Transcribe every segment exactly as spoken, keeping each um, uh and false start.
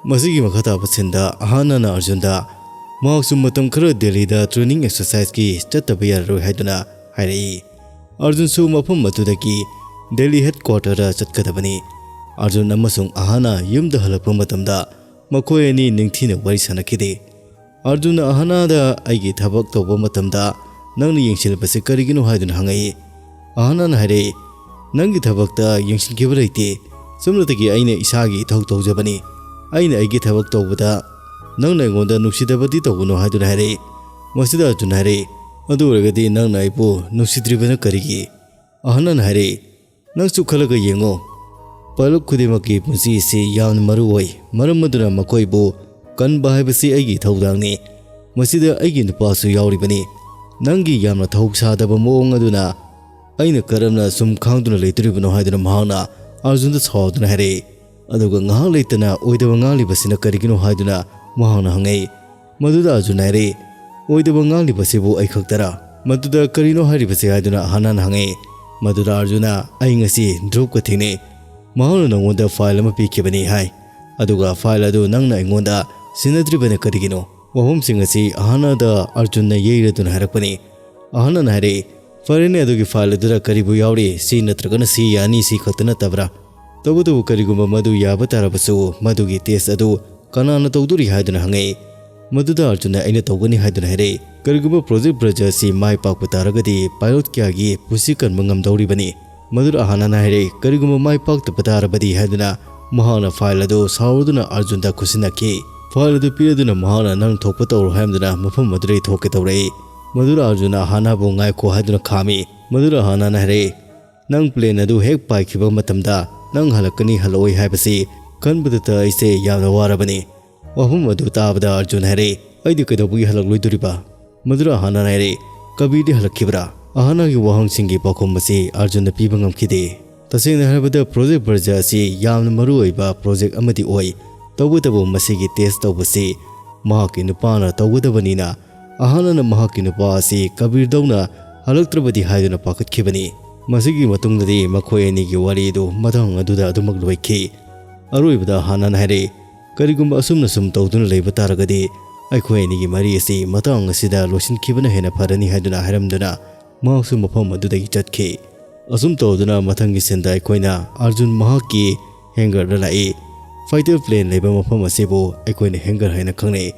ꯃꯁꯤꯒꯤ ꯃꯈꯥ ꯇꯥꯕ ꯁꯤꯟꯗ ꯑꯍꯥꯅꯥꯅ ꯑꯔꯖꯨꯟꯗ ꯃꯍꯥꯛꯁꯨ ꯃꯇꯝ ꯈꯔ ꯗꯦꯜꯂꯤꯗ training exerciseꯀꯤ ꯆꯠꯇꯕ ꯌꯥꯔꯔꯣꯏ ꯍꯥꯏꯗꯨꯅ ꯍꯥꯏꯔꯛꯏ꯫ ꯑꯔꯖꯨꯟꯁꯨ ꯃꯐꯝ ꯑꯗꯨꯗꯒꯤ ꯗꯦꯜꯂꯤ headquarterꯗ ꯆꯠꯀꯗꯕꯅꯤ꯫ ꯑꯔꯖꯨꯟ ꯑꯃꯁꯨꯡ ꯑꯍꯥꯅꯥ ꯌꯨꯝꯗ ꯍꯜꯂꯛꯄ ꯃꯇꯝꯗ ꯃꯈꯣꯏ ꯑꯅꯤ ꯅꯤꯡꯊꯤꯅ ꯋꯥꯔꯤ ꯁꯥꯟꯅꯈꯤꯗꯦ꯫ ꯑꯔꯖꯨꯟꯅ ꯑꯍꯥꯅꯥꯗ "ꯑꯩꯒꯤ ꯊꯕꯛ ꯇꯧꯕ ꯃꯇꯝꯗ ꯅꯪꯅ ꯌꯦꯡꯁꯤꯜꯂꯤꯕꯁꯤ ꯀꯔꯤꯒꯤꯅꯣ?" ꯍꯥꯏꯗꯨꯅ ꯍꯪꯉꯛꯏ꯫ ꯑꯍꯥꯅꯥꯅ ꯍꯥꯏꯔꯛꯏ, "ꯅꯪꯒꯤ ꯊꯕꯛꯇ ꯌꯦꯡꯁꯤꯟꯈꯤꯕ ꯂꯩꯇꯦ꯫ ꯆꯨꯝꯅꯇꯒꯤ ꯑꯩꯅ ꯏꯁꯥꯒꯤ ꯏꯊꯧ ꯇꯧꯖꯕꯅꯤ꯫ ꯑꯩꯅ ꯑꯩꯒꯤ ꯊꯕꯛ ꯇꯧꯕꯗ ꯅꯪꯅ ꯑꯩꯉꯣꯟꯗ ꯅꯨꯡꯁꯤꯗꯕꯗꯤ ꯇꯧꯒꯅꯨ" ꯍꯥꯏꯗꯨꯅ ꯍꯥꯏꯔꯛꯏ꯫ ꯃꯁꯤꯗ ꯑꯔꯖꯨꯟ ꯍꯥꯏꯔꯛꯏ, "ꯑꯗꯨ ꯑꯣꯏꯔꯒꯗꯤ ꯅꯪꯅ ꯑꯩꯕꯨ ꯅꯨꯡꯁꯤꯗ꯭ꯔꯤꯕꯅ ꯀꯔꯤꯒꯤ?" ꯑꯍꯥꯅꯥꯅ ꯍꯥꯏꯔꯛꯏ, "ꯅꯪꯁꯨ ꯈꯜꯂꯒ ꯌꯦꯡꯉꯣ꯫ ꯄꯥꯏꯂꯣꯠ ꯈꯨꯗꯤꯡꯃꯛꯀꯤ ꯄꯨꯟꯁꯤ ꯑꯁꯤ ꯌꯥꯝꯅ ꯃꯔꯨ ꯑꯣꯏ꯫ ꯃꯔꯝ ꯑꯗꯨꯅ ꯃꯈꯣꯏꯕꯨ ꯀꯟꯕ ꯍꯥꯏꯕꯁꯤ ꯑꯩꯒꯤ ꯏꯊꯧꯗꯥꯡꯅꯤ꯫ ꯃꯁꯤꯗ ꯑꯩꯒꯤ ꯅꯨꯄꯥꯁꯨ ꯌꯥꯎꯔꯤꯕꯅꯤ꯫ ꯅꯪꯒꯤ ꯌꯥꯝꯅ ꯊꯧ ꯁꯥꯗꯕ ꯃꯑꯣꯡ ꯑꯗꯨꯅ ꯑꯩꯅ ꯀꯔꯝꯅ ꯁꯨꯝ ꯈꯥꯡꯗꯨꯅ ꯂꯩꯗꯣꯔꯤꯕꯅꯣ?" ꯍꯥꯏꯗꯨꯅ ꯃꯍꯥꯛꯅ ꯑꯔꯖꯨꯟꯗ ꯁꯥꯎꯗꯨꯅ ꯍꯥꯏꯔꯛꯏ꯫ ꯑꯗꯨꯒ ꯉꯥꯏꯍꯥꯛ ꯂꯩꯇꯅ ꯑꯣꯏꯗꯕ ꯉꯥꯡꯂꯤꯕꯁꯤꯅ ꯀꯔꯤꯒꯤꯅꯣ ꯍꯥꯏꯗꯨꯅ ꯃꯍꯥꯛꯅ ꯍꯪꯉꯛꯏ꯫ ꯃꯗꯨꯗ ꯑꯔꯖꯨꯟꯅ ꯍꯥꯏꯔꯛꯏ, "ꯑꯣꯏꯗꯕ ꯉꯥꯡꯂꯤꯕꯁꯤꯕꯨ ꯑꯩ ꯈꯛꯇꯔꯥ? ꯃꯗꯨꯗ ꯀꯔꯤꯅꯣ ꯍꯥꯏꯔꯤꯕꯁꯦ?" ꯍꯥꯏꯗꯨꯅ ꯑꯍꯥꯅꯥꯅ ꯍꯪꯉꯛꯏ꯫ ꯃꯗꯨꯗ ꯑꯔꯖꯨꯟꯅ, "ꯑꯩ ꯉꯁꯤ ꯙ꯭ꯔꯨꯕꯀ ꯊꯦꯡꯅꯩ꯫ ꯃꯍꯥꯛꯅ ꯅꯉꯣꯟꯗ file ꯑꯃ ꯄꯤꯈꯤꯕꯅꯤ ꯍꯥꯏ꯫ ꯑꯗꯨꯒ file ꯑꯗꯨ ꯅꯪꯅ ꯑꯩꯉꯣꯟꯗ ꯁꯤꯟꯅꯗ꯭ꯔꯤꯕꯅ ꯀꯔꯤꯒꯤꯅꯣ?" ꯋꯥꯐꯝꯁꯤꯡ ꯑꯁꯤ ꯑꯍꯥꯅꯥꯗ ꯑꯔꯖꯨꯟꯅ ꯌꯩꯔꯗꯨꯅ ꯍꯥꯏꯔꯛꯄꯅꯤ꯫ ꯑꯍꯥꯅꯥꯅ ꯍꯥꯏꯔꯛꯏ, "ꯐꯔꯦꯅꯦ, ꯑꯗꯨꯒꯤ file ꯑꯗꯨꯗ ꯀꯔꯤꯕꯨ ꯌꯥꯎꯔꯤ? ꯁꯤ ꯅꯠꯇ꯭ꯔꯒꯅ ꯁꯤ ꯌꯥꯅꯤ, ꯁꯤ ꯈꯛꯇ ꯅꯠꯇꯕ꯭ꯔꯥ? ꯇꯧꯕꯇꯕꯨ ꯀꯔꯤꯒꯨꯝꯕ ꯃꯗꯨ ꯌꯥꯕ ꯇꯥꯔꯕꯁꯨ ꯃꯗꯨꯒꯤ test ꯑꯗꯨ ꯀꯅꯥꯅ ꯇꯧꯗꯣꯔꯤ?" ꯍꯥꯏꯗꯨꯅ ꯍꯪꯉꯛꯏ꯫ ꯃꯗꯨꯗ ꯑꯔꯖꯨꯟꯅ, "ꯑꯩꯅ ꯇꯧꯒꯅꯤ" ꯍꯥꯏꯗꯨꯅ ꯍꯥꯏꯔꯛꯏ꯫ "ꯀꯔꯤꯒꯨꯝꯕ Project Brahma ꯑꯁꯤ ꯃꯥꯏ ꯄꯥꯛꯄ ꯇꯥꯔꯒꯗꯤ ꯄꯥꯏꯂꯣꯠ ꯀꯌꯥꯒꯤ ꯄꯨꯟꯁꯤ ꯀꯟꯕ ꯉꯝꯗꯧꯔꯤꯕꯅꯤ?" ꯃꯗꯨꯗ ꯑꯍꯥꯅꯥꯅ ꯍꯥꯏꯔꯛꯏ, "ꯀꯔꯤꯒꯨꯝꯕ ꯃꯥꯏ ꯄꯥꯛꯇꯕ ꯇꯥꯔꯕꯗꯤ?" ꯍꯥꯏꯗꯨꯅ ꯃꯍꯥꯛꯅ file ꯑꯗꯨ ꯁꯥꯎꯔꯗꯨꯅ ꯑꯔꯖꯨꯟꯗ ꯈꯨꯠꯁꯤꯟꯅꯈꯤ꯫ File ꯑꯗꯨ ꯄꯤꯔꯗꯨꯅ ꯃꯍꯥꯛꯅ, "ꯅꯪ ꯊꯣꯛꯄ ꯇꯧꯔꯣ" ꯍꯥꯏꯔꯝꯗꯨꯅ ꯃꯐꯝ ꯑꯗꯨꯗꯒꯤ ꯊꯣꯛꯀꯦ ꯇꯧꯔꯛꯏ꯫ ꯃꯗꯨꯗ ꯑꯔꯖꯨꯟꯅ ꯑꯍꯥꯅꯥꯕꯨ "ꯉꯥꯏꯈꯣ" ꯍꯥꯏꯗꯨꯅ ꯈꯥꯝꯃꯤ꯫ ꯃꯗꯨꯗ ꯑꯍꯥꯅꯥꯅ ꯍꯥꯏꯔꯛꯏ, "ꯅꯪ plane ꯑꯗꯨ ꯍꯦꯛ ꯄꯥꯏꯈꯤꯕ ꯃꯇꯝꯗ ꯅꯪ ꯍꯜꯂꯛꯀꯅꯤ ꯍꯜꯂꯛꯑꯣꯏ ꯍꯥꯏꯕꯁꯤ ꯈꯟꯕꯗꯇ ꯑꯩꯁꯦ ꯌꯥꯝꯅ ꯋꯥꯔꯕꯅꯤ꯫" ꯋꯥꯐꯝ ꯑꯗꯨ ꯇꯥꯕꯗ ꯑꯔꯖꯨꯟ ꯍꯥꯏꯔꯛꯏ, "ꯑꯩꯗꯤ ꯀꯩꯗꯧꯕꯒꯤ ꯍꯜꯂꯛꯂꯣꯏꯗꯣꯔꯤꯕ?" ꯃꯗꯨꯗ ꯑꯍꯥꯅꯥꯅ ꯍꯥꯏꯔꯛꯏ, "ꯀꯕꯤꯔꯗꯤ ꯍꯜꯂꯛꯈꯤꯕ꯭ꯔꯥ?" ꯑꯍꯥꯅꯥꯒꯤ ꯋꯥꯍꯪꯁꯤꯡꯒꯤ ꯄꯥꯎꯈꯨꯝ ꯑꯁꯤ ꯑꯔꯖꯨꯟꯅ ꯄꯤꯕ ꯉꯝꯈꯤꯗꯦ꯫ ꯇꯁꯦꯡꯅ ꯍꯥꯏꯔꯕꯗ Project Brahma ꯑꯁꯤ ꯌꯥꯝꯅ ꯃꯔꯨꯑꯣꯏꯕ project ꯑꯃꯗꯤ ꯑꯣꯏ꯫ ꯇꯧꯕꯇꯕꯨ ꯃꯁꯤꯒꯤ test ꯇꯧꯕꯁꯤ ꯃꯍꯥꯛꯀꯤ ꯅꯨꯄꯥꯅ ꯇꯧꯒꯗꯕꯅꯤꯅ ꯑꯍꯥꯅꯥꯅ ꯃꯍꯥꯛꯀꯤ ꯅꯨꯄꯥ ꯑꯁꯤ ꯀꯕꯤꯔꯗꯧꯅ ꯍꯜꯂꯛꯇ꯭ꯔꯕꯗꯤ ꯍꯥꯏꯗꯨꯅ ꯄꯥꯈꯠꯈꯤꯕꯅꯤ꯫ ꯃꯁꯤꯒꯤ ꯃꯇꯨꯡꯗꯗꯤ ꯃꯈꯣꯏ ꯑꯅꯤꯒꯤ ꯋꯥꯔꯤ ꯑꯗꯨ ꯃꯇꯥꯡ ꯑꯗꯨꯗ ꯑꯗꯨꯃꯛ ꯂꯣꯏꯈꯤ꯫ ꯑꯔꯣꯏꯕꯗ ꯑꯍꯥꯅꯥꯅ ꯍꯥꯏꯔꯛꯏ, "ꯀꯔꯤꯒꯨꯝꯕ ꯑꯁꯨꯝꯅ ꯁꯨꯝ ꯇꯧꯗꯨꯅ ꯂꯩꯕ ꯇꯥꯔꯒꯗꯤ ꯑꯩꯈꯣꯏ ꯑꯅꯤꯒꯤ ꯃꯔꯤ ꯑꯁꯤ ꯃꯇꯥꯡ ꯑꯁꯤꯗ ꯂꯣꯏꯁꯤꯟꯈꯤꯕꯅ ꯍꯦꯟꯅ ꯐꯔꯅꯤ" ꯍꯥꯏꯗꯨꯅ ꯍꯥꯏꯔꯝꯗꯨꯅ ꯃꯍꯥꯛꯁꯨ ꯃꯐꯝ ꯑꯗꯨꯗꯒꯤ ꯆꯠꯈꯤ꯫ ꯑꯁꯨꯝ ꯇꯧꯗꯨꯅ ꯃꯊꯪꯒꯤ ꯁꯤꯟꯗ ꯑꯩꯈꯣꯏꯅ ꯑꯔꯖꯨꯟ ꯃꯍꯥꯛꯀꯤ ꯍꯦꯡꯒꯔꯗ ꯂꯥꯛꯏ꯫ ꯐꯥꯏꯇꯔ ꯄ꯭ꯂꯦꯟ ꯂꯩꯕ ꯃꯐꯝ ꯑꯁꯤꯕꯨ ꯑꯩꯈꯣꯏꯅ ꯍꯦꯡꯒꯔ ꯍꯥꯏꯅ ꯈꯪꯅꯩ꯫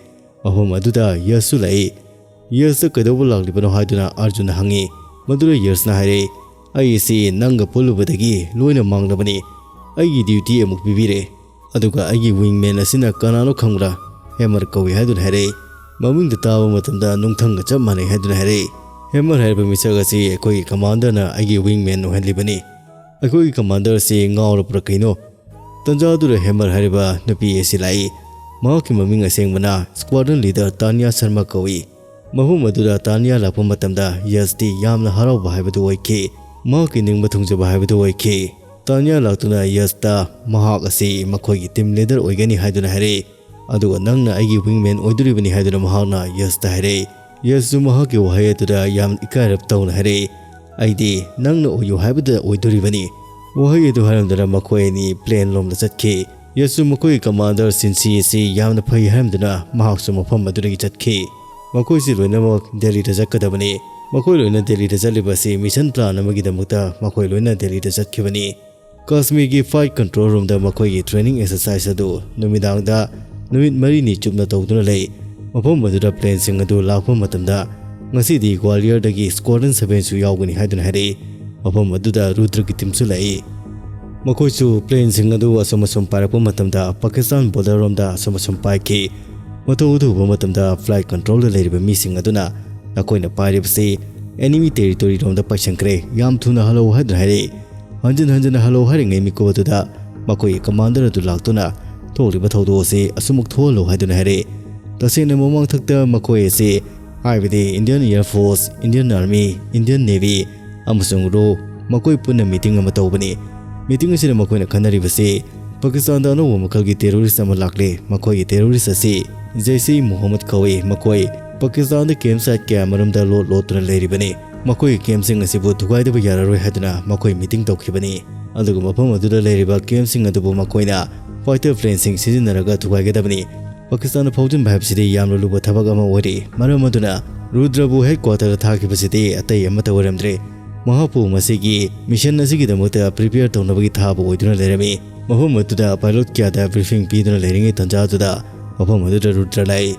ꯃꯐꯝ ꯑꯗꯨꯗ ꯌꯁꯁꯨ ꯂꯥꯛꯏ꯫ ꯌꯁꯇ ꯀꯩꯗꯧꯕ ꯂꯥꯛꯂꯤꯕꯅꯣ ꯍꯥꯏꯗꯨꯅ ꯑꯔꯖꯨꯟꯅ ꯍꯪꯉꯤ꯫ ꯃꯗꯨꯗ ꯌꯁꯅ ꯍꯥꯏꯔꯦ, "ꯑꯩ ꯑꯁꯤ ꯅꯪꯒ ꯄꯨꯜꯂꯨꯕꯗꯒꯤ ꯂꯣꯏꯅ ꯃꯥꯡꯂꯕꯅꯤ꯫ ꯑꯩꯒꯤ ꯗ꯭ꯌꯨꯇꯤ ꯑꯃꯨꯛ ꯄꯤꯕꯤꯔꯦ꯫ ꯑꯗꯨꯒ ꯑꯩꯒꯤ ꯋꯤꯡꯃꯦꯟ ꯑꯁꯤꯅ ꯀꯅꯥꯅꯣ ꯈꯪꯕ꯭ꯔꯥ? ꯍꯦꯃꯔ ꯀꯧꯏ" ꯍꯥꯏꯗꯨꯅ ꯍꯥꯏꯔꯛꯏ꯫ ꯃꯃꯤꯡꯗ ꯇꯥꯕ ꯃꯇꯝꯗ ꯅꯨꯡꯊꯪꯒ ꯆꯞ ꯃꯥꯟꯅꯩ ꯍꯥꯏꯗꯨꯅ ꯍꯥꯏꯔꯛꯏ꯫ ꯍꯦꯃꯔ ꯍꯥꯏꯔꯤꯕ ꯃꯤꯁꯛ ꯑꯁꯤ ꯑꯩꯈꯣꯏꯒꯤ ꯀꯃꯥꯟꯗꯔꯅ ꯑꯩꯒꯤ ꯋꯤꯡꯃꯦꯟ ꯑꯣꯏꯍꯜꯂꯤꯕꯅꯤ꯫ ꯑꯩꯈꯣꯏꯒꯤ ꯀꯃꯥꯟꯗꯔ ꯑꯁꯤ ꯉꯥꯎꯔꯕ꯭ꯔꯥ ꯀꯩꯅꯣ? ꯇꯟꯖꯥꯗꯨꯗ ꯍꯦꯃꯔ ꯍꯥꯏꯔꯤꯕ ꯅꯨꯄꯤ ꯑꯁꯤ ꯂꯥꯛꯏ꯫ ꯃꯍꯥꯛꯀꯤ ꯃꯃꯤꯡ ꯑꯁꯦꯡꯕꯅ ꯁ꯭ꯀ꯭ꯋꯥꯗ꯭ꯔꯟ ꯂꯤꯗꯔ ꯇꯥꯅꯤꯌꯥ ꯁꯔꯃ ꯀꯧꯏ꯫ ꯃꯐꯝ ꯑꯗꯨꯗ ꯇꯥꯅꯤꯌꯥ ꯂꯥꯛꯄ ꯃꯇꯝꯗ ꯌꯁꯇꯤ ꯌꯥꯝꯅ ꯍꯔꯥꯎꯕ ꯍꯥꯏꯕꯗꯨ ꯑꯣꯏꯈꯤ꯫ ꯃꯍꯥꯛꯀꯤ ꯅꯤꯡꯕ ꯊꯨꯡꯖꯕ ꯍꯥꯏꯕꯗꯨ ꯑꯣꯏꯈꯤ꯫ ꯇꯥꯅꯤꯌꯥ ꯂꯥꯛꯇꯨꯅ ꯌꯁꯇ ꯃꯍꯥꯛ ꯑꯁꯤ ꯃꯈꯣꯏꯒꯤ ꯇꯤꯝ ꯂꯤꯗꯔ ꯑꯣꯏꯒꯅꯤ ꯍꯥꯏꯗꯨꯅ ꯍꯥꯏꯔꯛꯏ꯫ "ꯑꯗꯨꯒ ꯅꯪꯅ ꯑꯩꯒꯤ ꯋꯤꯡꯃꯦꯟ ꯑꯣꯏꯗꯣꯔꯤꯕꯅꯤ" ꯍꯥꯏꯗꯨꯅ ꯃꯍꯥꯛꯅ ꯌꯁꯇ ꯍꯥꯏꯔꯛꯏ꯫ ꯌꯁꯁꯨ ꯃꯍꯥꯛꯀꯤ ꯋꯥꯍꯩ ꯑꯗꯨꯗ ꯌꯥꯝ ꯏꯀꯥꯏꯔꯞ ꯇꯧꯅ ꯍꯥꯏꯔꯛꯏ, "ꯑꯩꯗꯤ ꯅꯪꯅ ꯑꯣꯏꯌꯨ ꯍꯥꯏꯕꯗ ꯑꯣꯏꯗꯣꯔꯤꯕꯅꯤ"꯫ ꯋꯥꯍꯩ ꯑꯗꯨ ꯍꯥꯏꯔꯝꯗꯨꯅ ꯃꯈꯣꯏ ꯑꯅꯤ ꯄ꯭ꯂꯦꯟ ꯂꯣꯝꯗ ꯆꯠꯈꯤ꯫ ꯌꯁꯁꯨ ꯃꯈꯣꯏꯒꯤ ꯀꯃꯥꯟꯗꯔ ꯁꯤꯟꯁꯤ ꯑꯁꯤ ꯌꯥꯝꯅ ꯐꯩ ꯍꯥꯏꯔꯝꯗꯨꯅ ꯃꯍꯥꯛꯁꯨ ꯃꯐꯝ ꯑꯗꯨꯗꯒꯤ ꯆꯠꯈꯤ꯫ ꯃꯈꯣꯏꯁꯤ ꯂꯣꯏꯅꯃꯛ ꯗꯦꯜꯂꯤꯗ ꯆꯠꯀꯗꯕꯅꯤ꯫ ꯃꯈꯣꯏ ꯂꯣꯏꯅ ꯗꯦꯜꯂꯤꯗ ꯆꯠꯂꯤꯕ ꯑꯁꯤ ꯃꯤꯁꯟ ꯄ꯭ꯂꯥꯟ ꯑꯃꯒꯤꯗꯃꯛꯇ ꯃꯈꯣꯏ ꯂꯣꯏꯅ ꯗꯦꯜꯂꯤꯗ ꯆꯠꯈꯤꯕꯅꯤ꯫ ꯀꯥꯁꯃꯤꯔꯒꯤ ꯐꯥꯏꯠ ꯀꯟꯇ꯭ꯔꯣꯜ ꯔꯨꯝꯗ ꯃꯈꯣꯏꯒꯤ ꯇ꯭ꯔꯦꯅꯤꯡ ꯑꯦꯛꯁꯔꯁꯥꯏꯖ ꯑꯗꯨ ꯅꯨꯃꯤꯗꯥꯡꯗ ꯅꯨꯃꯤꯠ ꯃꯔꯤꯅꯤ ꯆꯨꯞꯅ ꯇꯧꯗꯨꯅ ꯂꯩ꯫ ꯃꯐꯝ ꯑꯗꯨꯗ ꯄ꯭ꯂꯦꯟꯁꯤꯡ ꯑꯗꯨ ꯂꯥꯛꯄ ꯃꯇꯝꯗ, "ꯉꯁꯤꯗꯤ ꯒ꯭ꯋꯥꯂꯤꯌꯔꯗꯒꯤ ꯁ꯭ꯀ꯭ꯋꯥꯗ꯭ꯔꯟ ꯁꯚꯦꯟꯁꯨ ꯌꯥꯎꯒꯅꯤ" ꯍꯥꯏꯗꯨꯅ ꯍꯥꯏꯔꯛꯏ꯫ ꯃꯐꯝ ꯑꯗꯨꯗ ꯔꯨꯗ꯭ꯔꯒꯤ ꯇꯤꯝꯁꯨ ꯂꯥꯛꯏ꯫ ꯃꯈꯣꯏꯁꯨ ꯄ꯭ꯂꯦꯟꯁꯤꯡ ꯑꯗꯨ ꯑꯁꯨꯝ ꯑꯁꯨꯝ ꯄꯥꯏꯔꯛꯄ ꯃꯇꯝꯗ ꯄꯥꯀꯤꯁꯇꯥꯟ ꯕꯣꯔꯗꯔ ꯔꯣꯝꯗ ꯑꯁꯨꯝ ꯑꯁꯨꯝ ꯄꯥꯏꯈꯤ꯫ ꯃꯊꯧ ꯑꯗꯨ ꯎꯕ ꯃꯇꯝꯗ ꯐ꯭ꯂꯥꯏꯠ ꯀꯟꯇ꯭ꯔꯣꯜꯗ ꯂꯩꯔꯤꯕ ꯃꯤꯁꯤꯡ ꯑꯗꯨꯅ "ꯅꯈꯣꯏꯅ ꯄꯥꯏꯔꯤꯕꯁꯤ ꯑꯦꯅꯤꯃꯤ ꯇꯦꯔꯤꯇꯣꯔꯤ ꯔꯣꯝꯗ ꯄꯥꯏꯁꯟꯈ꯭ꯔꯦ, ꯌꯥꯝ ꯊꯨꯅ ꯍꯜꯂꯛꯎ" ꯍꯥꯏꯗꯨꯅ ꯍꯥꯏꯔꯛꯏ꯫ ꯍꯟꯖꯤꯟ ꯍꯟꯖꯤꯟ ꯍꯜꯂꯛꯎ ꯍꯥꯏꯔꯤꯉꯩ ꯃꯤꯀꯨꯞ ꯑꯗꯨꯗ ꯃꯈꯣꯏꯒꯤ ꯀꯃꯥꯟꯗꯔ ꯑꯗꯨ ꯂꯥꯛꯇꯨꯅ ꯊꯣꯛꯂꯤꯕ ꯊꯧꯗꯣꯛ ꯑꯁꯤ ꯑꯁꯨꯃꯛ ꯊꯣꯛꯍꯜꯂꯨ ꯍꯥꯏꯗꯨꯅ ꯍꯥꯏꯔꯛꯏ꯫ ꯇꯁꯦꯡꯅ ꯃꯃꯥꯡꯊꯛꯇ ꯃꯈꯣꯏ ꯑꯁꯤ, ꯍꯥꯏꯕꯗꯤ Indian Air Force, Indian Army, Indian Navy ꯑꯃꯁꯨꯡ RAW, ꯃꯈꯣꯏ ꯄꯨꯟꯅ ꯃꯤꯇꯤꯡ ꯑꯃ ꯇꯧꯕꯅꯤ꯫ ꯃꯤꯇꯤꯡ ꯑꯁꯤꯗ ꯃꯈꯣꯏꯅ ꯈꯟꯅꯔꯤꯕꯁꯤ ꯄꯥꯀꯤꯁꯇꯥꯟꯗ ꯑꯅꯧꯕ ꯃꯈꯜꯒꯤ ꯇꯦꯔꯣꯔꯤꯁ ꯑꯃ ꯂꯥꯛꯂꯦ꯫ ꯃꯈꯣꯏꯒꯤ ꯇꯦꯔꯣꯔꯤꯁ ꯑꯁꯤ ꯖꯩꯁ-ꯏ-ꯃꯣꯍꯝꯃꯗ ꯀꯧꯏ꯫ ꯃꯈꯣꯏ ꯄꯥꯀꯤꯁꯇꯥꯟꯗ ꯀꯦꯝꯞ ꯁꯥꯏꯠ ꯀꯌꯥ ꯃꯔꯨꯝꯗ ꯂꯣꯠ ꯂꯣꯠꯇꯨꯅ ꯂꯩꯔꯤꯕꯅꯤ꯫ ꯃꯈꯣꯏꯒꯤ ꯀꯦꯝꯞꯁꯤꯡ ꯑꯁꯤꯕꯨ ꯊꯨꯒꯥꯏꯗꯕ ꯌꯥꯔꯔꯣꯏ ꯍꯥꯏꯗꯨꯅ ꯃꯈꯣꯏ ꯃꯤꯇꯤꯡ ꯇꯧꯈꯤꯕꯅꯤ꯫ ꯑꯗꯨꯒ ꯃꯐꯝ ꯑꯗꯨꯗ ꯂꯩꯔꯤꯕ ꯀꯦꯝꯞꯁꯤꯡ ꯑꯗꯨꯕꯨ ꯃꯈꯣꯏꯅ ꯐꯥꯏꯇꯔ ꯄ꯭ꯂꯦꯟꯁꯤꯡ ꯁꯤꯖꯤꯟꯅꯔꯒ ꯊꯨꯒꯥꯏꯒꯗꯕꯅꯤ꯫ ꯄꯥꯀꯤꯁꯇꯥꯟꯗ ꯐꯥꯎꯖꯤꯟꯕ ꯍꯥꯏꯕꯁꯤꯗꯤ ꯌꯥꯝꯅ ꯂꯨꯕ ꯊꯕꯛ ꯑꯃ ꯑꯣꯏꯔꯤ꯫ ꯃꯔꯝ ꯑꯗꯨꯅ ꯔꯨꯗ꯭ꯔꯕꯨ ꯍꯦꯗꯀ꯭ꯋꯥꯇꯔꯗ ꯊꯥꯈꯤꯕꯁꯤꯗꯤ ꯑꯇꯩ ꯑꯃꯠꯇ ꯑꯣꯏꯔꯝꯗ꯭ꯔꯦ꯫ ꯃꯍꯥꯛꯄꯨ ꯃꯁꯤꯒꯤ ꯃꯤꯁꯟ ꯑꯁꯤꯒꯤꯗꯃꯛꯇ ꯄ꯭ꯔꯤꯄꯦꯌꯔ ꯇꯧꯅꯕꯒꯤ ꯊꯥꯕ ꯑꯣꯏꯗꯨꯅ ꯂꯩꯔꯝꯃꯤ꯫ ꯃꯐꯝ ꯑꯗꯨꯗ ꯄꯥꯏꯂꯣꯠ ꯀꯌꯥꯗ ꯕ꯭ꯔꯤꯐꯤꯡ ꯄꯤꯗꯨꯅ ꯂꯩꯔꯤꯉꯩ ꯇꯥꯟꯖꯥꯗꯨꯗ ꯃꯐꯝ ꯑꯗꯨꯗ ꯔꯨꯗ꯭ꯔ ꯂꯥꯛꯏ꯫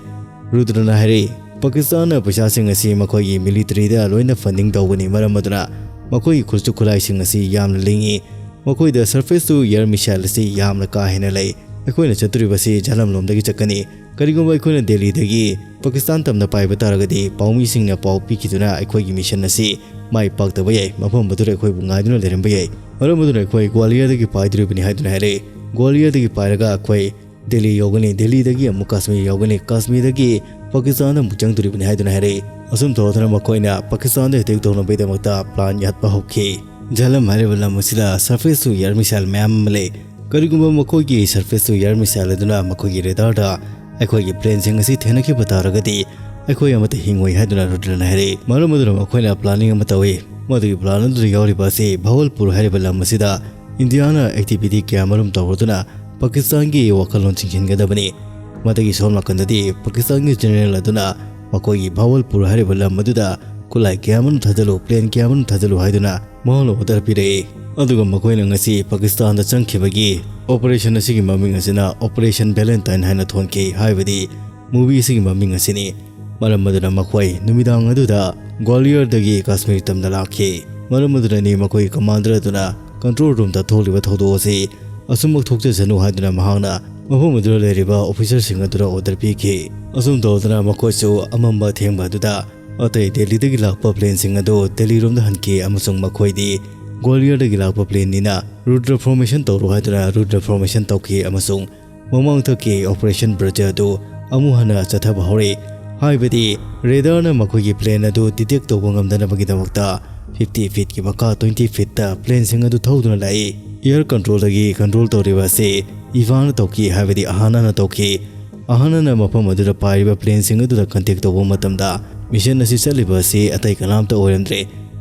ꯔꯨꯗ꯭ꯔꯅ ꯍꯥꯏꯔꯛꯏ, ꯄꯥꯀꯤꯁꯇꯥꯟꯅ ꯄꯩꯁꯥꯁꯤꯡ ꯑꯁꯤ ꯃꯈꯣꯏꯒꯤ ꯃꯤꯂꯤꯇꯔꯤꯗ ꯂꯣꯏꯅ ꯐꯟꯗꯤꯡ ꯇꯧꯕꯅꯤ, ꯃꯔꯝ ꯑꯗꯨꯅ ꯃꯈꯣꯏꯒꯤ ꯈꯨꯠꯁꯨ ꯈꯨꯠꯂꯥꯏꯁꯤꯡ ꯑꯁꯤ ꯌꯥꯝꯅ ꯂꯤꯡꯏ꯫ ꯃꯈꯣꯏꯗ surface to air missile ꯑꯁꯤ ꯌꯥꯝꯅ ꯀꯥ ꯍꯦꯟꯅ ꯂꯩ꯫ ꯑꯩꯈꯣꯏꯅ ꯆꯠꯇꯣꯔꯤꯕꯁꯤ ꯖꯍꯂꯝꯂꯣꯝꯗꯒꯤ ꯆꯠꯀꯅꯤ꯫ ꯀꯔꯤꯒꯨꯝꯕ ꯑꯩꯈꯣꯏꯅ ꯗꯦꯜꯂꯤꯗꯒꯤ ꯄꯥꯀꯤꯁꯇꯥꯟ ꯇꯝꯅ ꯄꯥꯏꯕ ꯇꯥꯔꯒꯗꯤ, ꯄꯥꯎꯃꯤꯁꯤꯡꯅ ꯄꯥꯎ ꯄꯤꯈꯤꯗꯨꯅ ꯑꯩꯈꯣꯏꯒꯤ ꯃꯤꯁꯟ ꯑꯁꯤ ꯃꯥꯏ ꯄꯥꯛꯇꯕ ꯌꯥꯏ, ꯃꯐꯝ ꯑꯗꯨꯗ ꯑꯩꯈꯣꯏꯕꯨ ꯉꯥꯏꯗꯨꯅ ꯂꯩꯔꯝꯕ ꯌꯥꯏ꯫ ꯃꯔꯝ ꯑꯗꯨꯅ ꯑꯩꯈꯣꯏ ꯒ꯭ꯋꯥꯂꯤꯌꯔꯗꯒꯤ ꯄꯥꯏꯗꯣꯔꯤꯕꯅꯤ ꯍꯥꯏꯗꯨꯅ ꯍꯥꯏꯔꯛꯏ꯫ ꯒ꯭ꯋꯥꯂꯤꯌꯔꯗꯒꯤ ꯄꯥꯏꯔꯒ ꯑꯩꯈꯣꯏ ꯗꯦꯜꯂꯤ ꯌꯧꯒꯅꯤ, ꯗꯦꯜꯂꯤꯗꯒꯤ ꯑꯃꯨꯛ ꯀꯥꯁꯃꯤꯔ ꯌꯧꯒꯅꯤ, ꯀꯥꯁꯃꯤꯔꯗꯒꯤ ꯄꯥꯀꯤꯁꯇꯥꯟꯗ ꯑꯃꯨꯛ ꯆꯪꯗꯣꯔꯤꯕꯅꯤ ꯍꯥꯏꯗꯨꯅ ꯍꯥꯏꯔꯛꯏ꯫ ꯑꯁꯨꯝ ꯇꯧꯗꯨꯅ ꯃꯈꯣꯏꯅ ꯄꯥꯀꯤꯁꯇꯥꯟꯗ ꯑꯦꯇꯦꯛ ꯇꯧꯅꯕꯒꯤꯗꯃꯛꯇ ꯄ꯭ꯂꯥꯟ ꯌꯥꯠꯄ ꯍꯧꯈꯤ꯫ ꯖꯍꯂꯝ ꯍꯥꯏꯔꯤꯕ ꯂꯝ ꯑꯁꯤꯗ surface to air missile ꯃꯌꯥꯝ ꯑꯃ ꯂꯩ꯫ ꯀꯔꯤꯒꯨꯝꯕ ꯃꯈꯣꯏꯒꯤ surface to air missile ꯑꯗꯨꯅ ꯃꯈꯣꯏꯒꯤ ꯔꯦꯗꯥꯔꯗ ꯑꯩꯈꯣꯏꯒꯤ ꯄ꯭ꯂꯦꯟꯁꯤꯡ ꯑꯁꯤ ꯊꯦꯡꯅꯈꯤꯕ ꯇꯥꯔꯒꯗꯤ, ꯑꯩꯈꯣꯏ ꯑꯃꯠꯇ ꯍꯤꯡꯉꯣꯏ ꯍꯥꯏꯗꯨꯅ ꯔꯨꯗ꯭ꯔꯅ ꯍꯥꯏꯔꯛꯏ꯫ ꯃꯔꯝ ꯑꯗꯨꯅ ꯃꯈꯣꯏꯅ ꯄ꯭ꯂꯥꯅꯤꯡ ꯑꯃ ꯇꯧꯏ꯫ ꯃꯗꯨꯒꯤ ꯄ꯭ꯂꯥꯟ ꯑꯗꯨꯗ ꯌꯥꯎꯔꯤꯕ ꯑꯁꯤ ꯚꯥꯋꯜꯄꯨꯔ ꯍꯥꯏꯔꯤꯕ ꯂꯝ ꯑꯁꯤꯗ ꯏꯟꯗꯤꯌꯥꯅ ꯑꯦꯛꯇꯤꯚꯤꯇꯤ ꯀꯌꯥ ꯑꯃꯔꯣꯝ ꯇꯧꯔꯗꯨꯅ ꯄꯥꯀꯤꯁꯇꯥꯟꯒꯤ ꯋꯥꯈꯜꯂꯣꯟ ꯆꯤꯡꯁꯤꯟꯒꯗꯕꯅꯤ꯫ ꯃꯗꯨꯒꯤ ꯁꯣꯝ ꯅꯥꯀꯟꯗꯗꯤ ꯄꯥꯀꯤꯁꯇꯥꯟꯒꯤ ꯖꯦꯅꯔꯦꯜ ꯑꯗꯨꯅ ꯃꯈꯣꯏꯒꯤ ꯚꯥꯋꯜꯄꯨꯔ ꯍꯥꯏꯔꯤꯕ ꯂꯝ ꯑꯗꯨꯗ ꯈꯨꯠꯂꯥꯏ ꯀꯌꯥ ꯑꯃꯔꯣꯝ ꯊꯥꯖꯤꯜꯂꯨ, ꯄ꯭ꯂꯦꯟ ꯀꯌꯥ ꯑꯃꯔꯣꯝ ꯊꯥꯖꯤꯜꯂꯨ ꯍꯥꯏꯗꯨꯅ ꯃꯍꯥꯛꯅ ꯑꯣꯔꯗꯔ ꯄꯤꯔꯛꯏ꯫ ꯑꯗꯨꯒ ꯃꯈꯣꯏꯅ ꯉꯁꯤ ꯄꯥꯀꯤꯁꯇꯥꯟꯗ ꯆꯪꯈꯤꯕꯒꯤ ꯑꯣꯄꯔꯦꯁꯟ ꯑꯁꯤꯒꯤ ꯃꯃꯤꯡ ꯑꯁꯤꯅ ꯑꯣꯄꯔꯦꯁꯟ ꯚꯦꯂꯦꯟꯇꯥꯏꯟ ꯍꯥꯏꯅ ꯊꯣꯟꯈꯤ, ꯍꯥꯏꯕꯗꯤ ꯃꯨꯚꯤ ꯑꯁꯤꯒꯤ ꯃꯃꯤꯡ ꯑꯁꯤꯅꯤ꯫ ꯃꯔꯝ ꯑꯗꯨꯅ ꯃꯈꯣꯏ ꯅꯨꯃꯤꯗꯥꯡ ꯑꯗꯨꯗ ꯒ꯭ꯋꯥꯂꯤꯌꯔꯗꯒꯤ ꯀꯥꯁꯃꯤꯔ ꯇꯝꯗ ꯂꯥꯛꯈꯤ꯫ ꯃꯔꯝ ꯑꯗꯨꯅꯅꯤ ꯃꯈꯣꯏꯒꯤ ꯀꯃꯥꯟꯗꯔ ꯑꯗꯨꯅ ꯀꯟꯇ꯭ꯔꯣꯜ ꯔꯨꯝꯗ ꯊꯣꯛꯂꯤꯕ ꯊꯧꯗꯣꯛ ꯑꯁꯤ ꯑꯁꯨꯝꯃꯛ ꯊꯣꯛꯆꯁꯅꯨ ꯍꯥꯏꯗꯨꯅ ꯃꯍꯥꯛꯅ ꯃꯐꯝ ꯑꯗꯨꯗ ꯂꯩꯔꯤꯕ ꯑꯣꯐꯤꯁꯔꯁꯤꯡ ꯑꯗꯨꯗ ꯑꯣꯔꯗꯔ ꯄꯤꯈꯤ꯫ ꯑꯁꯨꯝ ꯇꯧꯗꯅ ꯃꯈꯣꯏꯁꯨ ꯑꯃꯝꯕ ꯑꯊꯦꯡꯕ ꯑꯗꯨꯗ ꯑꯇꯩ ꯗꯦꯜꯂꯤꯗꯒꯤ ꯂꯥꯛꯄ ꯄ꯭ꯂꯦꯟꯁꯤꯡ ꯑꯗꯨ ꯗꯦꯜꯂꯤꯔꯣꯝꯗ ꯍꯟꯈꯤ, ꯑꯃꯁꯨꯡ ꯃꯈꯣꯏꯗꯤ ꯒ꯭ꯋꯥꯂꯤꯌꯔꯗꯒꯤ ꯂꯥꯛꯄ ꯄ꯭ꯂꯦꯟꯅꯤꯅ ꯔꯨꯗ꯭ꯔ ꯐꯣꯔꯃꯦꯁꯟ ꯇꯧꯔꯣ ꯍꯥꯏꯗꯨꯅ ꯔꯨꯗ꯭ꯔ ꯐꯣꯔꯃꯦꯁꯟ ꯇꯧꯈꯤ, ꯑꯃꯁꯨꯡ ꯃꯃꯥꯡꯊꯛꯀꯤ ꯑꯣꯄꯔꯦꯁꯟ ꯕ꯭ꯔꯖ ꯑꯗꯨ ꯑꯃꯨꯛ ꯍꯟꯅ ꯆꯠꯊꯕ ꯍꯧꯔꯛꯏ꯫ ꯍꯥꯏꯕꯗꯤ ꯔꯦꯗꯥꯔꯅ ꯃꯈꯣꯏꯒꯤ ꯄ꯭ꯂꯦꯟ ꯑꯗꯨ ꯗꯤꯇꯦꯛ ꯇꯧꯕ ꯉꯝꯗꯅꯕꯒꯤꯗꯃꯛꯇ ꯐꯤꯐꯇꯤ ꯐꯤꯠꯀꯤ ꯃꯈꯥ ꯇ꯭ꯋꯦꯟꯇꯤ ꯐꯤꯠꯇ ꯄ꯭ꯂꯦꯟꯁꯤꯡ ꯑꯗꯨ ꯊꯧꯗꯨꯅ ꯂꯥꯛꯏ꯫ ꯑꯦꯌꯔ ꯀꯟꯇ꯭ꯔꯣꯜꯗꯒꯤ ꯀꯟꯇ꯭ꯔꯣꯜ ꯇꯧꯔꯤꯕ ꯑꯁꯤ ꯏꯚꯥꯅ ꯇꯧꯈꯤ, ꯍꯥꯏꯕꯗꯤ ꯑꯍꯥꯅꯥꯅ ꯇꯧꯈꯤ꯫ ꯑꯍꯥꯅꯥꯅ ꯃꯐꯝ ꯑꯗꯨꯗ ꯄꯥꯏꯔꯤꯕ ꯄ꯭ꯂꯦꯟꯁꯤꯡ ꯑꯗꯨꯗ ꯀꯟꯇꯦꯛ ꯇꯧꯕ ꯃꯇꯝꯗ ꯃꯤꯁꯟ ꯑꯁꯤ ꯆꯠꯂꯤꯕ ꯑꯁꯤ ꯑꯇꯩ ꯀꯅꯥꯝꯇ ꯑꯣꯏꯔꯝꯗ꯭ꯔꯦ꯫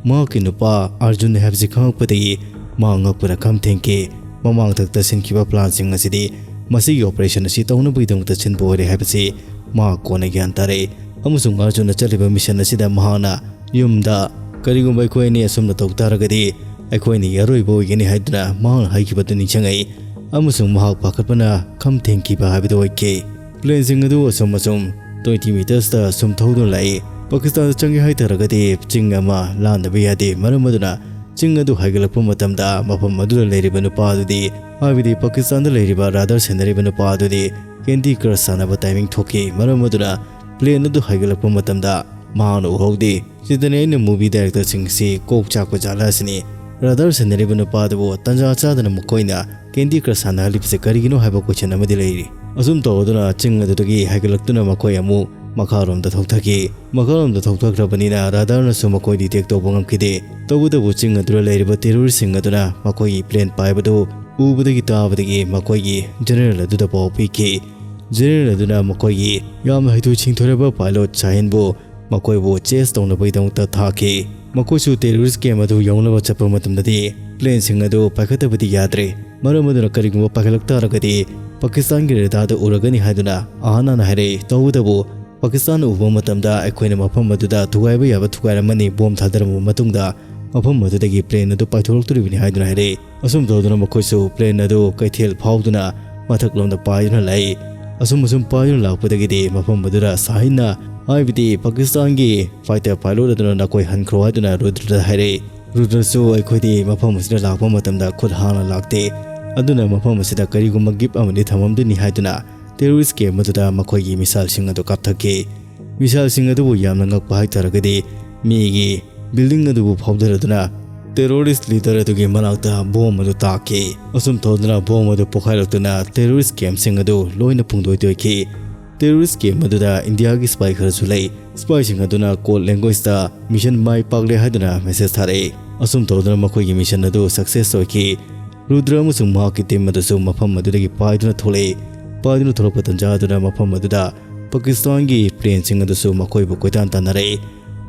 ꯃꯍꯥꯛꯀꯤ ꯅꯨꯄꯥ ꯑꯔꯖꯨꯟ ꯍꯥꯏꯕꯁꯤ ꯈꯪꯂꯛꯄꯗꯒꯤ ꯃꯍꯥꯛ ꯉꯛꯄꯅ ꯈꯝ ꯊꯦꯡꯈꯤ꯫ ꯃꯃꯥꯡꯊꯛꯇ ꯁꯤꯟꯈꯤꯕ ꯄ꯭ꯂꯥꯟꯁꯤꯡ ꯑꯁꯤꯗꯤ ꯃꯁꯤꯒꯤ ꯑꯣꯄꯔꯦꯁꯟ ꯑꯁꯤ ꯇꯧꯅꯕꯒꯤꯗꯃꯛꯇ ꯁꯤꯟꯕ ꯑꯣꯏꯔꯦ ꯍꯥꯏꯕꯁꯤ ꯃꯍꯥꯛ ꯀꯣꯟꯅ ꯒ꯭ꯌꯥꯟ ꯇꯥꯔꯛꯏ꯫ ꯑꯃꯁꯨꯡ ꯑꯔꯖꯨꯟꯅ ꯆꯠꯂꯤꯕ ꯃꯤꯁꯟ ꯑꯁꯤꯗ ꯃꯍꯥꯛꯅ ꯌꯨꯝꯗ "ꯀꯔꯤꯒꯨꯝꯕ ꯑꯩꯈꯣꯏ ꯑꯅꯤ ꯑꯁꯨꯝꯅ ꯇꯧ ꯇꯥꯔꯒꯗꯤ ꯑꯩꯈꯣꯏ ꯑꯅꯤꯒꯤ ꯑꯔꯣꯏꯕ ꯑꯣꯏꯒꯅꯤ" ꯍꯥꯏꯗꯨꯅ ꯃꯍꯥꯛꯅ ꯍꯥꯏꯈꯤꯕꯗꯨ ꯅꯤꯡꯁꯤꯡꯉꯛꯏ꯫ ꯑꯃꯁꯨꯡ ꯃꯍꯥꯛ ꯄꯥꯈꯠꯄꯅ ꯈꯝ ꯊꯦꯡꯈꯤꯕ ꯍꯥꯏꯕꯗꯨ ꯑꯣꯏꯈꯤ꯫ ꯄ꯭ꯂꯦꯟꯁꯤꯡ ꯑꯗꯨ ꯑꯁꯨꯝ ꯑꯁꯨꯝ twenty metersꯇ ꯁꯨꯝ ꯊꯧꯗꯨꯅ ꯂꯥꯛꯏ꯫ ꯄꯥꯀꯤꯁꯇꯥꯟꯗ ꯆꯪꯒꯦ ꯍꯥꯏ ꯇꯥꯔꯒꯗꯤ ꯆꯤꯡ ꯑꯃ ꯂꯥꯟꯗꯕ ꯌꯥꯗꯦ꯫ ꯃꯔꯝ ꯑꯗꯨꯅ ꯆꯤꯡ ꯑꯗꯨ ꯍꯥꯏꯒꯠꯂꯛꯄ ꯃꯇꯝꯗ ꯃꯐꯝ ꯑꯗꯨꯗ ꯂꯩꯔꯤꯕ ꯅꯨꯄꯥ ꯑꯗꯨꯗꯤ, ꯍꯥꯏꯕꯗꯤ ꯄꯥꯀꯤꯁꯇꯥꯟꯗ ꯂꯩꯔꯤꯕ ꯔꯥꯗꯥꯔ ꯁꯦꯟꯅꯔꯤꯕ ꯅꯨꯄꯥ ꯑꯗꯨꯗꯤ ꯀꯦꯟꯗꯤ ꯀ꯭ꯔꯁ ꯁꯥꯟꯅꯕ ꯇꯥꯏꯃꯤꯡ ꯊꯣꯛꯈꯤ꯫ ꯃꯔꯝ ꯑꯗꯨꯅ ꯄ꯭ꯂꯦꯟ ꯑꯗꯨ ꯍꯥꯏꯒꯠꯂꯛꯄ ꯃꯇꯝꯗ ꯃꯍꯥꯛꯅ ꯎꯍꯧꯗꯦ꯫ ꯁꯤꯗꯅꯤ ꯑꯩꯅ ꯃꯨꯚꯤ ꯗꯥꯏꯔꯦꯛꯇꯔꯁꯤꯡꯁꯤ ꯀꯣꯛ ꯆꯥꯛꯄ ꯖꯥꯠꯂ ꯑꯁꯤꯅꯤ꯫ ꯔꯥꯗꯥꯔ ꯁꯦꯟꯅꯔꯤꯕ ꯅꯨꯄꯥ ꯑꯗꯨꯕꯨ ꯇꯟꯖꯥ ꯆꯥꯗꯅ ꯃꯈꯣꯏꯅ ꯀꯦꯟꯗꯤ ꯀ꯭ꯔꯁ ꯁꯥꯟꯅꯍꯜꯂꯤꯕꯁꯤ ꯀꯔꯤꯒꯤꯅꯣ ꯍꯥꯏꯕ ꯀꯣꯏꯁꯟ ꯑꯃꯗꯤ ꯂꯩꯔꯤ꯫ ꯑꯁꯨꯝ ꯇꯧꯗꯨꯅ ꯆꯤꯡ ꯑꯗꯨꯗꯒꯤ ꯍꯥꯏꯒꯠꯂꯛꯇꯨꯅ ꯃꯈꯣꯏ ꯑꯃꯨꯛ ꯃꯈꯥꯔꯣꯝꯗ ꯊꯧꯊꯈꯤ꯫ ꯃꯈꯥꯔꯣꯝꯗ ꯊꯧꯊꯈ꯭ꯔꯕꯅꯤꯅ ꯔꯥꯗꯥꯔꯅꯁꯨ ꯃꯈꯣꯏ ꯗꯤꯇꯦꯛ ꯇꯧꯕ ꯉꯝꯈꯤꯗꯦ꯫ ꯇꯧꯕꯇꯕꯨ ꯆꯤꯡ ꯑꯗꯨꯗ ꯂꯩꯔꯤꯕ ꯇꯦꯔꯣꯔꯤꯁꯁꯤꯡ ꯑꯗꯨꯅ ꯃꯈꯣꯏꯒꯤ ꯄ꯭ꯂꯦꯟ ꯄꯥꯏꯕꯗꯨ ꯎꯕꯗꯒꯤ ꯇꯥꯕꯗꯒꯤ ꯃꯈꯣꯏꯒꯤ ꯖꯦꯅꯔꯦꯜ ꯑꯗꯨꯗ ꯄꯥꯎ ꯄꯤꯈꯤ꯫ ꯖꯦꯅꯔꯦꯜ ꯑꯗꯨꯅ ꯃꯈꯣꯏꯒꯤ ꯌꯥꯝꯅ ꯍꯩꯊꯣꯏ ꯁꯤꯡꯊꯣꯏꯔꯕ ꯄꯥꯏꯂꯣꯠ ꯁꯥꯍꯤꯟꯕꯨ ꯃꯈꯣꯏꯕꯨ ꯆꯦꯁ ꯇꯧꯅꯕꯒꯤꯗꯃꯛꯇ ꯊꯥꯈꯤ꯫ ꯃꯈꯣꯏꯁꯨ ꯇꯦꯔꯣꯔꯤꯁ ꯀꯦꯝ ꯑꯗꯨ ꯌꯧꯅꯕ ꯆꯠꯄ ꯃꯇꯝꯗꯗꯤ ꯄ꯭ꯂꯦꯟꯁꯤꯡ ꯑꯗꯨ ꯄꯥꯏꯈꯠꯇꯕꯗꯤ ꯌꯥꯗ꯭ꯔꯦ꯫ ꯃꯔꯝ ꯑꯗꯨꯅ ꯀꯔꯤꯒꯨꯝꯕ ꯄꯥꯏꯈꯠꯂꯛ ꯇꯥꯔꯒꯗꯤ ꯄꯥꯀꯤꯁꯇꯥꯟꯒꯤ ꯔꯦꯗꯥꯔꯗ ꯎꯔꯒꯅꯤ ꯍꯥꯏꯗꯨꯅ ꯑꯍꯥꯟꯅ ꯍꯥꯏꯔꯛꯏ꯫ ꯇꯧꯕꯇꯕꯨ ꯄꯥꯀꯤꯁꯇꯥꯟꯅ ꯎꯕ ꯃꯇꯝꯗ ꯑꯩꯈꯣꯏꯅ ꯃꯐꯝ ꯑꯗꯨꯗ ꯊꯨꯒꯥꯏꯕ ꯌꯥꯕ ꯊꯨꯒꯥꯏꯔꯝꯃꯅꯤ꯫ ꯕꯣꯝ ꯊꯥꯗꯔꯝꯃꯕ ꯃꯇꯨꯡꯗ ꯃꯐꯝ ꯑꯗꯨꯗꯒꯤ ꯄ꯭ꯂꯦꯟ ꯑꯗꯨ ꯄꯥꯏꯊꯣꯛꯂꯛꯇꯣꯔꯤꯕꯅꯤ ꯍꯥꯏꯗꯨꯅ ꯍꯥꯏꯔꯛꯏ꯫ ꯑꯁꯨꯝ ꯇꯧꯗꯨꯅ ꯃꯈꯣꯏꯁꯨ ꯄ꯭ꯂꯦꯟ ꯑꯗꯨ ꯀꯩꯊꯦꯜ ꯐꯥꯎꯗꯨꯅ ꯃꯊꯛꯂꯣꯝꯗ ꯄꯥꯏꯗꯨꯅ ꯂꯥꯛꯏ꯫ ꯑꯁꯨꯝ ꯑꯁꯨꯝ ꯄꯥꯏꯗꯨꯅ ꯂꯥꯛꯄꯗꯒꯤꯗꯤ ꯃꯐꯝ ꯑꯗꯨꯗ ꯁꯥꯍꯤꯟꯅ, ꯍꯥꯏꯕꯗꯤ ꯄꯥꯀꯤꯁꯇꯥꯟꯒꯤ ꯐꯥꯏꯇꯔ ꯄꯥꯏꯂꯣꯠ ꯑꯗꯨꯅ "ꯅꯈꯣꯏ ꯍꯟꯈ꯭ꯔꯣ" ꯍꯥꯏꯗꯨꯅ ꯔꯨꯗ꯭ꯔꯗ ꯍꯥꯏꯔꯛꯏ꯫ ꯔꯨꯗ꯭ꯔꯁꯨ ꯑꯩꯈꯣꯏꯗꯤ ꯃꯐꯝ ꯑꯁꯤꯗ ꯂꯥꯛꯄ ꯃꯇꯝꯗ ꯈꯨꯠ ꯍꯥꯡꯅ ꯂꯥꯛꯇꯦ, ꯑꯗꯨꯅ ꯃꯐꯝ ꯑꯁꯤꯗ ꯀꯔꯤꯒꯨꯝꯕ ꯒꯤꯐ ꯑꯃꯗꯤ ꯊꯝꯃꯝꯗꯣꯏꯅꯤ ꯍꯥꯏꯗꯨꯅ ꯇꯦꯔꯣꯔꯤꯁ ꯀꯦꯝ ꯑꯗꯨꯗ ꯃꯈꯣꯏꯒꯤ ꯃꯤꯁꯥꯏꯜꯁꯤꯡ ꯑꯗꯨ ꯀꯥꯞꯊꯛꯈꯤ꯫ ꯃꯤꯁꯥꯏꯜꯁꯤꯡ ꯑꯗꯨꯕꯨ ꯌꯥꯝꯅ ꯉꯛꯄ ꯍꯥꯏꯇꯥꯔꯒꯗꯤ ꯃꯤꯒꯤ ꯕꯤꯜꯗꯤꯡ ꯑꯗꯨꯕꯨ ꯐꯥꯎꯊꯔꯗꯨꯅ ꯇꯦꯔꯣꯔꯤꯁ ꯂꯤꯗꯔ ꯑꯗꯨꯒꯤ ꯃꯅꯥꯛꯇ ꯕꯣꯝ ꯑꯗꯨ ꯇꯥꯈꯤ꯫ ꯑꯁꯨꯝ ꯇꯧꯗꯨꯅ ꯕꯣꯝ ꯑꯗꯨ ꯄꯣꯈꯥꯏꯔꯛꯇꯨꯅ ꯇꯦꯔꯣꯔꯤꯁ ꯀꯦꯝꯁꯤꯡ ꯑꯗꯨ ꯂꯣꯏꯅ ꯄꯨꯡꯗꯣꯏ ꯇꯣꯏꯈꯤ꯫ ꯇꯦꯔꯣꯔꯤꯁ ꯀꯦꯝ ꯑꯗꯨꯗ ꯏꯟꯗꯤꯌꯥꯒꯤ ꯁꯤꯄꯥꯏ ꯈꯔꯁꯨ ꯂꯩ꯫ ꯁꯤꯄꯥꯏꯁꯤꯡ ꯑꯗꯨꯅ ꯀꯣꯗ ꯂꯦꯡꯒ꯭ꯋꯦꯖꯇ "ꯃꯤꯁꯟ ꯃꯥꯏ ꯄꯥꯛꯂꯦ" ꯍꯥꯏꯗꯨꯅ ꯃꯦꯁꯦꯖ ꯊꯥꯔꯛꯏ꯫ ꯑꯁꯨꯝ ꯇꯧꯗꯨꯅ ꯃꯈꯣꯏꯒꯤ ꯃꯤꯁꯟ ꯑꯗꯨ ꯁꯛꯁꯦꯁ ꯑꯣꯏꯈꯤ꯫ ꯔꯨꯗ꯭ꯔ ꯑꯃꯁꯨꯡ ꯃꯍꯥꯛꯀꯤ ꯇꯤꯝ ꯑꯗꯨꯁꯨ ꯃꯐꯝ ꯑꯗꯨꯗꯒꯤ ꯄꯥꯏꯗꯨꯅ ꯊꯣꯛꯂꯛꯏ꯫ ꯄꯥꯏꯗꯨꯅ ꯊꯣꯛꯂꯛꯄ ꯇꯟꯖꯥ ꯑꯗꯨꯅ ꯃꯐꯝ ꯑꯗꯨꯗ ꯄꯥꯀꯤꯁꯇꯥꯟꯒꯤ ꯄ꯭ꯂꯦꯟꯁꯤꯡ ꯑꯗꯨꯁꯨ ꯃꯈꯣꯏꯕꯨ ꯀꯣꯏꯇꯥꯟ ꯇꯥꯟꯅꯔꯛꯏ꯫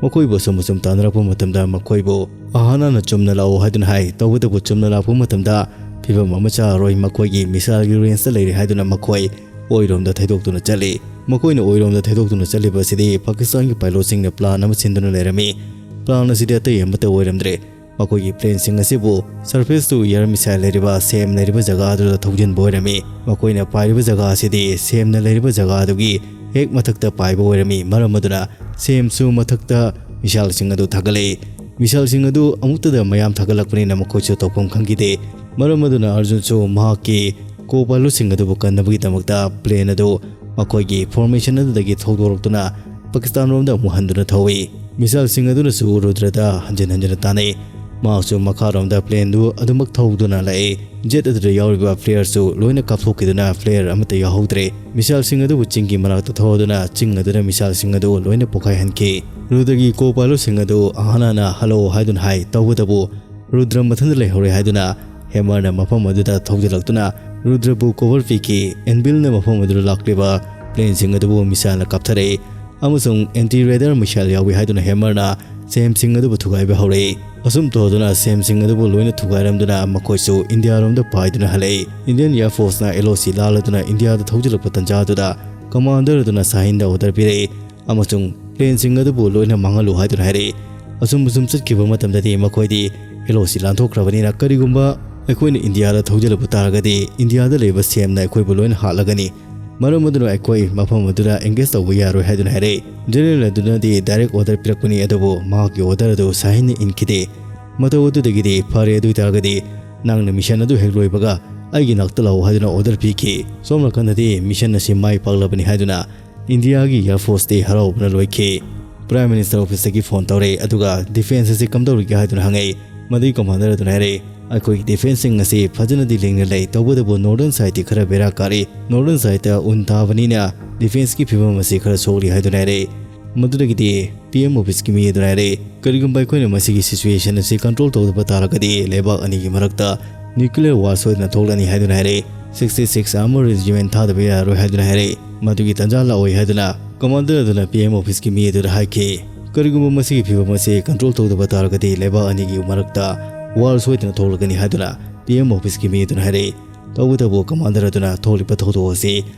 ꯃꯈꯣꯏꯕꯨ ꯑꯁꯨꯝ ꯑꯁꯨꯝ ꯇꯥꯟꯅꯔꯛꯄ ꯃꯇꯝꯗ ꯃꯈꯣꯏꯕꯨ ꯑꯍꯥꯅꯥꯅ ꯆꯨꯝꯅ ꯂꯥꯛꯎ ꯍꯥꯏꯗꯨꯅ ꯍꯥꯏ꯫ ꯇꯧꯕꯇꯕꯨ ꯆꯨꯝꯅ ꯂꯥꯛꯄ ꯃꯇꯝꯗ ꯐꯤꯕꯝ ꯑꯃ ꯆꯥꯔꯔꯣꯏ, ꯃꯈꯣꯏꯒꯤ ꯃꯤꯁꯥꯏꯜꯒꯤ ꯔꯦꯟꯖꯇ ꯂꯩꯔꯦ ꯍꯥꯏꯗꯨꯅ ꯃꯈꯣꯏ ꯑꯣꯏꯔꯣꯝꯗ ꯊꯩꯗꯣꯛꯇꯨꯅ ꯆꯠꯂꯤ꯫ ꯃꯈꯣꯏꯅ ꯑꯣꯏꯔꯣꯝꯗ ꯊꯩꯗꯣꯛꯇꯨꯅ ꯆꯠꯂꯤꯕ ꯑꯁꯤꯗꯤ ꯄꯥꯀꯤꯁꯇꯥꯟꯒꯤ ꯄꯥꯏꯂꯣꯠꯁꯤꯡꯅ ꯄ꯭ꯂꯥꯟ ꯑꯃ ꯁꯤꯟꯗꯨꯅ ꯂꯩꯔꯝꯃꯤ꯫ ꯄ꯭ꯂꯥꯟ ꯑꯁꯤꯗꯤ ꯑꯇꯩ ꯑꯃꯠꯇ ꯑꯣꯏꯔꯝꯗ꯭ꯔꯦ꯫ ꯃꯈꯣꯏꯒꯤ ꯄ꯭ꯂꯦꯟꯁꯤꯡ ꯑꯁꯤꯕꯨ surface to air missile ꯂꯩꯔꯤꯕ ꯁꯦꯝ ꯂꯩꯔꯤꯕ ꯖꯒꯥ ꯑꯗꯨꯗ ꯊꯧꯖꯤꯟꯕ ꯑꯣꯏꯔꯝꯃꯤ꯫ ꯃꯈꯣꯏꯅ ꯄꯥꯏꯔꯤꯕ ꯖꯒꯥ ꯑꯁꯤꯗꯤ ꯁꯦꯝꯅ ꯂꯩꯔꯤꯕ ꯖꯒꯥ ꯑꯗꯨꯒꯤ ꯍꯦꯛ ꯃꯊꯛꯇ ꯄꯥꯏꯕ ꯑꯣꯏꯔꯝꯃꯤ꯫ ꯃꯔꯝ ꯑꯗꯨꯅ ꯁꯦꯝꯁꯨ ꯃꯊꯛꯇ ꯃꯤꯁꯥꯏꯜꯁꯤꯡ ꯑꯗꯨ ꯊꯥꯒꯠꯂꯛꯏ꯫ ꯃꯤꯁꯥꯏꯜꯁꯤꯡ ꯑꯗꯨ ꯑꯃꯨꯛꯇꯗ ꯃꯌꯥꯝ ꯊꯥꯒꯠꯂꯛꯄꯅꯤꯅ ꯃꯈꯣꯏꯁꯨ ꯇꯧꯐꯝ ꯈꯪꯈꯤꯗꯦ꯫ ꯃꯔꯝ ꯑꯗꯨꯅ ꯑꯔꯖꯨꯟꯁꯨ ꯃꯍꯥꯛꯀꯤ ꯀꯣ ꯄꯥꯏꯂꯣꯠꯁꯤꯡ ꯑꯗꯨꯕꯨ ꯀꯟꯅꯕꯒꯤꯗꯃꯛꯇ ꯄ꯭ꯂꯦꯟ ꯑꯗꯨ ꯃꯈꯣꯏꯒꯤ ꯐꯣꯔꯃꯦꯁꯟ ꯑꯗꯨꯗꯒꯤ ꯊꯧꯗꯣꯔꯛꯇꯨꯅ ꯄꯥꯀꯤꯁꯇꯥꯟ ꯔꯣꯝꯗ ꯑꯃꯨꯛ ꯍꯟꯗꯨꯅ ꯊꯧꯏ꯫ ꯃꯤꯁꯥꯏꯜꯁꯤꯡ ꯑꯗꯨꯅꯁꯨ ꯔꯨꯗ꯭ꯔꯗ ꯍꯟꯖꯤꯟ ꯍꯟꯖꯤꯟꯅ ꯇꯥꯟꯅꯩ꯫ ꯃꯍꯥꯛꯁꯨ ꯃꯈꯥꯔꯣꯝꯗ ꯄ꯭ꯂꯦꯟꯗꯨ ꯑꯗꯨꯃꯛ ꯊꯧꯗꯨꯅ ꯂꯥꯛꯏ꯫ ꯖꯦꯠ ꯑꯗꯨꯗ ꯌꯥꯎꯔꯤꯕ ꯐ꯭ꯂꯦꯌꯔꯁꯨ ꯂꯣꯏꯅ ꯀꯥꯞꯊꯣꯛꯈꯤꯗꯨꯅ ꯐ꯭ꯂꯦꯌꯔ ꯑꯃꯠꯇ ꯌꯥꯎꯍꯧꯗ꯭ꯔꯦ꯫ ꯃꯤꯁꯥꯏꯜꯁꯤꯡ ꯑꯗꯨꯕꯨ ꯆꯤꯡꯒꯤ ꯃꯅꯥꯛꯇ ꯊꯧꯗꯨꯅ ꯆꯤꯡ ꯑꯗꯨꯗ ꯃꯤꯁꯥꯏꯜꯁꯤꯡ ꯑꯗꯨ ꯂꯣꯏꯅ ꯄꯣꯈꯥꯏꯍꯟꯈꯤ꯫ ꯔꯨꯗ꯭ꯔꯒꯤ ꯀꯣ ꯄꯥꯏꯂꯣꯠꯁꯤꯡ ꯑꯗꯨ ꯑꯍꯥꯅꯥꯅ ꯍꯜꯂꯛꯑꯣ ꯍꯥꯏꯗꯨꯅ ꯍꯥꯏ꯫ ꯇꯧꯕꯇꯕꯨ ꯔꯨꯗ꯭ꯔ ꯃꯊꯟꯇ ꯂꯩꯍꯧꯔꯦ ꯍꯥꯏꯗꯨꯅ ꯍꯦꯃꯔꯅ ꯃꯐꯝ ꯑꯗꯨꯗ ꯊꯧꯖꯤꯜꯂꯛꯇꯨꯅ ꯔꯨꯗ꯭ꯔꯕꯨ ꯀꯣꯚꯔ ꯄꯤꯈꯤ꯫ ꯑꯦꯟꯚꯤꯜꯅ ꯃꯐꯝ ꯑꯗꯨꯗ ꯂꯥꯛꯂꯤꯕ ꯄ꯭ꯂꯦꯟꯁꯤꯡ ꯑꯗꯨꯕꯨ ꯃꯤꯁꯥꯏꯜꯅ ꯀꯥꯞꯊꯔꯛꯏ ꯑꯃꯁꯨꯡ ꯑꯦꯟꯇꯤ ꯔꯦꯗꯥꯔ ꯃꯤꯁꯥꯏꯜ ꯌꯥꯎꯏ ꯍꯥꯏꯗꯨꯅ ꯍꯦꯃꯔꯅ ꯁꯦꯝꯁꯤꯡ ꯑꯗꯨꯕꯨ ꯊꯨꯒꯥꯏꯕ ꯍꯧꯔꯛꯏ꯫ ꯑꯁꯨꯝ ꯇꯧꯗꯨꯅ ꯁꯦꯝꯁꯤꯡ ꯑꯗꯨꯕꯨ ꯂꯣꯏꯅ ꯊꯨꯒꯥꯏꯔꯝꯗꯨꯅ ꯃꯈꯣꯏꯁꯨ ꯏꯟꯗꯤꯌꯥꯔꯣꯝꯗ ꯄꯥꯏꯗꯨꯅ ꯍꯜꯂꯛꯏ꯫ ꯏꯟꯗꯤꯌꯟ ꯑꯦꯌꯔ ꯐꯣꯔꯁꯅ ꯑꯦꯜ ꯑꯣ ꯁꯤ ꯂꯥꯜꯂꯗꯨꯅ ꯏꯟꯗꯤꯌꯥꯗ ꯊꯧꯖꯤꯜꯂꯛꯄ ꯇꯟꯖꯥ ꯑꯗꯨꯗ ꯀꯃꯥꯟꯗꯔ ꯑꯗꯨꯅ ꯁꯥꯍꯤꯟꯗ ꯑꯣꯔꯗꯔ ꯄꯤꯔꯛꯏ ꯑꯃꯁꯨꯡ ꯄ꯭ꯂꯦꯟꯁꯤꯡ ꯑꯗꯨꯕꯨ ꯂꯣꯏꯅ ꯃꯥꯡꯍꯜꯂꯨ ꯍꯥꯏꯗꯨꯅ ꯍꯥꯏꯔꯛꯏ꯫ ꯑꯁꯨꯝ ꯑꯁꯨꯝ ꯆꯠꯈꯤꯕ ꯃꯇꯝꯗꯗꯤ ꯃꯈꯣꯏꯗꯤ ꯑꯦꯜ ꯑꯣ ꯁꯤ ꯂꯥꯟꯊꯣꯛꯈ꯭ꯔꯕꯅꯤꯅ ꯀꯔꯤꯒꯨꯝꯕ ꯑꯩꯈꯣꯏꯅ ꯏꯟꯗꯤꯌꯥꯗ ꯊꯧꯖꯤꯜꯂꯨꯕ ꯇꯥꯔꯒꯗꯤ ꯏꯟꯗꯤꯌꯥꯗ ꯂꯩꯕ ꯁꯦꯝꯅ ꯑꯩꯈꯣꯏꯕꯨ ꯂꯣꯏꯅ ꯍꯥꯠꯂꯒꯅꯤ꯫ ꯃꯔꯝ ꯑꯗꯨꯅ ꯑꯩꯈꯣꯏ ꯃꯐꯝ ꯑꯗꯨꯗ ꯑꯦꯡꯒꯦꯖ ꯇꯧꯕ ꯌꯥꯔꯣꯏ ꯍꯥꯏꯗꯨꯅ ꯍꯥꯏꯔꯛꯏ꯫ ꯖꯦꯅꯔꯦꯜ ꯑꯗꯨꯅꯗꯤ ꯗꯥꯏꯔꯦꯛ ꯑꯣꯔꯗꯔ ꯄꯤꯔꯛꯄꯅꯤ, ꯑꯗꯨꯕꯨ ꯃꯍꯥꯛꯀꯤ ꯑꯣꯔꯗꯔ ꯑꯗꯨ ꯁꯥꯍꯤꯟꯅ ꯏꯟꯈꯤꯗꯦ꯫ ꯃꯇꯧ ꯑꯗꯨꯗꯒꯤꯗꯤ ꯐꯔꯦ, ꯑꯗꯨ ꯑꯣꯏꯇꯥꯔꯒꯗꯤ ꯅꯪꯅ ꯃꯤꯁꯟ ꯑꯗꯨ ꯍꯦꯛ ꯂꯣꯏꯕꯒ ꯑꯩꯒꯤ ꯅꯥꯛꯇ ꯂꯥꯛꯎ ꯍꯥꯏꯗꯨꯅ ꯑꯣꯔꯗꯔ ꯄꯤꯈꯤ꯫ ꯁꯣꯝ ꯅꯥꯀꯟꯗꯗꯤ ꯃꯤꯁꯟ ꯑꯁꯤ ꯃꯥꯏ ꯄꯥꯛꯂꯕꯅꯤ ꯍꯥꯏꯗꯨꯅ ꯏꯟꯗꯤꯌꯥꯒꯤ ꯑꯦꯌꯔ ꯐꯣꯔꯁꯇꯤ ꯍꯔꯥꯎꯕꯅ ꯂꯣꯏꯈꯤ꯫ ꯄ꯭ꯔꯥꯏꯝ ꯃꯤꯅꯤꯁꯇꯔ ꯑꯣꯐꯤꯁꯇꯒꯤ ꯐꯣꯟ ꯇꯧꯔꯛꯏ, ꯑꯗꯨꯒ ꯗꯤꯐꯦꯟꯁ ꯑꯁꯤ ꯀꯝꯗꯧꯔꯤꯒꯦ ꯍꯥꯏꯗꯨꯅ ꯍꯪꯉꯛꯏ꯫ ꯃꯗꯨꯒꯤ ꯀꯃꯥꯟꯗꯔ ꯑꯗꯨꯅ ꯍꯥꯏꯔꯛꯏ, ꯑꯩꯈꯣꯏꯒꯤ ꯗꯤꯐꯦꯟꯁꯁꯤꯡ ꯑꯁꯤ ꯐꯖꯅꯗꯤ ꯂꯤꯡꯅ ꯂꯩ, ꯇꯧꯕꯇꯕꯨ ꯅꯣꯔꯗꯔꯟ ꯁꯥꯏꯠꯇꯤ ꯈꯔ ꯕꯦꯔꯥ ꯀꯥꯔꯤ꯫ ꯅꯣꯔꯗꯔꯟ ꯁꯥꯏꯠꯇ ꯎꯟ ꯇꯥꯕꯅꯤꯅ ꯗꯤꯐꯦꯟꯁꯀꯤ ꯐꯤꯕꯝ ꯑꯁꯤ ꯈꯔ ꯁꯣꯛꯂꯤ ꯍꯥꯏꯗꯨꯅ ꯍꯥꯏꯔꯛꯏ꯫ ꯃꯗꯨꯗꯒꯤꯗꯤ ꯄꯤ ꯑꯦꯝ ꯑꯣꯐꯤꯁꯀꯤ ꯃꯤ ꯑꯗꯨꯅ ꯍꯥꯏꯔꯛꯏ, ꯀꯔꯤꯒꯨꯝꯕ ꯑꯩꯈꯣꯏꯅ ꯃꯁꯤꯒꯤ ꯁꯤꯆꯨꯋꯦꯁꯟ ꯑꯁꯤ ꯀꯟꯇ꯭ꯔꯣꯜ ꯇꯧꯗꯕ ꯇꯥꯔꯒꯗꯤ ꯂꯩꯕꯥꯛ ꯑꯅꯤꯒꯤ ꯃꯔꯛꯇ ꯅ꯭ꯌꯨꯀ꯭ꯂꯤꯌꯔ ꯋꯥꯔ ꯁꯣꯏꯗꯅ ꯊꯣꯛꯂꯅꯤ ꯍꯥꯏꯗꯨꯅ ꯍꯥꯏꯔꯛꯏ꯫ ꯁꯤꯛꯁꯇꯤ ꯁꯤꯛꯁ ꯑꯥꯔꯃꯔ ꯔꯦꯖꯤꯃꯦꯟ ꯊꯥꯗꯕ ꯌꯥꯔꯔꯣꯏ ꯍꯥꯏꯗꯨꯅ ꯍꯥꯏꯔꯛꯏ꯫ ꯃꯗꯨꯒꯤ ꯇꯥꯟꯖꯥ ꯂꯥꯛꯑꯣꯏ ꯍꯥꯏꯗꯨꯅ ꯀꯃꯥꯟꯗꯔ ꯑꯗꯨꯅ ꯄꯤ ꯑꯦꯝ ꯑꯣꯐꯤꯁꯀꯤ ꯃꯤ ꯑꯗꯨꯗ ꯍꯥꯏꯈꯤ꯫ ꯀꯔꯤꯒꯨꯝꯕ ꯃꯁꯤꯒꯤ ꯐꯤꯕꯝ ꯑꯁꯤ control ꯇꯧꯗꯕ ꯇꯥꯔꯒꯗꯤ ꯂꯩꯕꯥꯛ ꯑꯅꯤꯒꯤ ꯃꯔꯛꯇ war ꯁꯣꯏꯗꯅ ꯊꯣꯛꯂꯛꯀꯅꯤ ꯍꯥꯏꯗꯨꯅ P M office ꯀꯤ ꯃꯤ ꯑꯗꯨꯅ ꯍꯥꯏꯔꯛꯏ꯫ ꯇꯧꯕꯇꯕꯨ commander ꯑꯗꯨꯅ ꯊꯣꯛꯂꯤꯕ ꯊꯧꯗꯣꯛ ꯑꯁꯤ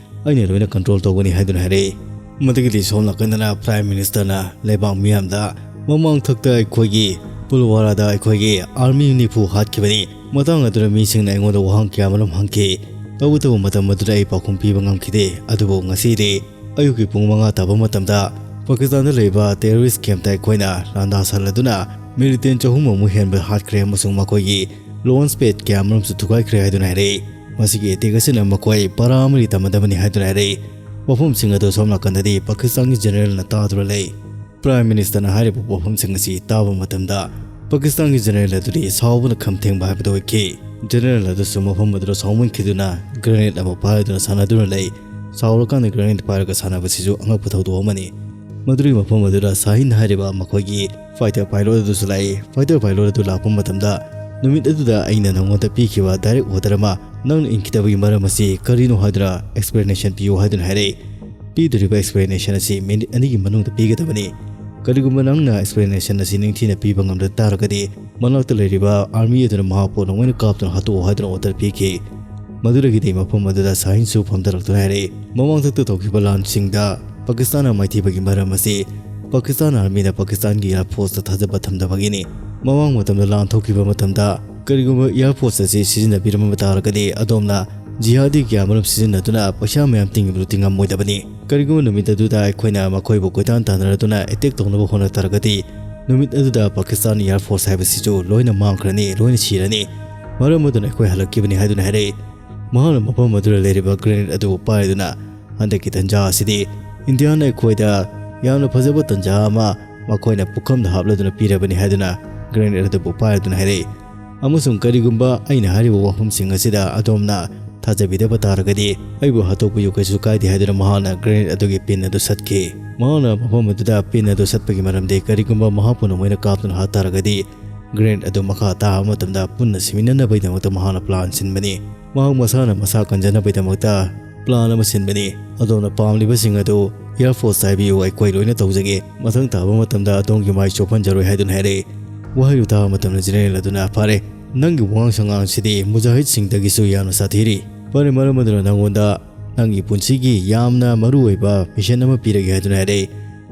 ꯑꯩꯅ ꯂꯣꯏꯅ control ꯇꯧꯒꯅꯤ ꯍꯥꯏꯗꯨꯅ ꯍꯥꯏꯔꯛꯏ꯫ ꯃꯗꯨꯒꯤꯗꯤ ꯁꯣꯝ ꯅꯥꯀꯟꯗꯅ Prime Minister ꯅ ꯂꯩꯕꯥꯛ ꯃꯤꯌꯥꯝꯗ ꯃꯃꯥꯡꯊꯛꯇ ꯑꯩꯈꯣꯏꯒꯤ ꯄꯨꯜꯋꯥꯔꯥꯗ ꯑꯩꯈꯣꯏꯒꯤ army ꯅꯤꯐꯨ ꯍꯥꯠꯈꯤꯕꯅꯤ꯫ ꯃꯇꯥꯡ ꯑꯗꯨꯗ ꯃꯤꯁꯤꯡꯅ ꯑꯩꯉꯣꯟꯗ ꯋꯥꯍꯪ ꯀꯌꯥ ꯑꯃꯔꯣꯝ ꯍꯪꯈꯤ꯫ ꯇꯧꯕꯇꯕꯨ ꯃꯇꯝ ꯑꯗꯨꯗ ꯑꯩ ꯄꯥꯎꯈꯨꯝ ꯄꯤꯕ ꯉꯝꯈꯤꯗꯦ꯫ ꯑꯗꯨꯕꯨ ꯉꯁꯤꯗꯤ ꯑꯌꯨꯛꯀꯤ ꯄꯨꯡ ꯃꯉꯥ ꯇꯥꯕ ꯃꯇꯝꯗ ꯄꯥꯀꯤꯁꯇꯥꯟꯗ ꯂꯩꯕ terrorist camp ꯇ ꯑꯩꯈꯣꯏꯅ ꯂꯥꯟꯗꯥ ꯁꯜꯂꯗꯨꯅ militant ꯆꯍꯨꯝ ꯑꯃꯨꯛ ꯍꯦꯟꯕ ꯍꯥꯠꯈ꯭ꯔꯦ ꯑꯃꯁꯨꯡ ꯃꯈꯣꯏꯒꯤ launch pad ꯀꯌꯥ ꯑꯃꯔꯣꯝꯁꯨ ꯊꯨꯒꯥꯏꯈ꯭ꯔꯦ ꯍꯥꯏꯗꯨꯅ ꯍꯥꯏꯔꯛꯏ꯫ ꯃꯁꯤꯒꯤ attack ꯑꯁꯤꯅ ꯃꯈꯣꯏ ꯄꯔꯥ ꯑꯃꯗꯤ ꯇꯝꯃꯗꯕꯅꯤ ꯍꯥꯏꯗꯨꯅ ꯍꯥꯏꯔꯛꯏ꯫ ꯋꯥꯐꯝꯁꯤꯡ ꯑꯗꯨ ꯁꯣꯝ ꯅꯥꯀꯟꯗꯗꯤ ꯄꯥꯀꯤꯁꯇꯥꯟꯒꯤ general ꯅ ꯇꯥꯗꯨꯅ ꯂꯩ꯫ Prime Minister ꯅ ꯍꯥꯏꯔꯤꯕ ꯋꯥꯐꯝꯁꯤꯡ ꯑꯁꯤ ꯇꯥꯕ ꯃꯇꯝꯗ ꯄꯥꯀꯤꯁꯇꯥꯟꯒꯤ general ꯑꯗꯨꯗꯤ ꯁꯥꯎꯕꯅ ꯈꯝ ꯊꯦꯡꯕ ꯍꯥꯏꯕꯗꯨ ꯑꯣꯏꯈꯤ꯫ General ꯑꯗꯨꯁꯨ ꯃꯐꯝ ꯑꯗꯨꯗ ꯁꯥꯎꯃꯟꯈꯤꯗꯨꯅ grenade ꯑꯃ ꯄꯥꯏꯗꯨꯅ ꯁꯥꯟꯅꯗꯨꯅ ꯂꯩ꯫ ꯁꯥꯎꯔꯀꯥꯟꯗ grenade ꯄꯥꯏꯔꯒ ꯁꯥꯟꯅꯕꯁꯤꯁꯨ ꯑꯉꯛꯄ ꯊꯧꯗꯣꯛ ꯑꯃꯅꯤ꯫ ꯃꯗꯨꯒꯤ ꯃꯐꯝ ꯑꯗꯨꯗ ꯁꯥꯍꯤꯟ ꯍꯥꯏꯔꯤꯕ ꯃꯈꯣꯏꯒꯤ fighter pilot ꯑꯗꯨꯁꯨ ꯂꯥꯛꯏ꯫ Fighter pilot ꯑꯗꯨ ꯂꯥꯛꯄ ꯃꯇꯝꯗ, "ꯅꯨꯃꯤꯠ ꯑꯗꯨꯗ ꯑꯩꯅ ꯅꯉꯣꯟꯗ ꯄꯤꯈꯤꯕ direct order ꯑꯃ ꯅꯪꯅ ꯏꯟꯈꯤꯗꯕꯒꯤ ꯃꯔꯝ ꯑꯁꯤ ꯀꯔꯤꯅꯣ?" ꯍꯥꯏꯗꯨꯅ explanation ꯄꯤꯌꯨ ꯍꯥꯏꯗꯨꯅ ꯍꯥꯏꯔꯛꯏ꯫ ꯄꯤꯗꯣꯔꯤꯕ explanation ꯑꯁꯤ minute ꯑꯅꯤꯒꯤ ꯃꯅꯨꯡꯗ ꯄꯤꯒꯗꯕꯅꯤ꯫ ꯀꯔꯤꯒꯨꯝꯕ ꯅꯪꯅ explanation ꯑꯁꯤ ꯅꯤꯡꯊꯤꯅ ꯄꯤꯕ ꯉꯝꯗ ꯇꯥꯔꯒꯗꯤ, ꯃꯅꯥꯛꯇ ꯂꯩꯔꯤꯕ army ꯑꯗꯨꯅ ꯃꯍꯥꯛꯄꯨ ꯅꯣꯡꯃꯩꯅ ꯀꯥꯞꯇꯨꯅ ꯍꯥꯠꯇꯣꯛꯎ ꯍꯥꯏꯗꯨꯅ order ꯄꯤꯈꯤ꯫ ꯃꯗꯨꯗꯒꯤꯗꯤ ꯃꯐꯝ ꯑꯗꯨꯗ ꯁꯥꯍꯤꯟꯁꯨ ꯐꯝꯊꯔꯛꯇꯨꯅ ꯍꯥꯏꯔꯛꯏ, ꯃꯃꯥꯡꯊꯛꯇ ꯇꯧꯈꯤꯕ ꯂꯥꯟꯁꯤꯡꯗ ꯄꯥꯀꯤꯁꯇꯥꯟꯅ ꯃꯥꯏꯊꯤꯕꯒꯤ ꯃꯔꯝ ꯑꯁꯤ ꯄꯥꯀꯤꯁꯇꯥꯟ army ꯅ ꯄꯥꯀꯤꯁꯇꯥꯟꯒꯤ air force ꯇ ꯊꯥꯖꯕ ꯊꯝꯗꯕꯒꯤꯅꯤ꯫ ꯃꯃꯥꯡ ꯃꯇꯝꯗ ꯂꯥꯟ ꯊꯣꯛꯈꯤꯕ ꯃꯇꯝꯗ ꯀꯔꯤꯒꯨꯝꯕ air force ꯑꯁꯤ ꯁꯤꯖꯤꯟꯅꯕꯤꯔꯝꯕ ꯇꯥꯔꯒꯗꯤ, ꯑꯗꯣꯝꯅ ꯖꯤꯍꯥꯗꯤ ꯀꯌꯥ ꯑꯃꯔꯣꯝ ꯁꯤꯖꯤꯟꯅꯗꯨꯅ ꯄꯩꯁꯥ ꯃꯌꯥꯝ ꯇꯤꯡꯉꯤꯕꯗꯨ ꯇꯤꯡꯉꯝꯃꯣꯏꯗꯕꯅꯤ꯫ ꯀꯔꯤꯒꯨꯝꯕ ꯅꯨꯃꯤꯠ ꯑꯗꯨꯗ ꯑꯩꯈꯣꯏꯅ ꯃꯈꯣꯏꯕꯨ ꯀꯣꯏꯇꯥꯟ ꯇꯥꯟꯅꯔꯗꯨꯅ attack ꯇꯧꯅꯕ ꯍꯣꯠꯅ ꯇꯥꯔꯒꯗꯤ, ꯅꯨꯃꯤꯠ ꯑꯗꯨꯗ ꯄꯥꯀꯤꯁꯇꯥꯟ air force ꯍꯥꯏꯕꯁꯤꯁꯨ ꯂꯣꯏꯅ ꯃꯥꯡꯈ꯭ꯔꯅꯤ, ꯂꯣꯏꯅ ꯁꯤꯔꯅꯤ꯫ ꯃꯔꯝ ꯑꯗꯨꯅ ꯑꯩꯈꯣꯏ ꯍꯜꯂꯛꯈꯤꯕꯅꯤ ꯍꯥꯏꯗꯨꯅ ꯍꯥꯏꯔꯛꯏ꯫ ꯃꯍꯥꯛꯅ ꯃꯐꯝ ꯑꯗꯨꯗ ꯂꯩꯔꯤꯕ grenade ꯑꯗꯨ ꯄꯥꯏꯗꯨꯅ, "ꯍꯟꯗꯛꯀꯤ ꯇꯟꯖꯥ ꯑꯁꯤꯗꯤ ꯏꯟꯗꯤꯌꯥꯅ ꯑꯩꯈꯣꯏꯗ ꯌꯥꯝꯅ ꯐꯖꯕ ꯇꯟꯖꯥ ꯑꯃ ꯃꯈꯣꯏꯅ ꯄꯨꯈꯝꯗ ꯍꯥꯞꯂꯗꯨꯅ ꯄꯤꯔꯕꯅꯤ" ꯍꯥꯏꯗꯨꯅ grenade ꯑꯗꯨꯕꯨ ꯄꯥꯏꯔꯗꯨꯅ ꯍꯥꯏꯔꯛꯏ꯫ "ꯑꯃꯁꯨꯡ ꯀꯔꯤꯒꯨꯝꯕ ꯑꯩꯅ ꯍꯥꯏꯔꯤꯕ ꯋꯥꯐꯝꯁꯤꯡ ꯑꯁꯤꯗ ꯑꯗꯣꯝꯅ ꯊꯥꯖꯕꯤꯗꯕ ꯇꯥꯔꯒꯗꯤ, ꯑꯩꯕꯨ ꯍꯥꯠꯇꯣꯛꯄꯤꯌꯨ, ꯀꯩꯁꯨ ꯀꯥꯏꯗꯦ" ꯍꯥꯏꯗꯨꯅ ꯃꯍꯥꯛꯅ grenade ꯑꯗꯨꯒꯤ pin ꯑꯗꯨ ꯁꯠꯈꯤ꯫ ꯃꯍꯥꯛꯅ ꯃꯐꯝ ꯑꯗꯨꯗ pin ꯑꯗꯨ ꯁꯠꯄꯒꯤ ꯃꯔꯝꯗꯤ, ꯀꯔꯤꯒꯨꯝꯕ ꯃꯍꯥꯛꯄꯨ ꯅꯣꯡꯃꯩꯅ ꯀꯥꯞꯇꯨꯅ ꯍꯥꯠ ꯇꯥꯔꯒꯗꯤ, grenade ꯑꯗꯨ ꯃꯈꯥ ꯇꯥꯕ ꯃꯇꯝꯗ ꯄꯨꯟꯅ ꯁꯤꯃꯤꯟꯅꯅꯕꯒꯤꯗꯃꯛꯇ ꯃꯍꯥꯛꯅ plan ꯁꯤꯟꯕꯅꯤ꯫ ꯃꯍꯥꯛ ꯃꯁꯥꯅ ꯃꯁꯥ ꯀꯟꯖꯅꯕꯒꯤꯗꯃꯛꯇ plan ꯑꯃ ꯁꯤꯟꯕꯅꯤ꯫ ꯑꯗꯣꯝꯅ ꯄꯥꯝꯂꯤꯕꯁꯤꯡ ꯑꯗꯨ Air Force ꯍꯥꯏꯕꯤꯌꯨ, ꯑꯩꯈꯣꯏ ꯂꯣꯏꯅ ꯇꯧꯖꯒꯦ꯫ ꯃꯊꯪ ꯇꯥꯕ ꯃꯇꯝꯗ ꯑꯗꯣꯝꯒꯤ ꯃꯥꯏ ꯆꯣꯞꯍꯟꯖꯔꯣꯏ" ꯍꯥꯏꯗꯨꯅ ꯍꯥꯏꯔꯛꯏ꯫ ꯋꯥꯍꯩꯗꯨ ꯇꯥꯕ ꯃꯇꯝꯗ General ꯑꯗꯨꯅ "ꯐꯔꯦ, ꯅꯪꯒꯤ ꯋꯥꯉꯥꯡ ꯁꯉꯥꯡꯁꯤꯗꯤ ꯃꯨꯖꯥꯍꯤꯗꯁꯤꯡꯗꯒꯤꯁꯨ ꯌꯥꯝꯅ ꯁꯥꯊꯤꯔꯤ꯫ ꯐꯔꯦ, ꯃꯔꯝ ꯑꯗꯨꯅ ꯅꯪꯉꯣꯟꯗ ꯅꯪꯒꯤ ꯄꯨꯟꯁꯤꯒꯤ ꯌꯥꯝꯅ ꯃꯔꯨꯑꯣꯏꯕ mission ꯑꯃ ꯄꯤꯔꯒꯦ" ꯍꯥꯏꯗꯨꯅ ꯍꯥꯏꯔꯛꯏ꯫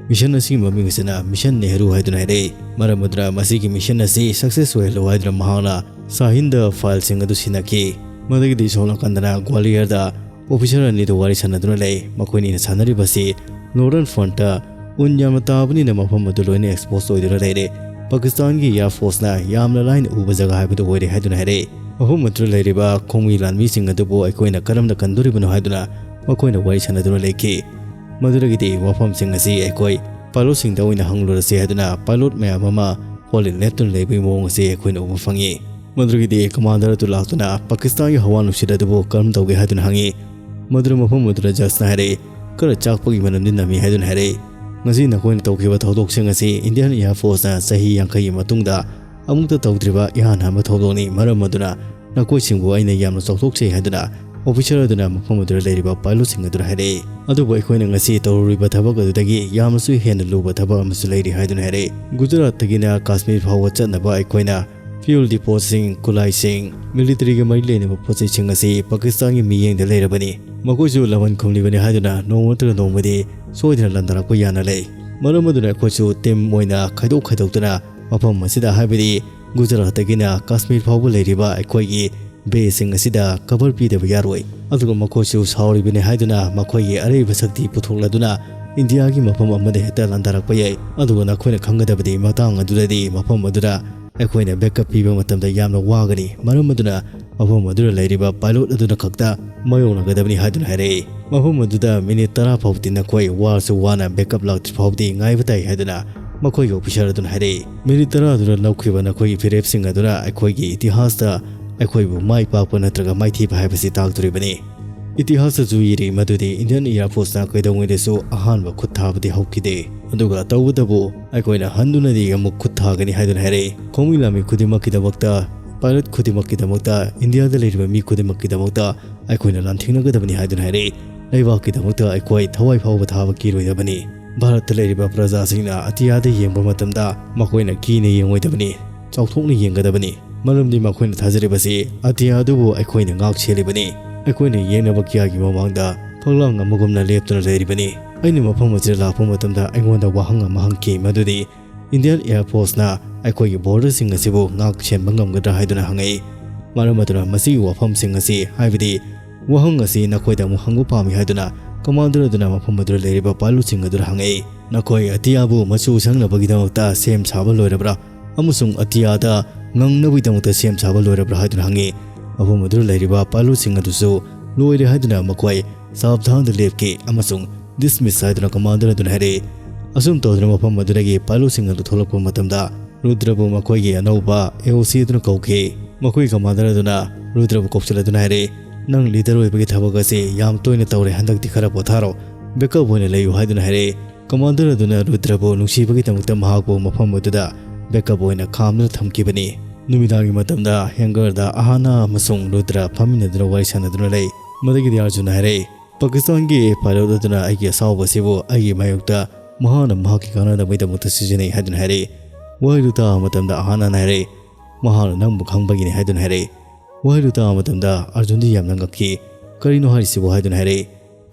Mission ꯑꯁꯤꯒꯤ ꯃꯃꯤꯡ ꯑꯁꯤꯅ Mission Nehru ꯍꯥꯏꯗꯨꯅ ꯍꯥꯏꯔꯛꯏ꯫ ꯃꯔꯝ ꯑꯗꯨꯅ ꯃꯁꯤꯒꯤ mission ꯑꯁꯤ success ꯑꯣꯏꯍꯜꯂꯨ ꯍꯥꯏꯗꯨꯅ ꯃꯍꯥꯛꯅ ꯁꯥꯍꯤꯟꯗ fileꯁꯤꯡ ꯑꯗꯨ ꯁꯤꯟꯅꯈꯤ꯫ ꯃꯗꯨꯒꯤꯗꯤ ꯁꯣꯝ ꯅꯥꯀꯟꯗꯅ ꯒ꯭ꯋꯥꯂꯤꯌꯔꯗ officer ꯑꯅꯤꯗꯨ ꯋꯥꯔꯤ ꯁꯥꯟꯅꯗꯨꯅ ꯂꯩ꯫ ꯃꯈꯣꯏ ꯑꯅꯤꯅ ꯁꯥꯟꯅꯔꯤꯕꯁꯤ Northern Frontꯇ ꯎꯟ ꯌꯥꯝꯅ ꯇꯥꯕꯅꯤꯅ ꯃꯐꯝ ꯑꯗꯨ ꯂꯣꯏꯅ expose ꯑꯣꯏꯗꯨꯅ ꯂꯩꯔꯦ꯫ ꯄꯥꯀꯤꯁꯇꯥꯟꯒꯤ Air Forceꯅ ꯌꯥꯝꯅ ꯂꯥꯏꯅ ꯎꯕ ꯖꯒꯥ ꯍꯥꯏꯕꯗꯨ ꯑꯣꯏꯔꯦ ꯍꯥꯏꯗꯨꯅ ꯍꯥꯏꯔꯛꯏ꯫ ꯃꯐꯝ ꯑꯗꯨꯗ ꯂꯩꯔꯤꯕ ꯈꯣꯡꯃꯤ ꯂꯥꯟꯃꯤꯁꯤꯡ ꯑꯗꯨꯕꯨ ꯑꯩꯈꯣꯏꯅ ꯀꯔꯝꯅ ꯀꯟꯗꯣꯔꯤꯕꯅꯣ ꯍꯥꯏꯗꯨꯅ ꯃꯈꯣꯏꯅ ꯋꯥꯔꯤ ꯁꯥꯟꯅꯗꯨꯅ ꯂꯩꯈꯤ꯫ ꯃꯗꯨꯗꯒꯤꯗꯤ ꯋꯥꯐꯝꯁꯤꯡ ꯑꯁꯤ ꯑꯩꯈꯣꯏ pilotꯁꯤꯡꯗ ꯑꯣꯏꯅ ꯍꯪꯂꯨꯔꯁꯤ ꯍꯥꯏꯗꯨꯅ pilot ꯃꯌꯥꯝ ꯑꯃ ꯍꯣꯜꯗ ꯂꯦꯞꯇꯨꯅ ꯂꯩꯕꯒꯤ ꯃꯑꯣꯡ ꯑꯁꯤ ꯑꯩꯈꯣꯏꯅ ꯎꯕ ꯐꯪꯉꯤ꯫ ꯃꯗꯨꯗꯒꯤꯗꯤ commander ꯑꯗꯨ ꯂꯥꯛꯇꯨꯅ ꯄꯥꯀꯤꯁꯇꯥꯟꯒꯤ ꯍꯋꯥ ꯅꯨꯡꯁꯤꯠ ꯑꯗꯨꯕꯨ ꯀꯔꯝ ꯇꯧꯒꯦ ꯍꯥꯏꯗꯨꯅ ꯍꯪꯉꯤ꯫ ꯃꯗꯨꯗ ꯃꯐꯝ ꯑꯗꯨꯗ judgeꯅ ꯍꯥꯏꯔꯛꯏ, "ꯈꯔ ꯆꯥꯛꯄꯒꯤ ꯃꯅꯝꯗꯤ ꯅꯝꯃꯤ" ꯍꯥꯏꯗꯨꯅ ꯍꯥꯏꯔꯛꯏ꯫ "ꯉꯁꯤ ꯅꯈꯣꯏꯅ ꯇꯧꯈꯤꯕ ꯊꯧꯗꯣꯛꯁꯤꯡ ꯑꯁꯤ Indian Air Forceꯅ ꯆꯍꯤ ꯌꯥꯡꯈꯩꯒꯤ ꯃꯇꯨꯡꯗ ꯑꯃꯨꯛꯇ ꯇꯧꯗ꯭ꯔꯤꯕ ꯏꯍꯥꯟ ꯍꯥꯟꯕ ꯊꯧꯗꯣꯛꯅꯤ꯫ ꯃꯔꯝ ꯑꯗꯨꯅ ꯅꯈꯣꯏꯁꯤꯡꯕꯨ ꯑꯩꯅ ꯌꯥꯝꯅ ꯆꯥꯎꯊꯣꯛꯆꯩ" ꯍꯥꯏꯗꯨꯅ officer ꯑꯗꯨꯅ ꯃꯐꯝ ꯑꯗꯨꯗ ꯂꯩꯔꯤꯕ pilotꯁꯤꯡ ꯑꯗꯨꯗ ꯍꯥꯏꯔꯛꯏ꯫ "ꯑꯗꯨꯕꯨ ꯑꯩꯈꯣꯏꯅ ꯉꯁꯤ ꯇꯧꯔꯨꯔꯤꯕ ꯊꯕꯛ ꯑꯗꯨꯗꯒꯤ ꯌꯥꯝꯅꯁꯨ ꯍꯦꯟꯅ ꯂꯨꯕ ꯊꯕꯛ ꯑꯃꯁꯨ ꯂꯩꯔꯤ" ꯍꯥꯏꯗꯨꯅ ꯍꯥꯏꯔꯛꯏ꯫ ꯒꯨꯖꯔꯥꯠꯇꯒꯤꯅ ꯀꯥꯁꯃꯤꯔ ꯐꯥꯎꯕ ꯆꯠꯅꯕ ꯑꯩꯈꯣꯏꯅ fuel depotꯁꯤꯡ, ꯈꯨꯠꯂꯥꯏꯁꯤꯡ, militaryꯒ ꯃꯔꯤ ꯂꯩꯅꯕ ꯄꯣꯠꯆꯩꯁꯤꯡ ꯑꯁꯤ ꯄꯥꯀꯤꯁꯇꯥꯟꯒꯤ ꯃꯤꯠꯌꯦꯡꯗ ꯂꯩꯔꯕꯅꯤ꯫ ꯃꯈꯣꯏꯁꯨ ꯂꯃꯟ ꯈꯨꯝꯂꯤꯕꯅꯤ ꯍꯥꯏꯗꯨꯅ ꯅꯣꯡꯃ ꯅꯠꯇ꯭ꯔꯒ ꯅꯣꯡꯃꯗꯤ ꯁꯣꯏꯗꯅ ꯂꯥꯟꯗꯥꯔꯛꯄ ꯌꯥꯅ ꯂꯩ꯫ ꯃꯔꯝ ꯑꯗꯨꯅ ꯑꯩꯈꯣꯏꯁꯨ team ꯑꯣꯏꯅ ꯈꯥꯏꯗꯣꯛ ꯈꯥꯏꯗꯣꯛꯇꯨꯅ ꯃꯐꯝ ꯑꯁꯤꯗ, ꯍꯥꯏꯕꯗꯤ ꯒꯨꯖꯔꯥꯠꯇꯒꯤꯅ ꯀꯥꯁꯃꯤꯔ ꯐꯥꯎꯕ ꯂꯩꯔꯤꯕ ꯑꯩꯈꯣꯏꯒꯤ baseꯁꯤꯡ ꯑꯁꯤꯗ cover ꯄꯤꯗꯕ ꯌꯥꯔꯣꯏ꯫ ꯑꯗꯨꯒ ꯃꯈꯣꯏꯁꯨ ꯁꯥꯎꯔꯤꯕꯅꯤ ꯍꯥꯏꯗꯨꯅ ꯃꯈꯣꯏꯒꯤ ꯑꯔꯩꯕ ꯁꯛꯇꯤ ꯄꯨꯊꯣꯛꯂꯗꯨꯅ ꯏꯟꯗꯤꯌꯥꯒꯤ ꯃꯐꯝ ꯑꯃꯗ ꯍꯦꯛꯇ ꯂꯥꯟꯗꯥꯔꯛꯄ ꯌꯥꯏ꯫ ꯑꯗꯨꯒ ꯅꯈꯣꯏꯅ ꯈꯪꯒꯗꯕꯗꯤ, ꯃꯇꯥꯡ ꯑꯗꯨꯗꯗꯤ ꯃꯐꯝ ꯑꯗꯨꯗ ꯑꯩꯈꯣꯏꯅ backup ꯄꯤꯕ ꯃꯇꯝꯗ ꯌꯥꯝꯅ ꯋꯥꯒꯅꯤ꯫ ꯃꯔꯝ ꯑꯗꯨꯅ ꯃꯐꯝ ꯑꯗꯨꯗ ꯂꯩꯔꯤꯕ pilot ꯑꯗꯨꯅ ꯈꯛꯇ ꯃꯥꯌꯣꯛꯅꯒꯗꯕꯅꯤ" ꯍꯥꯏꯗꯨꯅ ꯍꯥꯏꯔꯛꯏ꯫ "ꯃꯐꯝ ꯑꯗꯨꯗ minute ꯇꯔꯥ ꯐꯥꯎꯕꯗꯤ ꯅꯈꯣꯏ ꯋꯥꯔꯁꯨ ꯋꯥꯅ backup ꯂꯥꯛꯇ꯭ꯔꯤ ꯐꯥꯎꯕꯗꯤ ꯉꯥꯏꯕ ꯇꯥꯏ" ꯍꯥꯏꯗꯨꯅ ꯃꯈꯣꯏꯒꯤ officer ꯑꯗꯨꯅ ꯍꯥꯏꯔꯛꯏ꯫ "Minute ꯇꯔꯥ ꯑꯗꯨꯗ ꯂꯧꯈꯤꯕ ꯅꯈꯣꯏꯒꯤ ꯐꯤꯔꯦꯞꯁꯤꯡ ꯑꯗꯨꯅ ꯑꯩꯈꯣꯏꯒꯤ ꯏꯇꯤꯍꯥꯁꯇ ꯑꯩꯈꯣꯏꯕꯨ ꯃꯥꯏ ꯄꯥꯛꯄ ꯅꯠꯇ꯭ꯔꯒ ꯃꯥꯏꯊꯤꯕ ꯍꯥꯏꯕꯁꯤ ꯇꯥꯛꯇꯣꯔꯤꯕꯅꯤ"꯫ ꯏꯇꯤꯍꯥꯁꯇꯁꯨ ꯏꯔꯤ ꯃꯗꯨꯗꯤ Indian Air Forceꯅ ꯀꯩꯗꯧꯉꯩꯗꯁꯨ ꯑꯍꯥꯟꯕ ꯈꯨꯠ ꯊꯥꯕꯗꯤ ꯍꯧꯈꯤꯗꯦ꯫ ꯑꯗꯨꯒ ꯇꯧꯕꯇꯕꯨ ꯑꯩꯈꯣꯏꯅ ꯍꯟꯗꯨꯅꯗꯤ ꯑꯃꯨꯛ ꯈꯨꯠ ꯊꯥꯒꯅꯤ ꯍꯥꯏꯗꯨꯅ ꯍꯥꯏꯔꯛꯏ꯫ ꯈꯣꯡꯃꯤ ꯂꯥꯟꯃꯤ ꯈꯨꯗꯤꯡꯃꯛꯀꯤꯗꯃꯛꯇ, pilot ꯈꯨꯗꯤꯡꯃꯛꯀꯤꯗꯃꯛꯇ, ꯏꯟꯗꯤꯌꯥꯗ ꯂꯩꯔꯤꯕ ꯃꯤ ꯈꯨꯗꯤꯡꯃꯛꯀꯤꯗꯃꯛꯇ ꯑꯩꯈꯣꯏꯅ ꯂꯥꯟꯊꯦꯡꯅꯒꯗꯕꯅꯤ ꯍꯥꯏꯗꯨꯅ ꯍꯥꯏꯔꯛꯏ꯫ ꯂꯩꯕꯥꯛꯀꯤꯗꯃꯛꯇ ꯑꯩꯈꯣꯏ ꯊꯋꯥꯏ ꯐꯥꯎꯕ ꯊꯥꯕ ꯀꯤꯔꯣꯏꯗꯕꯅꯤ꯫ ꯚꯥꯔꯠꯇ ꯂꯩꯔꯤꯕ ꯄ꯭ꯔꯖꯥꯁꯤꯡꯅ ꯑꯇꯤꯌꯥꯗ ꯌꯦꯡꯕ ꯃꯇꯝꯗ ꯃꯈꯣꯏꯅ ꯀꯤꯅ ꯌꯦꯡꯉꯣꯏꯗꯕꯅꯤ, ꯆꯥꯎꯊꯣꯛꯅ ꯌꯦꯡꯒꯗꯕꯅꯤ꯫ ꯃꯔꯝꯗꯤ ꯃꯈꯣꯏꯅ ꯊꯥꯖꯔꯤꯕꯁꯤ ꯑꯇꯤꯌꯥ ꯑꯗꯨꯕꯨ ꯑꯩꯈꯣꯏꯅ ꯉꯥꯛ ꯁꯦꯜꯂꯤꯕꯅꯤ꯫ ꯑꯩꯈꯣꯏꯅ ꯌꯦꯡꯅꯕ ꯀꯌꯥꯒꯤ ꯃꯃꯥꯡꯗ ꯐꯛꯂꯥꯡ ꯑꯃꯒꯨꯝꯅ ꯂꯦꯞꯇꯨꯅ ꯂꯩꯔꯤꯕꯅꯤ꯫ ꯑꯩꯅ ꯃꯐꯝ ꯑꯁꯤꯗ ꯂꯥꯛꯄ ꯃꯇꯝꯗ ꯑꯩꯉꯣꯟꯗ ꯋꯥꯍꯪ ꯑꯃ ꯍꯪꯈꯤ, ꯃꯗꯨꯗꯤ Indian Air Forceꯅ ꯑꯩꯈꯣꯏꯒꯤ borderꯁꯤꯡ ꯑꯁꯤꯕꯨ ꯉꯥꯛ ꯁꯦꯟꯕ ꯉꯝꯒꯗ꯭ꯔꯥ ꯍꯥꯏꯗꯨꯅ ꯍꯪꯉꯛꯏ꯫ ꯃꯔꯝ ꯑꯗꯨꯅ ꯃꯁꯤꯒꯤ ꯋꯥꯐꯝꯁꯤꯡ ꯑꯁꯤ, ꯍꯥꯏꯕꯗꯤ ꯋꯥꯍꯪ ꯑꯁꯤ ꯅꯈꯣꯏꯗ ꯑꯃꯨꯛ ꯍꯪꯕ ꯄꯥꯝꯃꯤ ꯍꯥꯏꯗꯨꯅ commander ꯑꯗꯨꯅ ꯃꯐꯝ ꯑꯗꯨꯗ ꯂꯩꯔꯤꯕ pilotꯁꯤꯡ ꯑꯗꯨꯗ ꯍꯪꯉꯛꯏ꯫ ꯅꯈꯣꯏ ꯑꯇꯤꯌꯥꯕꯨ ꯃꯆꯨ ꯁꯪꯅꯕꯒꯤꯗꯃꯛꯇ ꯁꯦꯝ ꯁꯥꯕ ꯂꯣꯏꯔꯕ꯭ꯔꯥ? ꯑꯃꯁꯨꯡ ꯑꯇꯤꯌꯥꯗ ꯉꯪꯅꯕꯒꯤꯗꯃꯛꯇ ꯁꯦꯝ ꯁꯥꯕ ꯂꯣꯏꯔꯕ꯭ꯔꯥ ꯍꯥꯏꯗꯨꯅ ꯍꯪꯉꯤ꯫ ꯃꯐꯝ ꯑꯗꯨꯗ ꯂꯩꯔꯤꯕ pilotꯁꯤꯡ ꯑꯗꯨꯁꯨ ꯂꯣꯏꯔꯦ ꯍꯥꯏꯗꯨꯅ ꯃꯈꯣꯏ ꯁꯥꯕꯙꯥꯟꯗ ꯂꯦꯞꯈꯤ ꯑꯃꯁꯨꯡ dismiss ꯍꯥꯏꯗꯨꯅ commander ꯑꯗꯨꯅ ꯍꯥꯏꯔꯛꯏ꯫ ꯑꯁꯨꯝ ꯇꯧꯗꯨꯅ ꯃꯐꯝ ꯑꯗꯨꯗꯒꯤ pilotꯁꯤꯡ ꯑꯗꯨ ꯊꯣꯛꯂꯛꯄ ꯃꯇꯝꯗ ꯔꯨꯗ꯭ꯔꯕꯨ ꯃꯈꯣꯏꯒꯤ ꯑꯅꯧꯕ AOC ꯑꯗꯨꯅ ꯀꯧꯈꯤ꯫ ꯃꯈꯣꯏ commander ꯑꯗꯨꯅ ꯔꯨꯗ꯭ꯔꯕꯨ ꯀꯧꯁꯤꯜꯂꯗꯨꯅ ꯍꯥꯏꯔꯛꯏ, "ꯅꯪ leader ꯑꯣꯏꯕꯒꯤ ꯊꯕꯛ ꯑꯁꯤ ꯌꯥꯝ ꯇꯣꯏꯅ ꯇꯧꯔꯦ, ꯍꯟꯗꯛꯇꯤ ꯈꯔ ꯄꯣꯊꯥꯔꯣ, backup ꯑꯣꯏꯅ ꯂꯩꯌꯨ" ꯍꯥꯏꯗꯨꯅ ꯍꯥꯏꯔꯛꯏ꯫ Commander ꯑꯗꯨꯅ ꯔꯨꯗ꯭ꯔꯕꯨ ꯅꯨꯡꯁꯤꯕꯒꯤꯗꯃꯛꯇ ꯃꯍꯥꯛꯄꯨ ꯃꯐꯝ ꯑꯗꯨꯗ backup ꯑꯣꯏꯅ ꯈꯥꯝꯗꯨꯅ ꯊꯝꯈꯤꯕꯅꯤ꯫ ꯅꯨꯃꯤꯗꯥꯡꯒꯤ ꯃꯇꯝꯗ hangarꯗ ꯑꯍꯥꯅꯥ ꯑꯃꯁꯨꯡ ꯔꯨꯗ꯭ꯔ ꯐꯝꯃꯤꯟꯅꯗꯨꯅ ꯋꯥꯔꯤ ꯁꯥꯟꯅꯗꯨꯅ ꯂꯩ꯫ ꯃꯗꯨꯒꯤꯗꯤ ꯑꯔꯖꯨꯟꯅ ꯍꯥꯏꯔꯛꯏ, "ꯄꯥꯀꯤꯁꯇꯥꯟꯒꯤ pilot ꯑꯗꯨꯅ ꯑꯩꯒꯤ ꯑꯁꯥꯎꯕ ꯑꯁꯤꯕꯨ ꯑꯩꯒꯤ ꯃꯥꯌꯣꯛꯇ ꯃꯍꯥꯛꯅ ꯃꯍꯥꯛꯀꯤ ꯀꯥꯟꯅꯅꯕꯒꯤꯗꯃꯛꯇ ꯁꯤꯖꯤꯟꯅꯩ" ꯍꯥꯏꯗꯨꯅ ꯍꯥꯏꯔꯛꯏ꯫ ꯋꯥꯍꯩꯗꯨ ꯇꯥꯕ ꯃꯇꯝꯗ ꯑꯍꯥꯅꯥꯅ ꯍꯥꯏꯔꯛꯏ, "ꯃꯍꯥꯛꯅ ꯅꯪꯕꯨ ꯈꯪꯕꯒꯤꯅꯤ" ꯍꯥꯏꯗꯨꯅ ꯍꯥꯏꯔꯛꯏ꯫ ꯋꯥꯍꯩꯗꯨ ꯇꯥꯕ ꯃꯇꯝꯗ ꯑꯔꯖꯨꯟꯗꯤ ꯌꯥꯝꯅ ꯉꯛꯈꯤ꯫ "ꯀꯔꯤꯅꯣ ꯍꯥꯏꯔꯤꯁꯤꯕꯨ?" ꯍꯥꯏꯗꯨꯅ ꯍꯥꯏꯔꯛꯏ꯫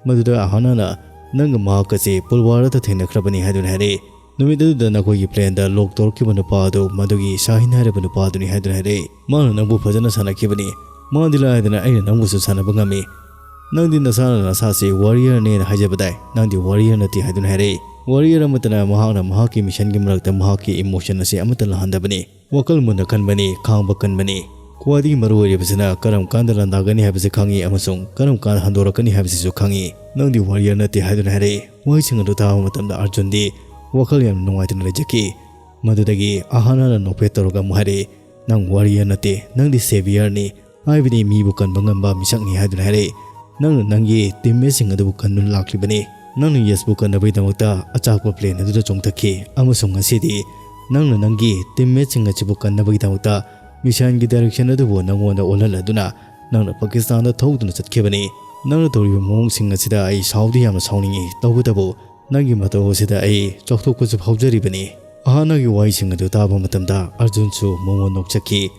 ꯃꯗꯨꯗ ꯑꯍꯥꯅꯥꯅ, "ꯅꯪꯒ ꯃꯍꯥꯛ ꯑꯁꯤ ꯄꯨꯜꯋꯥꯔꯥꯗ ꯊꯦꯡꯅꯈ꯭ꯔꯕꯅꯤ" ꯍꯥꯏꯗꯨꯅ ꯍꯥꯏꯔꯛꯏ꯫ "ꯅꯨꯃꯤꯠ ꯑꯗꯨꯗ ꯅꯈꯣꯏꯒꯤ planeꯗ lock ꯇꯧꯔꯛꯈꯤꯕ ꯅꯨꯄꯥ ꯑꯗꯨ ꯃꯗꯨꯒꯤ ꯁꯥꯍꯤꯟ ꯍꯥꯏꯔꯤꯕ ꯅꯨꯄꯥ ꯑꯗꯨꯅꯤ" ꯍꯥꯏꯗꯨꯅ ꯍꯥꯏꯔꯛꯏ꯫ "ꯃꯥꯅ ꯅꯪꯕꯨ ꯐꯖꯅ ꯁꯥꯟꯅꯈꯤꯕꯅꯤ꯫ ꯃꯥꯗꯤ ꯂꯥꯏꯗꯅ ꯑꯩꯅ ꯅꯪꯕꯨꯁꯨ ꯁꯥꯟꯅꯕ ꯉꯝꯃꯤ꯫ ꯅꯪꯗꯤ ꯅꯁꯥꯅ ꯅꯁꯥꯁꯤ warriorꯅꯦꯅ ꯍꯥꯏꯖꯕꯗꯥꯏ꯫ ꯅꯪꯗꯤ warrior ꯅꯠꯇꯦ" ꯍꯥꯏꯗꯨꯅ ꯍꯥꯏꯔꯛꯏ꯫ Warrior ꯑꯃꯠꯇꯅ ꯃꯍꯥꯛꯅ ꯃꯍꯥꯛꯀꯤ missionꯒꯤ ꯃꯔꯛꯇ ꯃꯍꯥꯛꯀꯤ emotion ꯑꯁꯤ ꯑꯃꯠꯇ ꯂꯥꯛꯍꯟꯗꯕꯅꯤ꯫ ꯋꯥꯈꯜ ꯃꯨꯟꯅ ꯈꯟꯕꯅꯤ, ꯈꯥꯡꯕ ꯀꯟꯕꯅꯤ꯫ ꯈ꯭ꯋꯥꯏꯗꯒꯤ ꯃꯔꯨ ꯑꯣꯏꯔꯤꯕꯁꯤꯅ ꯀꯔꯝ ꯀꯥꯟꯗ ꯂꯥꯟꯗꯥꯒꯅꯤ ꯍꯥꯏꯕꯁꯤ ꯈꯪꯏ ꯑꯃꯁꯨꯡ ꯀꯔꯝ ꯀꯥꯟꯗ ꯍꯟꯗꯣꯔꯛꯀꯅꯤ ꯍꯥꯏꯕꯁꯤꯁꯨ ꯈꯪꯏ꯫ "ꯅꯪꯗꯤ warrior ꯅꯠꯇꯦ" ꯍꯥꯏꯗꯨꯅ ꯍꯥꯏꯔꯛꯏ꯫ ꯋꯥꯍꯩꯁꯤꯡ ꯑꯗꯨ ꯇꯥꯕ ꯃꯇꯝꯗ ꯑꯔꯖꯨꯟꯗꯤ ꯋꯥꯈꯜ ꯌꯥꯝꯅ ꯅꯨꯡꯉꯥꯏꯇꯅ ꯂꯩꯖꯈꯤ꯫ ꯃꯗꯨꯗꯒꯤ ꯑꯍꯥꯅꯥꯅ ꯅꯣꯛꯐꯦꯠ ꯇꯧꯔꯒ ꯑꯃꯨꯛ ꯍꯥꯏꯔꯛꯏ, "ꯅꯪ warrior ꯅꯠꯇꯦ, ꯅꯪꯗꯤ saviourꯅꯤ, ꯍꯥꯏꯕꯗꯤ ꯃꯤꯕꯨ ꯀꯟꯕ ꯉꯝꯕ ꯃꯤꯁꯛꯅꯤ" ꯍꯥꯏꯗꯨꯅ ꯍꯥꯏꯔꯛꯏ꯫ "ꯅꯪꯅ ꯅꯪꯒꯤ teammateꯁꯤꯡ ꯑꯗꯨꯕꯨ ꯀꯟꯗꯨꯅ ꯂꯥꯛꯂꯤꯕꯅꯤ꯫ ꯅꯪꯅ ꯌꯦꯁꯄꯨ ꯀꯟꯅꯕꯒꯤꯗꯃꯛꯇ ꯑꯆꯥꯛꯄ plane ꯑꯗꯨꯗ ꯆꯣꯡꯊꯈꯤ ꯑꯃꯁꯨꯡ ꯉꯁꯤꯗꯤ ꯅꯪꯅ ꯅꯪꯒꯤ teammateꯁꯤꯡ ꯑꯁꯤꯕꯨ ꯀꯟꯅꯕꯒꯤꯗꯃꯛꯇ missileꯒꯤ direction ꯑꯗꯨꯕꯨ ꯅꯪꯉꯣꯟꯗ ꯑꯣꯜꯍꯜꯂꯗꯨꯅ ꯅꯪꯅ ꯄꯥꯀꯤꯁꯇꯥꯟꯗ ꯊꯧꯗꯨꯅ ꯆꯠꯈꯤꯕꯅꯤ꯫ "ꯅꯪꯅ ꯇꯧꯔꯤꯕ ꯃꯑꯣꯡꯁꯤꯡ ꯑꯁꯤꯗ ꯑꯩ ꯁꯥꯎꯗꯤ ꯌꯥꯝꯅ ꯁꯥꯎꯅꯤꯡꯉꯤ, ꯇꯧꯕꯇꯕꯨ ꯅꯪꯒꯤ ꯃꯇꯧ ꯑꯁꯤꯗ ꯑꯩ ꯆꯥꯎꯊꯣꯛꯄꯁꯨ ꯐꯥꯎꯖꯔꯤꯕꯅꯤ"꯫ ꯑꯍꯥꯅꯒꯤ ꯋꯥꯍꯩꯁꯤꯡ ꯑꯗꯨ ꯇꯥꯕ ꯃꯇꯝꯗ ꯑꯔꯖꯨꯟꯁꯨ ꯃꯣꯃꯣꯟ ꯅꯣꯛꯆꯈꯤ꯫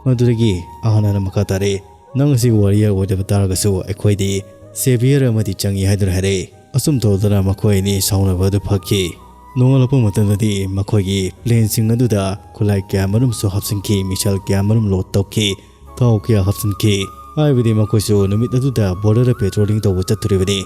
ꯃꯗꯨꯗꯒꯤ ꯑꯍꯥꯅꯅ ꯃꯈꯥ ꯇꯥꯔꯛꯏ, "ꯅꯪ ꯑꯁꯤ ꯋꯥꯔꯤꯌꯔ ꯑꯣꯏꯗꯕ ꯇꯥꯔꯒꯁꯨ ꯑꯩꯈꯣꯏꯗꯤ ꯁꯦꯚꯤꯌꯔ ꯑꯃꯗꯤ ꯆꯪꯏ" ꯍꯥꯏꯗꯨꯅ ꯍꯥꯏꯔꯛꯏ꯫ ꯑꯁꯨꯝ ꯇꯧꯗꯅ ꯃꯈꯣꯏ ꯑꯅꯤ ꯁꯥꯎꯅꯕ ꯑꯗꯨ ꯐꯈꯤ꯫ ꯅꯣꯡꯉꯥꯜꯂꯛꯄ ꯃꯇꯝꯗꯗꯤ ꯃꯈꯣꯏꯒꯤ ꯄ꯭ꯂꯦꯟꯁꯤꯡ ꯑꯗꯨꯗ ꯈꯨꯠꯂꯥꯏ ꯀꯌꯥ ꯃꯔꯨꯝꯁꯨ ꯍꯥꯞꯆꯤꯟꯈꯤ, ꯃꯤꯁꯥꯏꯜ ꯀꯌꯥ ꯃꯔꯨꯝ ꯂꯣꯗ ꯇꯧꯈꯤ, ꯊꯥꯎ ꯀꯌꯥ ꯍꯥꯞꯆꯤꯟꯈꯤ꯫ ꯍꯥꯏꯕꯗꯤ ꯃꯈꯣꯏꯁꯨ ꯅꯨꯃꯤꯠ ꯑꯗꯨꯗ ꯕꯣꯔꯗꯔꯗ ꯄꯦꯇ꯭ꯔꯣꯂꯤꯡ ꯇꯧꯕ ꯆꯠꯇꯣꯔꯤꯕꯅꯤ꯫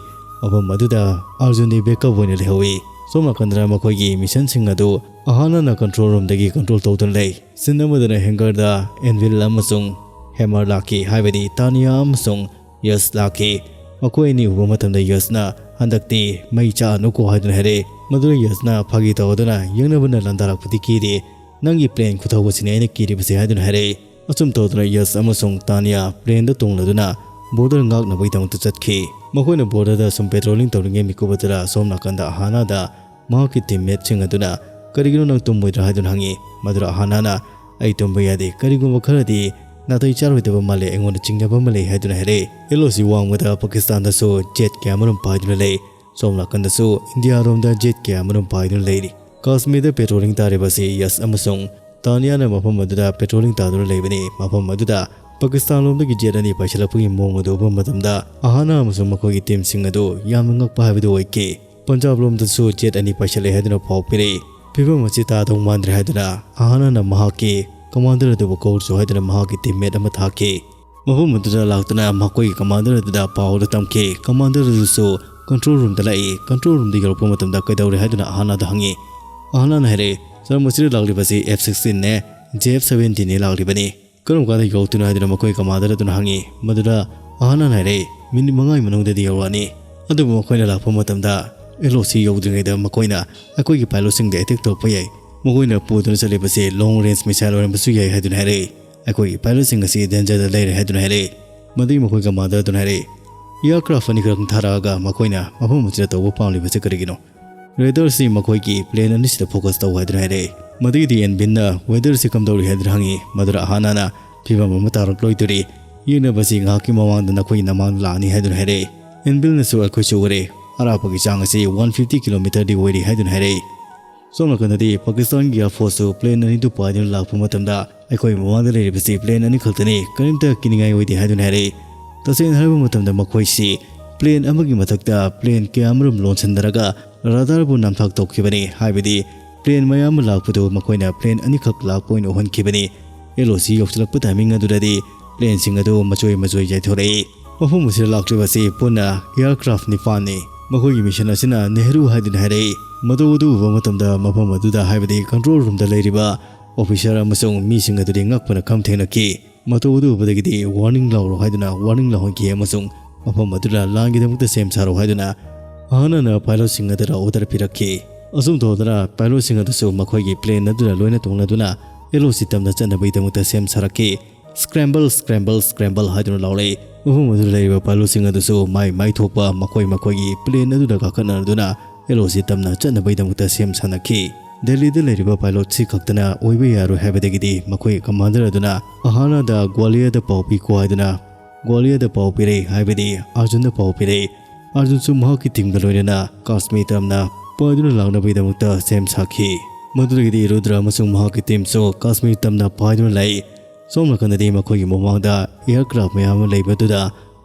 ꯃꯐꯝ ꯑꯗꯨꯗ ꯑꯥꯔꯖꯨꯟꯗꯤ ꯕꯦꯛꯀꯞ ꯑꯣꯏꯅ ꯂꯩꯍꯧꯏ꯫ ꯁꯣꯝ ꯅꯥꯀꯟꯗꯅ ꯃꯈꯣꯏꯒꯤ ꯃꯤꯁꯟꯁꯤꯡ ꯑꯗꯨ ꯑꯍꯥꯅꯅ ꯀꯟꯇ꯭ꯔꯣꯜ ꯔꯨꯝꯗꯒꯤ ꯀꯟꯇ꯭ꯔꯣꯜ ꯇꯧꯗꯨꯅ ꯂꯩ꯫ ꯁꯤꯟ ꯑꯃꯗꯅ ꯍꯦꯡꯒꯔꯗ ꯑꯦꯟꯚꯤꯜ ꯑꯃꯁꯨꯡ ꯍꯦꯃꯔ ꯂꯥꯛꯈꯤ, ꯍꯥꯏꯕꯗꯤ ꯇꯥꯅꯤꯌꯥ ꯑꯃꯁꯨꯡ ꯌꯁ ꯂꯥꯛꯈꯤ꯫ ꯃꯈꯣꯏ ꯑꯅꯤ ꯎꯕ ꯃꯇꯝꯗ ꯌꯁꯅ, "ꯍꯟꯗꯛꯇꯤ ꯃꯩ ꯆꯥꯛꯑꯅꯨꯀꯣ" ꯍꯥꯏꯗꯨꯅ ꯍꯥꯏꯔꯛꯏ꯫ ꯃꯗꯨꯗ ꯌꯁꯅ ꯐꯥꯒꯤ ꯇꯧꯗꯨꯅ, "ꯌꯦꯡꯅꯕꯅ ꯂꯥꯟꯗꯥꯔꯛꯄꯗꯤ ꯀꯤꯔꯤ, ꯅꯪꯒꯤ ꯄ꯭ꯂꯦꯟ ꯈꯨꯊꯧꯕꯁꯤꯅꯤ ꯑꯩꯅ ꯀꯤꯔꯤꯕꯁꯦ" ꯍꯥꯏꯗꯨꯅ ꯍꯥꯏꯔꯛꯏ꯫ ꯑꯁꯨꯝ ꯇꯧꯗꯨꯅ ꯌꯁ ꯑꯃꯁꯨꯡ ꯇꯥꯅꯤꯌꯥ ꯄ꯭ꯂꯦꯟꯗ ꯇꯣꯡꯂꯗꯨꯅ ꯕꯣꯔꯗꯔ ꯉꯥꯛꯅꯕꯒꯤꯗꯃꯛꯇ ꯆꯠꯈꯤ꯫ ꯃꯈꯣꯏꯅ ꯕꯣꯔꯗꯔꯗ ꯁꯨꯝ ꯄꯦꯇ꯭ꯔꯣꯂꯤꯡ ꯇꯧꯔꯤꯉꯩ ꯃꯤꯀꯨꯞ ꯑꯗꯨꯗ ꯑꯁꯣꯝ ꯅꯥꯀꯟꯗ ꯑꯍꯥꯅꯥꯗ ꯃꯍꯥꯛꯀꯤ ꯇꯤꯝꯃꯦꯠꯁꯤꯡ ꯑꯗꯨꯅ, "ꯀꯔꯤꯒꯤꯅꯣ ꯅꯪ ꯇꯨꯝꯃꯣꯏꯗ꯭ꯔꯥ?" ꯍꯥꯏꯗꯨꯅ ꯍꯪꯉꯤ꯫ ꯃꯗꯨꯗ ꯑꯍꯥꯅꯥꯅ, "ꯑꯩ ꯇꯨꯝꯕ ꯌꯥꯗꯦ, ꯀꯔꯤꯒꯨꯝꯕ ꯈꯔꯗꯤ ꯅꯥꯇꯩ ꯆꯥꯔꯣꯏꯗꯕ ꯃꯥꯜꯂꯦ, ꯑꯩꯉꯣꯟꯗ ꯆꯤꯡꯅꯕ ꯑꯃ ꯂꯩ" ꯍꯥꯏꯗꯨꯅ ꯍꯥꯏꯔꯛꯏ꯫ ꯑꯦꯜ ꯑꯣ ꯁꯤ ꯋꯥꯡꯃꯗ ꯄꯥꯀꯤꯁꯇꯥꯟꯗꯁꯨ ꯖꯦꯠ ꯀꯌꯥ ꯑꯃꯔꯣꯝ ꯄꯥꯏꯗꯨꯅ ꯂꯩ꯫ ꯁꯣꯝ ꯅꯥꯀꯟꯗꯁꯨ ꯏꯟꯗꯤꯌꯥꯔꯣꯝꯗ ꯖꯦꯠ ꯀꯌꯥ ꯑꯃꯔꯣꯝ ꯄꯥꯏꯗꯨꯅ ꯂꯩꯔꯤ꯫ ꯀꯥꯁꯃꯤꯔꯗ ꯄꯦꯇ꯭ꯔꯣꯂꯤꯡ ꯇꯥꯔꯤꯕꯁꯤ ꯌꯁ ꯑꯃꯁꯨꯡ ꯇꯥꯅꯤꯌꯥꯅ ꯃꯐꯝ ꯑꯗꯨꯗ ꯄꯦꯇ꯭ꯔꯣꯂꯤꯡ ꯇꯥꯗꯨꯅ ꯂꯩꯕꯅꯤ꯫ ꯃꯐꯝ ꯑꯗꯨꯗ ꯄꯥꯀꯤꯁꯇꯥꯟ ꯂꯣꯝꯗꯒꯤ ꯖꯦꯠ ꯑꯅꯤ ꯄꯥꯏꯁꯤꯜꯂꯛꯄꯒꯤ ꯃꯑꯣꯡ ꯑꯗꯨ ꯎꯕ ꯃꯇꯝꯗ ꯑꯍꯥꯅꯥ ꯑꯃꯁꯨꯡ ꯃꯈꯣꯏꯒꯤ ꯇꯤꯝꯁꯤꯡ ꯑꯗꯨ ꯌꯥꯝꯅ ꯉꯛꯄ ꯍꯥꯏꯕꯗꯨ ꯑꯣꯏꯈꯤ꯫ ꯄꯟꯖꯥꯕ ꯂꯣꯝꯗꯁꯨ ꯖꯦꯠ ꯑꯅꯤ ꯄꯥꯏꯁꯤꯜꯂꯛꯑꯦ ꯍꯥꯏꯗꯨꯅ ꯄꯥꯎ ꯄꯤꯔꯛꯏ꯫ ꯐꯤꯕꯝ ꯑꯁꯤ ꯇꯥꯗꯧ ꯃꯥꯟꯗ꯭ꯔꯦ ꯍꯥꯏꯗꯨꯅ ꯑꯍꯥꯅꯥꯅ ꯃꯍꯥꯛꯀꯤ ꯀꯃꯥꯟꯗꯔ ꯑꯗꯨꯕꯨ ꯀꯧꯔꯨꯆꯣ ꯍꯥꯏꯗꯨꯅ ꯃꯍꯥꯛꯀꯤ ꯇꯤꯝꯃꯦꯠ ꯑꯃ ꯊꯥꯈꯤ꯫ ꯃꯐꯝ ꯑꯗꯨꯗ ꯂꯥꯛꯇꯨꯅ ꯃꯈꯣꯏꯒꯤ ꯀꯃꯥꯟꯗꯔ ꯑꯗꯨꯗ ꯄꯥꯎ ꯑꯗꯨ ꯇꯝꯈꯤ꯫ ꯀꯃꯥꯟꯗꯔ ꯑꯗꯨꯁꯨ ꯀꯟꯇ꯭ꯔꯣꯜ ꯔꯨꯝꯗ ꯂꯥꯛꯏ꯫ ꯀꯟꯇ꯭ꯔꯣꯜ ꯔꯨꯝꯗ ꯌꯧꯔꯛꯄ ꯃꯇꯝꯗ ꯀꯩꯗꯧꯔꯦ ꯍꯥꯏꯗꯨꯅ ꯑꯍꯥꯅꯥꯗ ꯍꯪꯉꯤ꯫ ꯑꯍꯥꯅꯥꯅ ꯍꯥꯏꯔꯛꯏ, "ꯁꯔ, ꯃꯁꯤꯗ ꯂꯥꯛꯂꯤꯕꯁꯤ ꯑꯦꯐ ꯁꯤꯛꯁꯇꯤꯟꯅꯦ, ꯖꯦ ꯑꯦꯐ ꯁꯚꯦꯟꯇꯤꯟꯅꯦ ꯂꯥꯛꯂꯤꯕꯅꯤ꯫ ꯀꯔꯝ ꯀꯥꯟꯗ ꯌꯧꯔꯛꯇꯣꯏꯅꯣ?" ꯍꯥꯏꯗꯨꯅ ꯃꯈꯣꯏ ꯀꯃꯥꯟꯗꯔ ꯑꯗꯨꯅ ꯍꯪꯉꯤ꯫ ꯃꯗꯨꯗ ꯑꯍꯥꯅꯥꯅ ꯍꯥꯏꯔꯛꯏ, "ꯃꯤꯅꯤꯠ ꯃꯉꯥꯒꯤ ꯃꯅꯨꯡꯗꯗꯤ ꯌꯧꯔꯛꯑꯅꯤ"꯫ ꯑꯗꯨꯕꯨ ꯃꯈꯣꯏꯅ ꯂꯥꯛꯄ ꯃꯇꯝꯗ ꯑꯦꯜ ꯑꯣ ꯁꯤ ꯌꯧꯗ꯭ꯔꯤꯉꯩꯗ ꯃꯈꯣꯏꯅ ꯑꯩꯈꯣꯏꯒꯤ ꯄꯥꯏꯂꯣꯠꯁꯤꯡꯗ ꯑꯦꯇꯦꯛ ꯇꯧꯔꯛꯄ ꯌꯥꯏ꯫ ꯃꯈꯣꯏꯅ ꯄꯨꯗꯨꯅ ꯆꯠꯂꯤꯕꯁꯤ ꯂꯣꯡ ꯔꯦꯟꯖ ꯃꯤꯁꯥꯏꯜ ꯑꯣꯏꯔꯝꯕꯁꯨ ꯌꯥꯏ ꯍꯥꯏꯗꯨꯅ ꯍꯥꯏꯔꯛꯏ꯫ ꯑꯩꯈꯣꯏꯒꯤ ꯄꯥꯏꯂꯣꯠꯁꯤꯡ ꯑꯁꯤ ꯗꯦꯟꯖꯔꯗ ꯂꯩꯔꯦ ꯍꯥꯏꯗꯨꯅ ꯍꯥꯏꯔꯛꯏ꯫ ꯃꯗꯨꯒꯤ ꯃꯈꯣꯏ ꯀꯃꯥꯟꯗꯔ ꯑꯗꯨꯅ ꯍꯥꯏꯔꯛꯏ, "ꯏꯌꯥꯔꯀ꯭ꯔꯥꯐ ꯑꯅꯤꯈꯛ ꯊꯥꯔꯛꯑꯒ ꯃꯈꯣꯏꯅ ꯃꯐꯝ ꯑꯁꯤꯗ ꯇꯧꯕ ꯄꯥꯝꯂꯤꯕꯁꯤ ꯀꯔꯤꯒꯤꯅꯣ?" ꯔꯦꯗꯥꯔꯁꯤ ꯃꯈꯣꯏꯒꯤ ꯄ꯭ꯂꯦꯟ ꯑꯅꯤꯁꯤꯗ ꯐꯣꯀꯁ ꯇꯧ ꯍꯥꯏꯗꯨꯅ ꯍꯥꯏꯔꯛꯏ꯫ ꯃꯗꯨꯒꯤꯗꯤ ꯑꯦꯟꯚꯤꯟꯅ ꯋꯦꯗꯔꯁꯤ ꯀꯝꯗꯧꯔꯤ ꯍꯥꯏꯗꯨꯅ ꯍꯪꯉꯤ꯫ ꯃꯗꯨꯗ ꯑꯍꯥꯅꯥꯅ, "ꯐꯤꯕꯝ ꯑꯃ ꯇꯥꯔꯛꯂꯣꯏꯗꯣꯔꯤ, ꯌꯦꯡꯅꯕꯁꯤ ꯉꯥꯏꯍꯥꯛꯀꯤ ꯃꯃꯥꯡꯗ ꯅꯈꯣꯏꯒꯤ ꯅꯃꯥꯡꯗ ꯂꯥꯛꯑꯅꯤ ꯍꯥꯏꯗꯨꯅ ꯍꯥꯏꯔꯛꯏ꯫ ꯑꯦꯟꯕꯤꯜꯅꯁꯨ ꯑꯩꯈꯣꯏꯁꯨ ꯎꯔꯦ, ꯑꯔꯥꯞꯄꯒꯤ ꯆꯥꯡ ꯑꯁꯤ ꯋꯥꯟ ꯐꯤꯐꯇꯤ ꯀꯤꯂꯣꯃꯤꯇꯔꯗꯤ ꯑꯣꯏꯔꯤ ꯍꯥꯏꯗꯨꯅ ꯍꯥꯏꯔꯛꯏ꯫ ꯁꯣꯝ ꯅꯥꯀꯟꯗꯗꯤ ꯄꯥꯀꯤꯁꯇꯥꯟꯒꯤ ꯑꯦꯌꯔ ꯐꯣꯔꯁꯁꯨ ꯄ꯭ꯂꯦꯟ ꯑꯅꯤꯗꯨ ꯄꯥꯏꯗꯨꯅ ꯂꯥꯛꯄ ꯃꯇꯝꯗ ꯑꯩꯈꯣꯏ ꯃꯃꯥꯡꯗ ꯂꯩꯔꯤꯕꯁꯤ ꯄ꯭ꯂꯦꯟ ꯑꯅꯤꯈꯛꯇꯅꯤ, ꯀꯔꯤꯝꯇ ꯀꯤꯅꯤꯡꯉꯥꯏ ꯑꯣꯏꯗꯦ ꯍꯥꯏꯗꯨꯅ ꯍꯥꯏꯔꯛꯏ꯫ ꯇꯁꯦꯡꯅ ꯍꯥꯏꯕ ꯃꯇꯝꯗ ꯃꯈꯣꯏꯁꯤ ꯄ꯭ꯂꯦꯟ ꯑꯃꯒꯤ ꯃꯊꯛꯇ ꯄ꯭ꯂꯦꯟ ꯀꯌꯥ ꯑꯃꯔꯣꯝ ꯂꯣꯟꯁꯤꯟꯅꯔꯒ ꯔꯥꯗꯥꯔꯕꯨ ꯅꯝꯊꯥꯛ ꯇꯧꯈꯤꯕꯅꯤ, ꯍꯥꯏꯕꯗꯤ ꯄ꯭ꯂꯦꯟ ꯃꯌꯥꯝ ꯑꯃ ꯂꯥꯛꯄꯗꯨ ꯃꯈꯣꯏꯅ ꯄ꯭ꯂꯦꯟ ꯑꯅꯤꯈꯛ ꯂꯥꯛꯄ ꯑꯣꯏꯅ ꯎꯍꯟꯈꯤꯕꯅꯤ꯫ ꯑꯦꯜ ꯑꯣ ꯁꯤ ꯌꯧꯁꯤꯜꯂꯛꯄ ꯇꯥꯏꯃꯤꯡ ꯑꯗꯨꯗꯗꯤ ꯄ꯭ꯂꯦꯟꯁꯤꯡ ꯑꯗꯨ ꯃꯆꯣꯏ ꯃꯆꯣꯏ ꯌꯩꯊꯣꯔꯛꯏ꯫ ꯃꯐꯝ ꯑꯁꯤꯗ ꯂꯥꯛꯂꯤꯕ ꯑꯁꯤ ꯄꯨꯟꯅ ꯑꯦꯌꯔꯀ꯭ꯔꯥꯐ ꯅꯤꯄꯥꯟꯅꯤ꯫ ꯃꯈꯣꯏꯒꯤ ꯃꯤꯁꯟ ꯑꯁꯤꯅ ꯅꯦꯍꯔꯨ ꯍꯥꯏꯗꯨꯅ ꯍꯥꯏꯔꯛꯏ꯫ ꯃꯇꯧ ꯑꯗꯨ ꯎꯕ ꯃꯇꯝꯗ ꯃꯐꯝ ꯑꯗꯨꯗ, ꯍꯥꯏꯕꯗꯤ ꯀꯟꯇ꯭ꯔꯣꯜ ꯔꯨꯝꯗ ꯂꯩꯔꯤꯕ ꯑꯣꯐꯤꯁꯥꯔ ꯑꯃꯁꯨꯡ ꯃꯤꯁꯤꯡ ꯑꯗꯨꯗꯤ ꯉꯛꯄꯅ ꯈꯝ ꯊꯦꯡꯅꯈꯤ꯫ ꯃꯇꯧ ꯑꯗꯨ ꯎꯕꯗꯒꯤꯗꯤ ꯋꯥꯔꯅꯤꯡ ꯂꯥꯎꯔꯣ ꯍꯥꯏꯗꯨꯅ ꯋꯥꯔꯅꯤꯡ ꯂꯥꯎꯍꯟꯈꯤ ꯑꯃꯁꯨꯡ ꯃꯐꯝ ꯑꯗꯨꯗ ꯂꯥꯟꯒꯤꯗꯃꯛꯇ ꯁꯦꯝ ꯁꯥꯔꯣ ꯍꯥꯏꯗꯨꯅ ꯑꯍꯥꯟꯅꯅ ꯄꯥꯏꯂꯣꯠꯁꯤꯡ ꯑꯗꯨꯗ ꯑꯣꯔꯗꯔ ꯄꯤꯔꯛꯈꯤ꯫ ꯑꯁꯨꯝ ꯇꯧꯗꯅ ꯄꯥꯏꯂꯣꯠꯁꯤꯡ ꯑꯗꯨꯁꯨ ꯃꯈꯣꯏꯒꯤ ꯄ꯭ꯂꯦꯟ ꯑꯗꯨꯗ ꯂꯣꯏꯅ ꯇꯣꯡꯅꯗꯨꯅ ꯑꯦꯜ ꯑꯣ ꯁꯤ ꯇꯝꯅ ꯆꯠꯅꯕꯒꯤꯗꯃꯛꯇ ꯁꯦꯝ ꯁꯥꯔꯛꯈꯤ꯫ "Scramble, scramble, scramble" ꯍꯥꯏꯗꯨꯅ ꯂꯥꯎꯔꯛꯏ꯫ ꯃꯐꯝ ꯑꯗꯨꯗ ꯂꯩꯔꯤꯕ ꯄꯥꯏꯂꯣꯠꯁꯤꯡ ꯑꯗꯨꯁꯨ ꯃꯥꯏ ꯃꯥꯏ ꯊꯣꯛꯄ ꯃꯈꯣꯏ ꯃꯈꯣꯏꯒꯤ ꯄ꯭ꯂꯦꯟ ꯑꯗꯨꯗ ꯀꯥꯈꯠꯅꯗꯨꯅ ꯑꯦꯜ ꯑꯣ ꯁꯤ ꯇꯝꯅ ꯆꯠꯅꯕꯒꯤꯗꯃꯛꯇ ꯁꯦꯝ ꯁꯥꯅꯈꯤ꯫ ꯗꯦꯜꯂꯤꯗ ꯂꯩꯔꯤꯕ ꯄꯥꯏꯂꯣꯠꯁꯤ ꯈꯛꯇꯅ ꯑꯣꯏꯕ ꯌꯥꯔꯣꯏ ꯍꯥꯏꯕꯗꯒꯤꯗꯤ ꯃꯈꯣꯏ ꯀꯃꯥꯟꯗꯔ ꯑꯗꯨꯅ ꯑꯍꯥꯟꯅꯗ ꯒ꯭ꯋꯥꯂꯤꯌꯔꯗ ꯄꯥꯎ ꯄꯤꯈꯣ ꯍꯥꯏꯗꯨꯅ ꯒ꯭ꯋꯥꯂꯤꯌꯔꯗ ꯄꯥꯎ ꯄꯤꯔꯛꯏ, ꯍꯥꯏꯕꯗꯤ ꯑꯥꯔꯖꯨꯟꯗ ꯄꯥꯎ ꯄꯤꯔꯛꯏ꯫ ꯑꯥꯔꯖꯨꯟꯁꯨ ꯃꯍꯥꯛꯀꯤ ꯇꯤꯝꯒ ꯂꯣꯏꯅꯅ ꯀꯥꯁꯃꯤꯔ ꯇꯝꯅ ꯄꯥꯏꯗꯨꯅ ꯂꯥꯛꯅꯕꯒꯤꯗꯃꯛꯇ ꯁꯦꯝ ꯁꯥꯈꯤ꯫ ꯃꯗꯨꯗꯒꯤꯗꯤ ꯔꯨꯗ꯭ꯔ ꯑꯃꯁꯨꯡ ꯃꯍꯥꯛꯀꯤ ꯇꯤꯝꯁꯨ ꯀꯥꯁꯃꯤꯔ ꯇꯝꯅ ꯄꯥꯏꯗꯨꯅ ꯂꯥꯛꯏ꯫ ꯁꯣꯝ ꯅꯥꯀꯟꯗꯗꯤ ꯃꯈꯣꯏꯒꯤ ꯃꯃꯥꯡꯗ ꯑꯦꯌꯔꯀ꯭ꯔꯥꯐ ꯃꯌꯥꯝ ꯑꯃ ꯂꯩꯕꯗꯨꯗ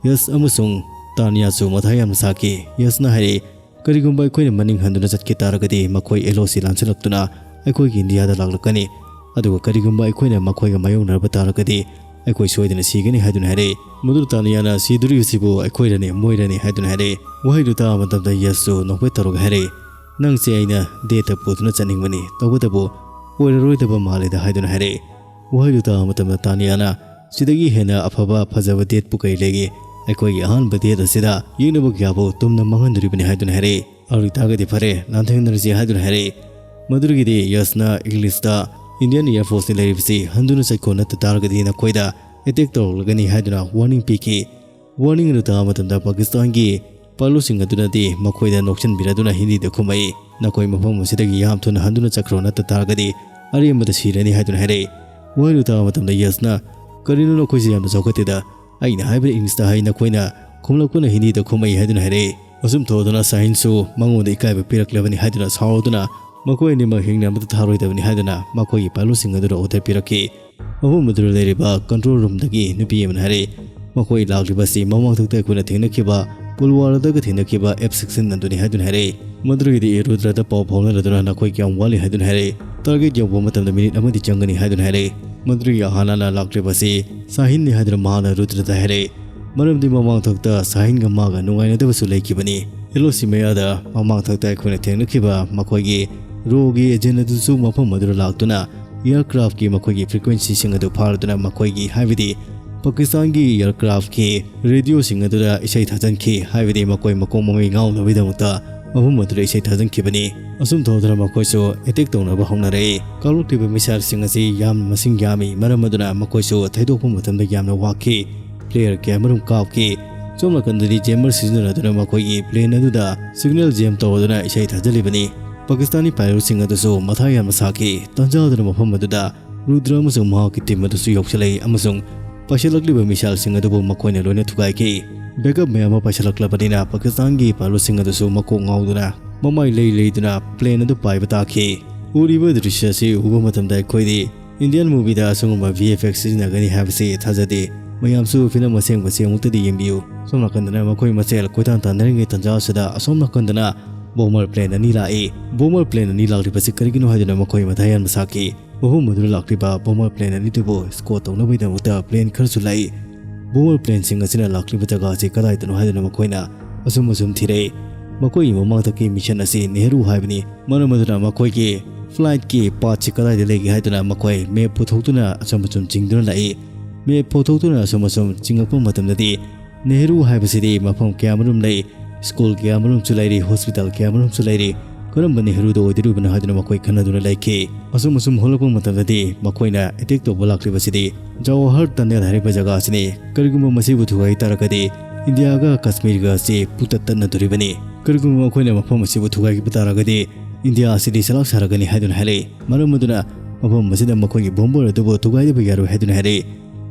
ꯌꯁ ꯑꯃꯁꯨꯡ ꯇꯥꯅꯤꯌꯥꯁꯨ ꯃꯊꯥ ꯌꯥꯝꯅ ꯁꯥꯈꯤ꯫ ꯌꯁꯅ ꯍꯥꯏꯔꯛꯏ, "ꯀꯔꯤꯒꯨꯝꯕ ꯑꯩꯈꯣꯏꯅ ꯃꯅꯤꯡ ꯍꯟꯗꯨꯅ ꯆꯠꯈꯤ ꯇꯥꯔꯒꯗꯤ ꯃꯈꯣꯏ ꯑꯦꯜ ꯑꯣ ꯁꯤ ꯂꯥꯟꯁꯤꯜꯂꯛꯇꯨꯅ ꯑꯩꯈꯣꯏꯒꯤ ꯏꯟꯗꯤꯌꯥꯗ ꯂꯥꯛꯂꯛꯀꯅꯤ꯫ ꯑꯗꯨꯒ ꯀꯔꯤꯒꯨꯝꯕ ꯑꯩꯈꯣꯏꯅ ꯃꯈꯣꯏꯒ ꯃꯥꯌꯣꯛꯅꯔꯕ ꯇꯥꯔꯒꯗꯤ ꯑꯩꯈꯣꯏ ꯁꯣꯏꯗꯅ ꯁꯤꯒꯅꯤ" ꯍꯥꯏꯗꯨꯅ ꯍꯥꯏꯔꯛꯏ꯫ ꯃꯗꯨ ꯇꯥꯅꯤꯌꯥꯅ "ꯁꯤꯗꯣꯔꯤꯕꯁꯤꯕꯨ ꯑꯩꯈꯣꯏꯔꯅꯤ, ꯃꯣꯏꯔꯅꯤ?" ꯍꯥꯏꯗꯨꯅ ꯍꯥꯏꯔꯛꯏ꯫ ꯋꯥꯍꯩꯗꯨ ꯇꯥꯕ ꯃꯇꯝꯗ ꯌꯁꯁꯨ ꯅꯣꯛꯐꯦꯠ ꯇꯧꯔꯒ ꯍꯥꯏꯔꯛꯏ, "ꯅꯪꯁꯦ ꯑꯩꯅ ꯗꯦꯠꯇ ꯄꯨꯗꯨꯅ ꯆꯠꯅꯤꯡꯕꯅꯤ, ꯇꯧꯕꯇꯕꯨ ꯑꯣꯏꯔꯔꯣꯏꯗꯕ ꯃꯥꯜꯂꯦꯗ" ꯍꯥꯏꯗꯨꯅ ꯍꯥꯏꯔꯛꯏ꯫ ꯋꯥꯍꯩꯗꯨ ꯇꯥꯕ ꯃꯇꯝꯗ ꯇꯥꯅꯤꯌꯥꯅ "ꯁꯤꯗꯒꯤ ꯍꯦꯟꯅ ꯑꯐꯕ ꯐꯖꯕ ꯗꯦꯠꯄꯨ ꯀꯔꯤ ꯂꯩꯒꯦ? ꯑꯩꯈꯣꯏꯒꯤ ꯑꯍꯥꯟꯕ ꯗꯦꯠ ꯑꯁꯤꯗ ꯌꯦꯛꯅꯕ ꯀꯌꯥꯕꯨ ꯇꯨꯝꯅ ꯃꯥꯡꯍꯟꯗꯣꯔꯤꯕꯅꯤ" ꯍꯥꯏꯗꯨꯅ ꯍꯥꯏꯔꯛꯏ꯫ "ꯑꯗꯨ ꯑꯣꯏꯇꯥꯔꯒꯗꯤ ꯐꯔꯦ, ꯂꯥꯟꯊꯦꯡꯅꯔꯁꯤ" ꯍꯥꯏꯗꯨꯅ ꯍꯥꯏꯔꯛꯏ꯫ ꯃꯗꯨꯗꯒꯤꯗꯤ ꯌꯁꯅ ꯏꯪꯂꯤꯁꯇ "ꯏꯟꯗꯤꯌꯟ ꯑꯦꯌꯔ ꯐꯣꯔꯁꯅ ꯂꯩꯔꯤꯕꯁꯤ ꯍꯟꯗꯨꯅ ꯆꯠꯈꯣ, ꯅꯠꯇ ꯇꯥꯔꯒꯗꯤ ꯅꯈꯣꯏꯗ ꯑꯦꯇꯦꯛ ꯇꯧꯔꯛꯂꯒꯅꯤ" ꯍꯥꯏꯗꯨꯅ ꯋꯥꯔꯅꯤꯡ ꯄꯤꯈꯤ꯫ ꯋꯥꯔꯅꯤꯡ ꯑꯗꯨ ꯇꯥꯕ ꯃꯇꯝꯗ ꯄꯥꯀꯤꯁꯇꯥꯟꯒꯤ ꯄꯥꯏꯂꯣꯠꯁꯤꯡ ꯑꯗꯨꯅꯗꯤ ꯃꯈꯣꯏꯗ ꯅꯣꯛꯁꯤꯟꯕꯤꯔꯗꯨꯅ ꯍꯤꯟꯗꯤꯗ ꯈꯨꯝꯃꯛꯏ, "ꯅꯈꯣꯏ ꯃꯐꯝ ꯑꯁꯤꯗꯒꯤ ꯌꯥꯝ ꯊꯨꯅ ꯍꯟꯗꯨꯅ ꯆꯠꯈ꯭ꯔꯣ, ꯅꯠꯇ ꯇꯥꯔꯒꯗꯤ ꯑꯔꯦꯝꯕꯗ ꯁꯤꯔꯅꯤ" ꯍꯥꯏꯗꯨꯅ ꯍꯥꯏꯔꯛꯏ꯫ ꯋꯥꯍꯩꯗꯨ ꯇꯥꯕ ꯃꯇꯝꯗ ꯌꯁꯅ "ꯀꯔꯤꯅꯣ, ꯅꯈꯣꯏꯁꯦ ꯌꯥꯝꯅ ꯆꯥꯎꯈꯠꯇꯦꯗ꯫ ꯑꯩꯅ ꯍꯥꯏꯕꯅ ꯏꯪꯂꯤꯁꯇ ꯍꯥꯏ, ꯅꯈꯣꯏꯅ ꯈꯨꯝꯂꯛꯄꯅ ꯍꯤꯟꯗꯤꯗ ꯈꯨꯝꯃꯛꯏ" ꯍꯥꯏꯗꯨꯅ ꯍꯥꯏꯔꯛꯏ꯫ ꯑꯁꯨꯝ ꯇꯧꯗꯨꯅ ꯁꯥꯍꯤꯟꯁꯨ ꯃꯉꯣꯟꯗ ꯏꯀꯥꯏꯕ ꯄꯤꯔꯛꯂꯕꯅꯤ ꯍꯥꯏꯗꯨꯅ ꯁꯥꯎꯗꯨꯅ ꯃꯈꯣꯏ ꯑꯅꯤꯃꯛ ꯍꯤꯡꯅ ꯑꯃꯠꯇ ꯊꯥꯔꯣꯏꯗꯕꯅꯤ ꯍꯥꯏꯗꯨꯅ ꯃꯈꯣꯏꯒꯤ ꯄꯥꯏꯂꯣꯠꯁꯤꯡ ꯑꯗꯨꯗ ꯑꯣꯔꯗꯔ ꯄꯤꯔꯛꯈꯤ꯫ ꯃꯐꯝ ꯑꯗꯨꯗ ꯂꯩꯔꯤꯕ ꯀꯟꯇ꯭ꯔꯣꯜ ꯔꯨꯝꯗꯒꯤ ꯅꯨꯄꯤ ꯑꯃꯅ ꯍꯥꯏꯔꯛꯏ, "ꯃꯈꯣꯏ ꯂꯥꯛꯂꯤꯕ ꯑꯁꯤ ꯃꯃꯥꯡꯊꯛꯇ ꯑꯩꯈꯣꯏꯅ ꯊꯦꯡꯅꯈꯤꯕ ꯄꯨꯜꯋꯥꯔꯥꯗꯒ ꯊꯦꯡꯅꯈꯤꯕ ꯑꯦꯐ ꯁꯤꯛꯁꯇꯤꯟ ꯑꯗꯨꯅꯤ" ꯍꯥꯏꯗꯨꯅ ꯍꯥꯏꯔꯛꯏ꯫ ꯃꯗꯨꯗꯒꯤꯗꯤ ꯔꯨꯗ꯭ꯔꯗ ꯄꯥꯎ ꯐꯥꯎꯅꯔꯗꯨꯅ ꯅꯈꯣꯏ ꯀꯌꯥꯝ ꯋꯥꯠꯂꯤ ꯍꯥꯏꯗꯨꯅ ꯍꯥꯏꯔꯛꯏ꯫ "ꯇꯥꯔꯒꯦꯠ ꯌꯧꯕ ꯃꯇꯝꯗ ꯃꯤꯅꯤꯠ ꯑꯃꯗꯤ ꯆꯪꯒꯅꯤ" ꯍꯥꯏꯗꯨꯅ ꯍꯥꯏꯔꯛꯏ꯫ ꯃꯗꯨꯗꯒꯤ ꯑꯍꯥꯅꯥꯅ ꯂꯥꯛꯂꯤꯕ ꯑꯁꯤ ꯁꯥꯍꯤꯟꯅꯤ ꯍꯥꯏꯗꯨꯅ ꯃꯍꯥꯛꯅ ꯔꯨꯗ꯭ꯔꯗ ꯍꯥꯏꯔꯛꯏ꯫ ꯃꯔꯝꯗꯤ ꯃꯃꯥꯡꯊꯛꯇ ꯁꯥꯍꯤꯟꯒ ꯃꯥꯒ ꯅꯨꯡꯉꯥꯏꯅꯗꯕꯁꯨ ꯂꯩꯈꯤꯕꯅꯤ꯫ ꯑꯦꯜ ꯑꯣ ꯁꯤ ꯃꯌꯥꯗ ꯃꯃꯥꯡꯊꯛꯇ ꯑꯩꯈꯣꯏꯅ ꯊꯦꯡꯅꯈꯤꯕ ꯃꯈꯣꯏꯒꯤ ꯔꯣꯒꯤ ꯑꯦꯖꯦꯟ ꯑꯗꯨꯁꯨ ꯃꯐꯝ ꯑꯗꯨꯗ ꯂꯥꯛꯇꯨꯅ ꯑꯦꯌꯔꯀ꯭ꯔꯥꯐꯀꯤ ꯃꯈꯣꯏꯒꯤ ꯐ꯭ꯔꯤꯀ꯭ꯋꯦꯟꯁꯤꯁꯤꯡ ꯑꯗꯨ ꯐꯥꯔꯗꯨꯅ ꯃꯈꯣꯏꯒꯤ, ꯍꯥꯏꯕꯗꯤ ꯄꯥꯀꯤꯁꯇꯥꯟꯒꯤ ꯑꯦꯌꯔꯀ꯭ꯔꯥꯐꯀꯤ ꯔꯦꯗꯤꯑꯣꯁꯤꯡ ꯑꯗꯨꯗ ꯏꯁꯩ ꯊꯥꯖꯤꯟꯈꯤ꯫ ꯍꯥꯏꯕꯗꯤ ꯃꯈꯣꯏ ꯃꯀꯣꯛ ꯃꯃꯩ ꯉꯥꯎꯅꯕꯒꯤꯗꯃꯛꯇ ꯃꯐꯝ ꯑꯗꯨꯗ ꯏꯁꯩ ꯊꯥꯖꯤꯟꯈꯤꯕꯅꯤ꯫ ꯑꯁꯨꯝ ꯇꯧꯗꯨꯅ ꯃꯈꯣꯏꯁꯨ ꯑꯦꯇꯦꯛ ꯇꯧꯅꯕ ꯍꯧꯅꯔꯛꯏ꯫ ꯀꯥꯞꯂꯛꯂꯤꯕ ꯃꯤꯁꯥꯏꯜꯁꯤꯡ ꯑꯁꯤ ꯌꯥꯝꯅ ꯃꯁꯤꯡ ꯌꯥꯝꯃꯤ꯫ ꯃꯔꯝ ꯑꯗꯨꯅ ꯃꯈꯣꯏꯁꯨ ꯊꯩꯗꯣꯛꯄ ꯃꯇꯝꯗ ꯌꯥꯝꯅ ꯋꯥꯈꯤ꯫ ꯄ꯭ꯂꯦꯌꯔ ꯀꯌꯥꯃꯔꯨꯝ ꯀꯥꯞꯈꯤ꯫ ꯁꯣꯝ ꯅꯥꯀꯟꯗꯗꯤ ꯖꯦꯃꯔ ꯁꯤꯖꯤꯟꯅꯗꯨꯅ ꯃꯈꯣꯏꯒꯤ ꯄ꯭ꯂꯦꯟ ꯑꯗꯨꯗ ꯁꯤꯒꯅꯦꯜ ꯖꯦꯝ ꯇꯧꯔꯗꯨꯅ ꯏꯁꯩ ꯊꯥꯖꯤꯜꯂꯤꯕꯅꯤ꯫ ꯄꯥꯀꯤꯁꯇꯥꯅꯤ ꯄꯥꯏꯂꯣꯠꯁꯤꯡ ꯑꯗꯨꯁꯨ ꯃꯊꯥ ꯌꯥꯝꯅ ꯁꯥꯈꯤ꯫ ꯇꯥꯟꯖꯥꯗꯨꯅ ꯃꯐꯝ ꯑꯗꯨꯗ ꯔꯨꯗ꯭ꯔ ꯑꯃꯁꯨꯡ ꯃꯍꯥꯛꯀꯤ ꯇꯤꯝ ꯑꯗꯨꯁꯨ ꯌꯧꯁꯤꯜꯂꯛꯏ ꯑꯃꯁꯨꯡ ꯄꯥꯏꯁꯤꯜꯂꯛꯂꯤꯕ ꯃꯤꯁꯥꯏꯜꯁꯤꯡ ꯑꯗꯨꯕꯨ ꯃꯈꯣꯏꯅ ꯂꯣꯏꯅ ꯊꯨꯒꯥꯏꯈꯤ꯫ ꯕꯦꯛꯑꯞ ꯃꯌꯥꯝ ꯑꯃ ꯄꯥꯏꯁꯤꯜꯂꯛꯂꯕꯅꯤꯅ ꯄꯥꯀꯤꯁꯇꯥꯟꯒꯤ ꯄꯥꯏꯂꯣꯠꯁꯤꯡ ꯑꯗꯨꯁꯨ ꯃꯀꯣꯛ ꯉꯥꯎꯗꯨꯅ ꯃꯃꯥꯏ ꯂꯩ ꯂꯩꯗꯨꯅ ꯄ꯭ꯂꯦꯟ ꯑꯗꯨ ꯄꯥꯏꯕ ꯇꯥꯈꯤ꯫ ꯎꯔꯤꯕ ꯗ꯭ꯔꯤꯁ꯭ꯌ ꯑꯁꯤ ꯎꯕ ꯃꯇꯝꯗ ꯑꯩꯈꯣꯏꯗꯤ ꯏꯟꯗꯤꯌꯥꯟ ꯃꯨꯚꯤꯗ ꯑꯁꯤꯒꯨꯝꯕ ꯚꯤ ꯑꯦꯐ ꯑꯦꯛꯁ ꯁꯤꯖꯤꯟꯅꯒꯅꯤ ꯍꯥꯏꯕꯁꯤ ꯊꯥꯖꯗꯦ꯫ ꯃꯌꯥꯝꯁꯨ ꯐꯤꯂꯝ ꯑꯁꯦꯡꯕꯁꯤ ꯑꯃꯨꯛꯇꯗꯤ ꯌꯦꯡꯕꯤꯌꯨ꯫ ꯁꯣꯝ ꯅꯥꯀꯟꯗꯅ ꯃꯈꯣꯏ ꯃꯁꯦꯜ ꯀꯣꯏꯇꯥꯟ ꯇꯥꯟꯅꯔꯤꯉꯩ ꯇꯥꯟꯖꯥ ꯑꯁꯤꯗ ꯑꯁꯣꯝ ꯅꯥꯀꯟꯗꯅ ꯕꯣꯃꯔ ꯄ꯭ꯂꯦꯟ ꯑꯅꯤ ꯂꯥꯛꯏ꯫ ꯕꯣꯃꯔ ꯄ꯭ꯂꯦꯟ ꯑꯅꯤ ꯂꯥꯛꯂꯤꯕꯁꯤ ꯀꯔꯤꯒꯤꯅꯣ ꯍꯥꯏꯗꯨꯅ ꯃꯈꯣꯏ ꯃꯊꯥ ꯌꯥꯝꯅ ꯁꯥꯈꯤ꯫ ꯃꯐꯝ ꯑꯗꯨꯗ ꯂꯥꯛꯂꯤꯕ ꯕꯣꯃꯔ ꯄ꯭ꯂꯦꯟ ꯑꯅꯤꯗꯨꯕꯨ ꯁ꯭ꯀꯣꯠ ꯇꯧꯅꯕꯒꯤꯗꯃꯛꯇ ꯄ꯭ꯂꯦꯟ ꯈꯔꯁꯨ ꯂꯥꯛꯏ꯫ ꯕꯣꯃꯔ ꯄ꯭ꯂꯦꯟꯁꯤꯡ ꯑꯁꯤꯅ ꯂꯥꯛꯂꯤꯕ ꯖꯒꯥ ꯑꯁꯤ ꯀꯗꯥꯏꯗꯅꯣ ꯍꯥꯏꯗꯨꯅ ꯃꯈꯣꯏꯅ ꯑꯁꯨꯝ ꯑꯁꯨꯝ ꯊꯤꯔꯛꯏ꯫ ꯃꯈꯣꯏꯒꯤ ꯃꯃꯥꯡꯗꯒꯤ ꯃꯤꯁꯟ ꯑꯁꯤ ꯅꯦꯍꯔꯨ ꯍꯥꯏꯕꯅꯤ꯫ ꯃꯔꯝ ꯑꯗꯨꯅ ꯃꯈꯣꯏꯒꯤ ꯐ꯭ꯂꯥꯏꯠꯀꯤ ꯄꯥꯠꯁꯤ ꯀꯗꯥꯏꯗ ꯂꯩꯒꯦ ꯍꯥꯏꯗꯨꯅ ꯃꯈꯣꯏ ꯃꯦꯞ ꯄꯨꯊꯣꯛꯇꯨꯅ ꯑꯁꯨꯝ ꯑꯁꯨꯝ ꯆꯤꯡꯗꯨꯅ ꯂꯥꯛꯏ꯫ ꯃꯦꯞ ꯄꯨꯊꯣꯛꯇꯨꯅ ꯑꯁꯨꯝ ꯑꯁꯨꯝ ꯆꯤꯡꯉꯛꯄ ꯃꯇꯝꯗꯗꯤ ꯅꯦꯍꯔꯨ ꯍꯥꯏꯕꯁꯤꯗꯤ ꯃꯐꯝ ꯀꯌꯥꯃꯔꯨꯝ ꯂꯩ, ꯁ꯭ꯀꯨꯜ ꯀꯌꯥꯃꯔꯨꯝꯁꯨ ꯂꯩꯔꯤ, ꯍꯣꯁꯄꯤꯇꯥꯜ ꯀꯌꯥꯃꯔꯨꯝꯁꯨ ꯂꯩꯔꯤ꯫ ꯀꯔꯝꯕ ꯅꯦꯍꯔꯨꯗ ꯑꯣꯏꯗꯣꯔꯤꯕꯅꯣ ꯍꯥꯏꯗꯨꯅ ꯃꯈꯣꯏ ꯈꯟꯅꯗꯨꯅ ꯂꯩꯈꯤ꯫ ꯑꯁꯨꯝ ꯑꯁꯨꯝ ꯍꯣꯜꯂꯛꯄ ꯃꯇꯝꯗꯗꯤ ꯃꯈꯣꯏꯅ ꯑꯦꯇꯦꯛ ꯇꯧꯕ ꯂꯥꯛꯂꯤꯕꯁꯤꯗꯤ ꯖꯋꯥꯍꯔ ꯇꯅꯦꯜ ꯍꯥꯏꯔꯤꯕ ꯖꯒꯥ ꯑꯁꯤꯅꯤ꯫ ꯀꯔꯤꯒꯨꯝꯕ ꯃꯁꯤꯕꯨ ꯊꯨꯒꯥꯏ ꯇꯥꯔꯒꯗꯤ ꯏꯟꯗꯤꯌꯥꯒ ꯀꯥꯁꯃꯤꯔꯒ ꯑꯁꯤ ꯄꯨꯇꯠ ꯇꯠꯅꯗꯣꯔꯤꯕꯅꯤ꯫ ꯀꯔꯤꯒꯨꯝꯕ ꯃꯈꯣꯏꯅ ꯃꯐꯝ ꯑꯁꯤꯕꯨ ꯊꯨꯒꯥꯏꯈꯤꯕ ꯇꯥꯔꯒꯗꯤ ꯏꯟꯗꯤꯌꯥ ꯑꯁꯤꯗꯤ ꯆꯂꯥꯛ ꯁꯥꯔꯒꯅꯤ ꯍꯥꯏꯗꯨꯅ ꯍꯥꯏꯔꯛꯏ꯫ ꯃꯔꯝ ꯑꯗꯨꯅ ꯃꯐꯝ ꯑꯁꯤꯗ ꯃꯈꯣꯏꯒꯤ ꯕꯣꯝꯕꯔ ꯑꯗꯨꯕꯨ ꯊꯨꯒꯥꯏꯗꯕ ꯌꯥꯔꯣꯏ ꯍꯥꯏꯗꯨꯅ ꯍꯥꯏꯔꯛꯏ꯫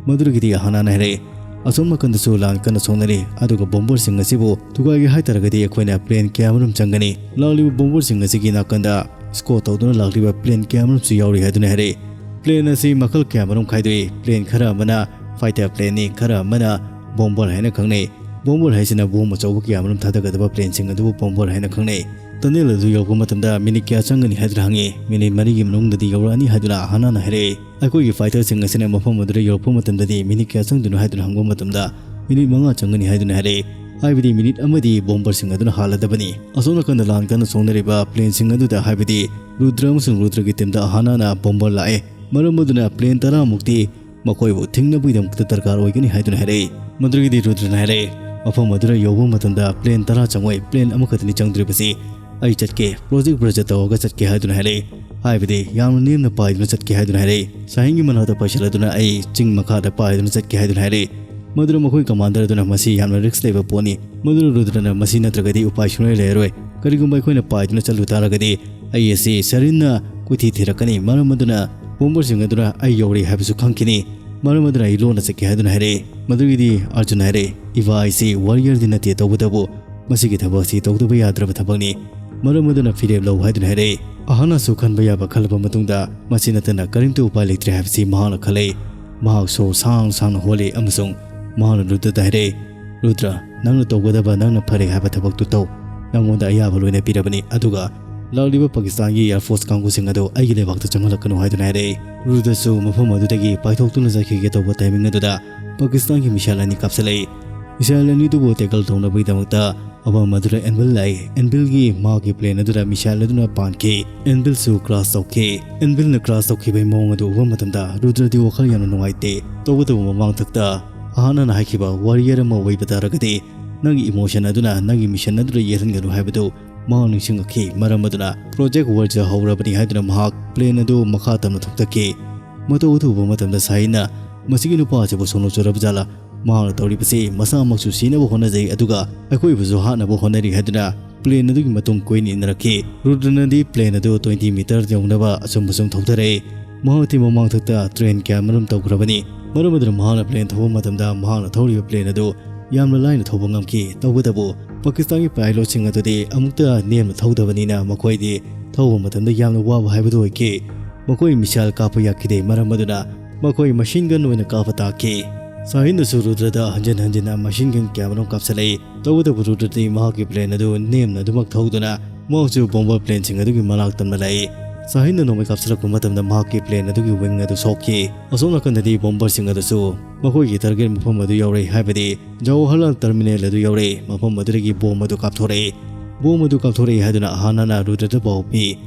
ꯃꯗꯨꯗꯒꯤꯗꯤ ꯑꯍꯥꯅꯥꯅ ꯍꯥꯏꯔꯛꯏ, "ꯑꯁꯣꯝ ꯅꯥꯀꯟꯗꯁꯨ ꯂꯥꯟ ꯀꯟꯅ ꯁꯣꯛꯅꯔꯤ, ꯑꯗꯨꯒ ꯕꯣꯝꯕꯔꯁꯤꯡ ꯑꯁꯤꯕꯨ ꯊꯨꯒꯥꯏꯒꯦ ꯍꯥꯏꯇꯥꯔꯒꯗꯤ ꯑꯩꯈꯣꯏꯅ ꯄ꯭ꯂꯦꯟ ꯀꯌꯥ ꯑꯃꯔꯣꯝ ꯆꯪꯒꯅꯤ꯫ ꯂꯥꯛꯂꯤꯕ ꯕꯣꯝꯕꯔꯁꯤꯡ ꯑꯁꯤꯒꯤ ꯅꯥꯀꯟꯗ ꯁ꯭ꯀꯣꯠ ꯇꯧꯗꯨꯅ ꯂꯥꯛꯂꯤꯕ ꯄ꯭ꯂꯦꯟ ꯀꯌꯥ ꯑꯃꯔꯣꯝꯁꯨ ꯌꯥꯎꯔꯤ" ꯍꯥꯏꯗꯨꯅ ꯍꯥꯏꯔꯛꯏ꯫ ꯄ꯭ꯂꯦꯟ ꯑꯁꯤ ꯃꯈꯜ ꯀꯌꯥ ꯑꯃꯔꯣꯝ ꯈꯥꯏꯗꯣꯛꯏ꯫ ꯄ꯭ꯂꯦꯟ ꯈꯔ ꯑꯃꯅ ꯐꯥꯏꯇꯔ ꯄ꯭ꯂꯦꯟꯅꯤ, ꯈꯔ ꯑꯃꯅ ꯕꯣꯝꯕꯔ ꯍꯥꯏꯅ ꯈꯪꯅꯩ꯫ ꯕꯣꯝꯕꯔ ꯍꯥꯏꯁꯤꯅ ꯕꯣꯝ ꯑꯆꯧꯕ ꯀꯌꯥ ꯑꯃꯔꯣꯝ ꯊꯥꯗꯒꯗꯕ ꯄ꯭ꯂꯦꯟꯁꯤꯡ ꯑꯗꯨꯕꯨ ꯕꯣꯝꯕꯔ ꯍꯥꯏꯅ ꯈꯪꯅꯩ꯫ ꯇꯅꯦꯜ ꯑꯗꯨ ꯌꯧꯔꯛꯄ ꯃꯇꯝꯗ ꯃꯤꯅꯤꯠ ꯀꯌꯥ ꯆꯪꯒꯅꯤ ꯍꯥꯏꯗꯨꯅ ꯍꯪꯉꯤ꯫ "ꯃꯤꯅꯤꯠ ꯃꯔꯤꯒꯤ ꯃꯅꯨꯡꯗꯗꯤ ꯌꯧꯔꯛꯑꯅꯤ" ꯍꯥꯏꯗꯨꯅ ꯑꯍꯥꯅꯥꯅ ꯍꯥꯏꯔꯛꯏ꯫ ꯑꯩꯈꯣꯏꯒꯤ ꯐꯥꯏꯇꯔꯁꯤꯡ ꯑꯁꯤꯅ ꯃꯐꯝ ꯑꯗꯨꯗ ꯌꯧꯔꯛꯄ ꯃꯇꯝꯗꯗꯤ ꯃꯤꯅꯤꯠ ꯀꯌꯥ ꯆꯪꯗꯣꯏꯅꯣ ꯍꯥꯏꯗꯨꯅ ꯍꯪꯕ ꯃꯇꯝꯗ, "ꯃꯤꯅꯤꯠ ꯃꯉꯥ ꯆꯪꯒꯅꯤ" ꯍꯥꯏꯗꯨꯅ ꯍꯥꯏꯔꯛꯏ꯫ ꯍꯥꯏꯕꯗꯤ ꯃꯤꯅꯤꯠ ꯑꯃꯗꯤ ꯕꯣꯝꯕꯔꯁꯤꯡ ꯑꯗꯨꯅ ꯍꯥꯜꯂꯗꯕꯅꯤ꯫ ꯑꯁꯣꯝ ꯅꯥꯀꯟꯗ ꯂꯥꯟ ꯀꯟꯅ ꯁꯣꯛꯅꯔꯤꯕ ꯄ꯭ꯂꯦꯟꯁꯤꯡ ꯑꯗꯨꯗ, ꯍꯥꯏꯕꯗꯤ ꯔꯨꯗ꯭ꯔ ꯑꯃꯁꯨꯡ ꯔꯨꯗ꯭ꯔꯒꯤ ꯇꯤꯝꯗ ꯑꯍꯥꯅꯥꯅ ꯕꯣꯝꯕꯔ ꯂꯥꯛꯑꯦ꯫ ꯃꯔꯝ ꯑꯗꯨꯅ ꯄ꯭ꯂꯦꯟ ꯇꯔꯥꯃꯨꯛꯇꯤ ꯃꯈꯣꯏꯕꯨ ꯊꯤꯡꯅꯕꯒꯤꯗꯃꯛꯇ ꯗꯔꯀꯥꯔ ꯑꯣꯏꯒꯅꯤ ꯍꯥꯏꯗꯨꯅ ꯍꯥꯏꯔꯛꯏ꯫ ꯃꯗꯨꯗꯒꯤꯗꯤ ꯔꯨꯗ꯭ꯔꯅ ꯍꯥꯏꯔꯛꯏ, "ꯃꯐꯝ ꯑꯗꯨꯗ ꯌꯧꯕ ꯃꯇꯝꯗ ꯄ꯭ꯂꯦꯟ ꯇꯔꯥ ꯆꯪꯉꯣꯏ, ꯄ꯭ꯂꯦꯟ ꯑꯃꯈꯛꯇꯅꯤ ꯆꯪꯗ꯭ꯔꯤꯕꯁꯤ꯫ ꯑꯩ ꯆꯠꯀꯦ, ꯄ꯭ꯔꯣꯖꯦꯛ ꯕ꯭ꯔꯖ ꯇꯧꯔꯒ ꯆꯠꯀꯦ" ꯍꯥꯏꯗꯨꯅ ꯍꯥꯏꯔꯛꯏ꯫ ꯍꯥꯏꯕꯗꯤ ꯌꯥꯝꯅ ꯅꯦꯝꯅ ꯄꯥꯏꯗꯨꯅ ꯆꯠꯀꯦ ꯍꯥꯏꯗꯨꯅ ꯍꯥꯏꯔꯛꯏ꯫ ꯁꯥꯍꯤꯟꯒꯤ ꯃꯅꯥꯛꯇ ꯄꯥꯏꯁꯤꯜꯂꯗꯨꯅ ꯑꯩ ꯆꯤꯡ ꯃꯈꯥꯗ ꯄꯥꯏꯗꯨꯅ ꯆꯠꯀꯦ ꯍꯥꯏꯗꯨꯅ ꯍꯥꯏꯔꯛꯏ꯫ ꯃꯗꯨꯗ ꯃꯈꯣꯏ ꯀꯃꯥꯟꯗꯔ ꯑꯗꯨꯅ, "ꯃꯁꯤ ꯌꯥꯝꯅ ꯔꯤꯁꯛ ꯂꯩꯕ ꯄꯣꯠꯅꯤ, ꯃꯗꯨꯅ ꯔꯨꯗ꯭ꯔꯅ ꯃꯁꯤ ꯅꯠꯇ꯭ꯔꯒꯗꯤ ꯎꯄꯥꯏ ꯁꯨꯡꯂꯩ ꯂꯩꯔꯔꯣꯏ꯫ ꯀꯔꯤꯒꯨꯝꯕ ꯑꯩꯈꯣꯏꯅ ꯄꯥꯏꯗꯨꯅ ꯆꯠꯂꯨ ꯇꯥꯔꯒꯗꯤ ꯑꯩ ꯑꯁꯤ ꯁꯔꯤꯟꯅ ꯀꯣꯏꯊꯤ ꯊꯤꯔꯛꯀꯅꯤ, ꯃꯔꯝ ꯑꯗꯨꯅ ꯕꯣꯝꯕꯔꯁꯤꯡ ꯑꯗꯨꯅ ꯑꯩ ꯌꯧꯔꯦ ꯍꯥꯏꯕꯁꯨ ꯈꯪꯈꯤꯅꯤ꯫ ꯃꯔꯝ ꯑꯗꯨꯅ ꯑꯩ ꯂꯣꯟꯅ ꯆꯠꯀꯦ" ꯍꯥꯏꯗꯨꯅ ꯍꯥꯏꯔꯛꯏ꯫ ꯃꯗꯨꯒꯤꯗꯤ ꯑꯔꯖꯨꯟ ꯍꯥꯏꯔꯛꯏ, "ꯏꯚꯥ ꯑꯩꯁꯤ ꯋꯥꯔꯤꯌꯔꯗꯤ ꯅꯠꯇꯦ, ꯇꯧꯕꯇꯕꯨ ꯃꯁꯤꯒꯤ ꯊꯕꯛ ꯑꯁꯤ ꯇꯧꯗꯕ ꯌꯥꯗ꯭ꯔꯕ ꯊꯕꯛꯅꯤ꯫ ꯃꯔꯝ ꯑꯗꯨꯅ ꯐꯤꯔꯦꯞ ꯂꯧ" ꯍꯥꯏꯗꯨꯅ ꯍꯥꯏꯔꯛꯏ꯫ ꯑꯍꯥꯅꯥꯁꯨ ꯈꯟꯕ ꯌꯥꯕ ꯈꯜꯂꯕ ꯃꯇꯨꯡꯗ ꯃꯁꯤ ꯅꯠꯇꯅ ꯀꯔꯤꯝꯇ ꯎꯄꯥꯏ ꯂꯩꯇ꯭ꯔꯦ ꯍꯥꯏꯕꯁꯤ ꯃꯍꯥꯛꯅ ꯈꯜꯂꯛꯏ꯫ ꯃꯍꯥꯛ ꯁꯣꯔ ꯁꯥꯡ ꯁꯥꯡꯅ ꯍꯣꯜꯂꯤ ꯑꯃꯁꯨꯡ ꯃꯍꯥꯛꯅ ꯔꯨꯗ꯭ꯔꯗ ꯍꯥꯏꯔꯛꯏ, "ꯔꯨꯗ꯭ꯔ, ꯅꯪꯅ ꯇꯧꯒꯗꯕ, ꯅꯪꯅ ꯐꯔꯦ ꯍꯥꯏꯕ ꯊꯕꯛꯇꯨ ꯇꯧ꯫ ꯅꯪꯉꯣꯟꯗ ꯑꯌꯥꯕ ꯂꯣꯏꯅ ꯄꯤꯔꯕꯅꯤ, ꯑꯗꯨꯒ ꯂꯥꯛꯂꯤꯕ ꯄꯥꯀꯤꯁꯇꯥꯟꯒꯤ ꯑꯦꯌꯔ ꯐꯣꯔꯁ ꯀꯥꯡꯕꯨꯁꯤꯡ ꯑꯗꯨ ꯑꯩꯒꯤ ꯂꯩꯕꯥꯛꯇ ꯆꯪꯍꯜꯂꯛꯀꯅꯨ" ꯍꯥꯏꯗꯨꯅ ꯍꯥꯏꯔꯛꯏ꯫ ꯔꯨꯗ꯭ꯔꯁꯨ ꯃꯐꯝ ꯑꯗꯨꯗꯒꯤ ꯄꯥꯏꯊꯣꯛꯇꯨꯅ ꯆꯠꯈꯤꯒꯦ ꯇꯧꯕ ꯇꯥꯏꯃꯤꯡ ꯑꯗꯨꯗ ꯄꯥꯀꯤꯁꯇꯥꯟꯒꯤ ꯃꯤꯁꯥꯏꯜ ꯑꯅꯤ ꯀꯥꯞꯁꯤꯜꯂꯛꯏ꯫ ꯃꯤꯁꯥꯏꯜ ꯑꯅꯤꯗꯨꯕꯨ ꯇꯦꯀꯜ ꯇꯧꯅꯕꯒꯤꯗꯃꯛꯇ ꯃꯐꯝ ꯑꯗꯨꯗ ꯑꯦꯟꯚꯤꯜ ꯂꯥꯛꯏ꯫ ꯑꯦꯟꯚꯤꯜꯒꯤ ꯃꯍꯥꯛꯀꯤ ꯄ꯭ꯂꯦꯟ ꯑꯗꯨꯗ ꯃꯤꯁꯥꯏꯜ ꯑꯗꯨꯅ ꯄꯥꯟꯈꯤ꯫ ꯑꯦꯟꯚꯤꯜꯁꯨ ꯀ꯭ꯔꯥꯁ ꯇꯧꯈꯤ꯫ ꯑꯦꯟꯚꯤꯜꯅ ꯀ꯭ꯔꯥꯁ ꯇꯧꯈꯤꯕꯒꯤ ꯃꯑꯣꯡ ꯑꯗꯨ ꯎꯕ ꯃꯇꯝꯗ ꯔꯨꯗ꯭ꯔꯗꯤ ꯋꯥꯈꯜ ꯌꯥꯝꯅ ꯅꯨꯡꯉꯥꯏꯇꯦ꯫ ꯇꯧꯕꯇꯕꯨ ꯃꯃꯥꯡꯊꯛꯇ ꯑꯍꯥꯅꯥꯅ ꯍꯥꯏꯈꯤꯕ, "ꯋꯥꯔꯤꯌꯔ ꯑꯃ ꯑꯣꯏꯕ ꯇꯥꯔꯒꯗꯤ ꯅꯪꯒꯤ ꯏꯃꯣꯁꯟ ꯑꯗꯨꯅ ꯅꯪꯒꯤ ꯃꯤꯁꯟ ꯑꯗꯨꯗ ꯌꯦꯠꯍꯟꯒꯅꯨ" ꯍꯥꯏꯕꯗꯨ ꯃꯍꯥꯛ ꯅꯤꯡꯁꯤꯡꯂꯛꯈꯤ꯫ ꯃꯔꯝ ꯑꯗꯨꯅ ꯄ꯭ꯔꯣꯖꯦꯛ ꯋꯥꯔꯜꯗ ꯍꯧꯔꯕꯅꯤ ꯍꯥꯏꯗꯨꯅ ꯃꯍꯥꯛ ꯄ꯭ꯂꯦꯟ ꯑꯗꯨ ꯃꯈꯥ ꯇꯝꯅ ꯊꯧꯊꯈꯤ꯫ ꯃꯇꯧ ꯑꯗꯨ ꯎꯕ ꯃꯇꯝꯗ ꯁꯥꯍꯤꯟꯅ, "ꯃꯁꯤꯒꯤ ꯅꯨꯄꯥ ꯑꯁꯤꯕꯨ ꯁꯣꯅꯣ ꯆꯨꯔꯕ ꯖꯥꯠꯂꯥ? ꯃꯍꯥꯛꯅ ꯇꯧꯔꯤꯕꯁꯤ ꯃꯁꯥꯃꯛꯁꯨ ꯁꯤꯅꯕ ꯍꯣꯠꯅꯖꯩ, ꯑꯗꯨꯒ ꯑꯩꯈꯣꯏꯕꯨꯁꯨ ꯍꯥꯠꯅꯕ ꯍꯣꯠꯅꯔꯤ" ꯍꯥꯏꯗꯨꯅ ꯄ꯭ꯂꯦꯟ ꯑꯗꯨꯒꯤ ꯃꯇꯨꯡ ꯀꯣꯏꯅ ꯏꯟꯅꯔꯛꯈꯤ꯫ ꯔꯨꯗ꯭ꯔꯅꯗꯤ ꯄ꯭ꯂꯦꯟ ꯑꯗꯨ ꯇ꯭ꯋꯦꯟꯇꯤ ꯃꯤꯇꯔ ꯌꯧꯅꯕ ꯑꯁꯨꯝ ꯑꯁꯨꯝ ꯊꯧꯊꯔꯛꯏ꯫ ꯃꯍꯥꯛꯇꯤ ꯃꯃꯥꯡꯊꯛꯇ ꯇ꯭ꯔꯦꯟ ꯀꯌꯥ ꯃꯔꯨꯝ ꯇꯧꯈ꯭ꯔꯕꯅꯤ꯫ ꯃꯔꯝ ꯑꯗꯨꯅ ꯃꯍꯥꯛꯅ plane ꯊꯧꯕ ꯃꯇꯝꯗ ꯃꯍꯥꯛꯅ ꯊꯧꯔꯤꯕ plane ꯑꯗꯨ ꯌꯥꯝꯅ ꯂꯥꯏꯅ ꯊꯧꯕ ꯉꯝꯈꯤ꯫ ꯇꯧꯕꯇꯕꯨ ꯄꯥꯀꯤꯁꯇꯥꯟꯒꯤ pilotꯁꯤꯡ ꯑꯗꯨꯗꯤ ꯑꯃꯨꯛꯇ ꯅꯦꯝꯅ ꯊꯧꯗꯕꯅꯤꯅ ꯃꯈꯣꯏꯗꯤ ꯊꯧꯕ ꯃꯇꯝꯗ ꯌꯥꯝꯅ ꯋꯥꯕ ꯍꯥꯏꯕꯗꯨ ꯑꯣꯏꯈꯤ꯫ ꯃꯈꯣꯏ missile ꯀꯥꯞꯄ ꯌꯥꯈꯤꯗꯦ꯫ ꯃꯔꯝ ꯑꯗꯨꯅ ꯃꯈꯣꯏ machine gun ꯑꯣꯏꯅ ꯀꯥꯞꯄ ꯇꯥꯈꯤ꯫ ꯁꯥꯍꯤꯟꯅꯁꯨ ꯔꯨꯗ꯭ꯔꯗ ꯍꯟꯖꯤꯟ ꯍꯟꯖꯤꯟꯅ machine gun ꯀꯌꯥꯃꯔꯨꯝ ꯀꯥꯞꯁꯤꯜꯂꯛꯏ꯫ ꯇꯧꯕꯇꯕꯨ ꯔꯨꯗ꯭ꯔꯗꯤ ꯃꯍꯥꯛꯀꯤ plane ꯑꯗꯨ ꯅꯦꯝꯅ ꯑꯗꯨꯃꯛ ꯊꯧꯗꯨꯅ ꯃꯍꯥꯛꯁꯨ bomber planeꯁꯤꯡ ꯑꯗꯨꯒꯤ ꯃꯅꯥꯛ ꯇꯝꯅ ꯂꯥꯛꯏ꯫ ꯁꯥꯍꯤꯟꯅ ꯅꯣꯡꯃꯩ ꯀꯥꯞꯁꯤꯜꯂꯛꯄ ꯃꯇꯝꯗ ꯃꯍꯥꯛꯀꯤ plane ꯑꯗꯨꯒꯤ wing ꯑꯗꯨ ꯁꯣꯛꯈꯤ꯫ ꯑꯁꯣꯝ ꯅꯥꯀꯟꯗꯗꯤ bomberꯁꯤꯡ ꯑꯗꯨꯁꯨ ꯃꯈꯣꯏꯒꯤ target ꯃꯐꯝ ꯑꯗꯨ ꯌꯧꯔꯛꯏ, ꯍꯥꯏꯕꯗꯤ ꯖꯋꯥꯍꯔꯂꯥꯜ terminal ꯑꯗꯨ ꯌꯧꯔꯛꯏ꯫ ꯃꯐꯝ ꯑꯗꯨꯗꯒꯤ bomb ꯑꯗꯨ ꯀꯥꯞꯊꯣꯔꯛꯏ꯫ Bomb ꯑꯗꯨ ꯀꯥꯞꯊꯣꯔꯛꯏ ꯍꯥꯏꯗꯨꯅ ꯑꯍꯥꯅꯥꯅ ꯔꯨꯗ꯭ꯔꯗ ꯄꯥꯎ ꯄꯤ꯫